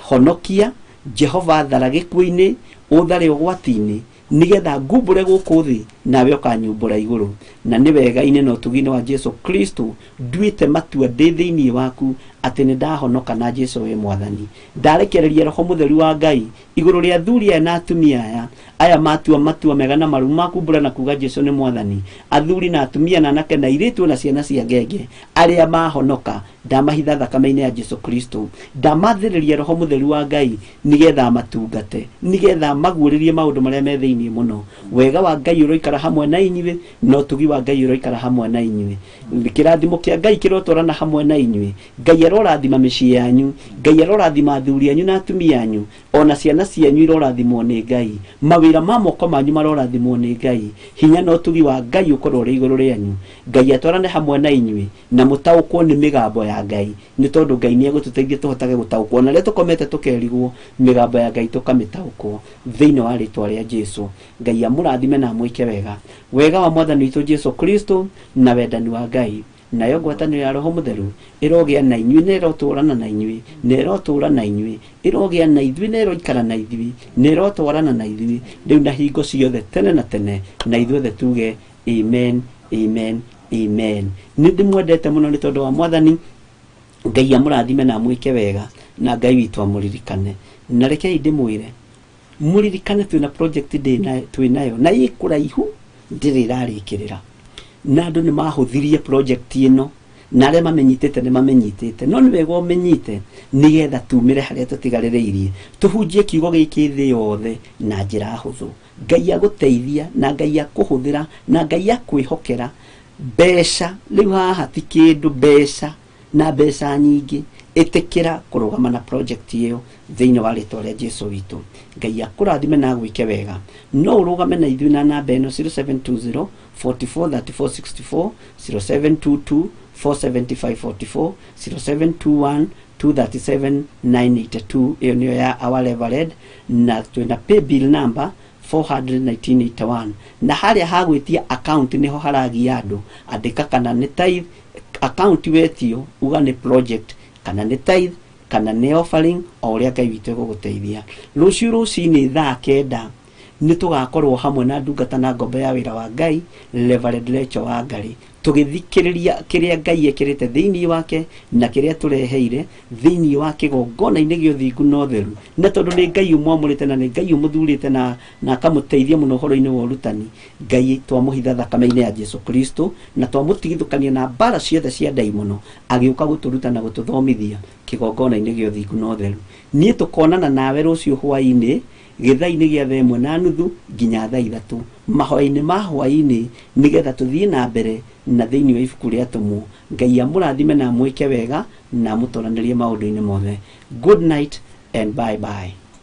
Honokia Jehova, thara gĩkuũ-inĩ, ũthare ũgwati-inĩ, nigetha ngumbũre gũkũ thĩ nawe ũkanyumbũra igũrũ. Na nĩ wega-inĩ na ũtugi-inĩ wa Jesu Kristo nduĩte matua ndĩ thĩinĩ waku atĩ nĩ ndahonoka na Jesu wĩ mwathani. Ndarekereria Roho Mũtheru wa Ngai igũrũ rĩa athuri aya na atumia aya, aya matua matua mega na marũmu ma kumbũra na kuga Jesu nĩ mwathani. Athuri na atumia na anake na airĩtu na ciana cia ngenge arĩa mahonoka, ndamahitha thakame-inĩ ya Jesu Kristo. Ndamathĩrĩria Roho Mũtheru wa Ngai nigetha matungate, nigetha maguũrĩrie maũndũ marĩa me thĩinĩ mũno. Wega wa Ngai ũroikara hamwe na inyuĩ, na ũtugi wa Ngai ũroikara hamwe na inyuĩ. Kĩrathimo kĩa Ngai kĩrotwarana hamwe na inyuĩ. Ngai arorathima mĩciĩ yanyu, Ngai arorathima athuri anyu na atumia anyu, ona ciana cianyu irorathimwo nĩ Ngai. Mawĩra ma moko manyu marorathimwo nĩ Ngai. Hinya na ũtugi wa Ngai ũkorwo ũrĩ igũrũ rĩanyu. Ngai atwarane hamwe na inyuĩ na mũtaũkwo nĩ mĩgambo ya Ngai, nĩ tondũ Ngai nĩ egũtũteithia tũhotage gũtaũkwo. Na rĩrĩa tũkomete tũkerigwo mĩgambo ya Ngai tũkamĩtaũkwo thĩinĩ wa rĩtwa rĩa Jesu. Ngai amũrathime na amwĩke wega. Wega wa mwathani witũ Jesu Kristo na wendani wa Ngai nayo ngwatanĩro ya Roho Mũtheru ĩrogĩa na inyuĩ na ĩrotũũrana na inyuĩ na ĩrotũũra na inyuĩ, ĩrogĩa na ithuĩ na ĩroikara na ithuĩ na ĩrotwarana na ithuĩ rĩu na hingo ciothe tene na tene, na ithuothe tuge amen, amen, amen. Nĩ ndĩmwendete mũno nĩ tondũ wa mwathani. Ngai amũrathime na amwĩke wega, na Ngai witũ amũririkane. Na rekei ndĩmwĩre mũririkane twĩna project twĩnayo na ĩ kũraihu ndĩrĩ ĩrarĩkĩrĩra, na andũ nĩ mahũthirie project ĩno na arĩa mamenyitĩte nĩ mamenyitĩte, no nĩ wega ũmenyite nĩgetha tumĩre harĩa tũtigarĩrĩirie, tũhunjie kiugo gĩkĩ thĩ yothe na njĩra hũthũ. Ngai agũteithia na Ngai akũhũthĩra na Ngai akwĩhokera mbeca. Rĩu haha ti kĩndũ, mbeca na mbeca nyingĩ. Ĩtĩkĩra kũrũgama na project ĩyo thĩinĩ wa rĩtwa rĩa Jesu witũ. Ngai akũrathime na agwĩke wega. No ũrũgame na ithuĩ na namba ĩno 0720 44 34 64, 0722 475 44, 0721 237 982. Ĩyo nĩyo ya our Reverend, na twĩna pay bill number 41981, na harĩa hagwĩtia account nĩho haragia andũ. Andĩka kana nĩ tithe account wetio, uga nĩ project, kana nĩ tithe, kana nĩ offering, o ũrĩa Ngai witũ egũgũteithia. Rũciũ rũcinĩ thaa 9 nĩ tũgakorwo hamwe na ndungata na ngombo ya wĩra wa Ngai Reverend Rachel Wangari, tũgĩthikĩrĩria kĩrĩa Ngai ekĩrĩte thĩinĩ wake na kĩrĩa tũreheire thĩinĩ wa kĩgongona-inĩ gĩa ũthingu na ũtheru. Na tondũ nĩ Ngai ũmwamũrĩte na nĩ Ngai ũmũthurĩte na akamũteithia mũno ũhoro-inĩ wa ũrutani, Ngai twamũhitha thakame-inĩ ya Jesu Kristo na twamũtigithũkania na mbara ciothe cia ndaimono, agĩũka gũtũruta na gũtũthomithia kĩgongona-inĩ gĩa ũthingu na ũtheru. Niĩ tũkonana nawe rũciũ hwaĩ-inĩ gĩthaa-inĩ gĩa thaa 1:30 nginya thaa 3 mahoya-inĩ ma hwaĩ-inĩ, nĩgetha tũthiĩ na mbere na thĩinĩ wa ibuku rĩa Atũmwo. Ngai amũrathime na amwĩke wega na amũtwaranĩrie maũndũ-inĩ mothe. Good night and bye bye.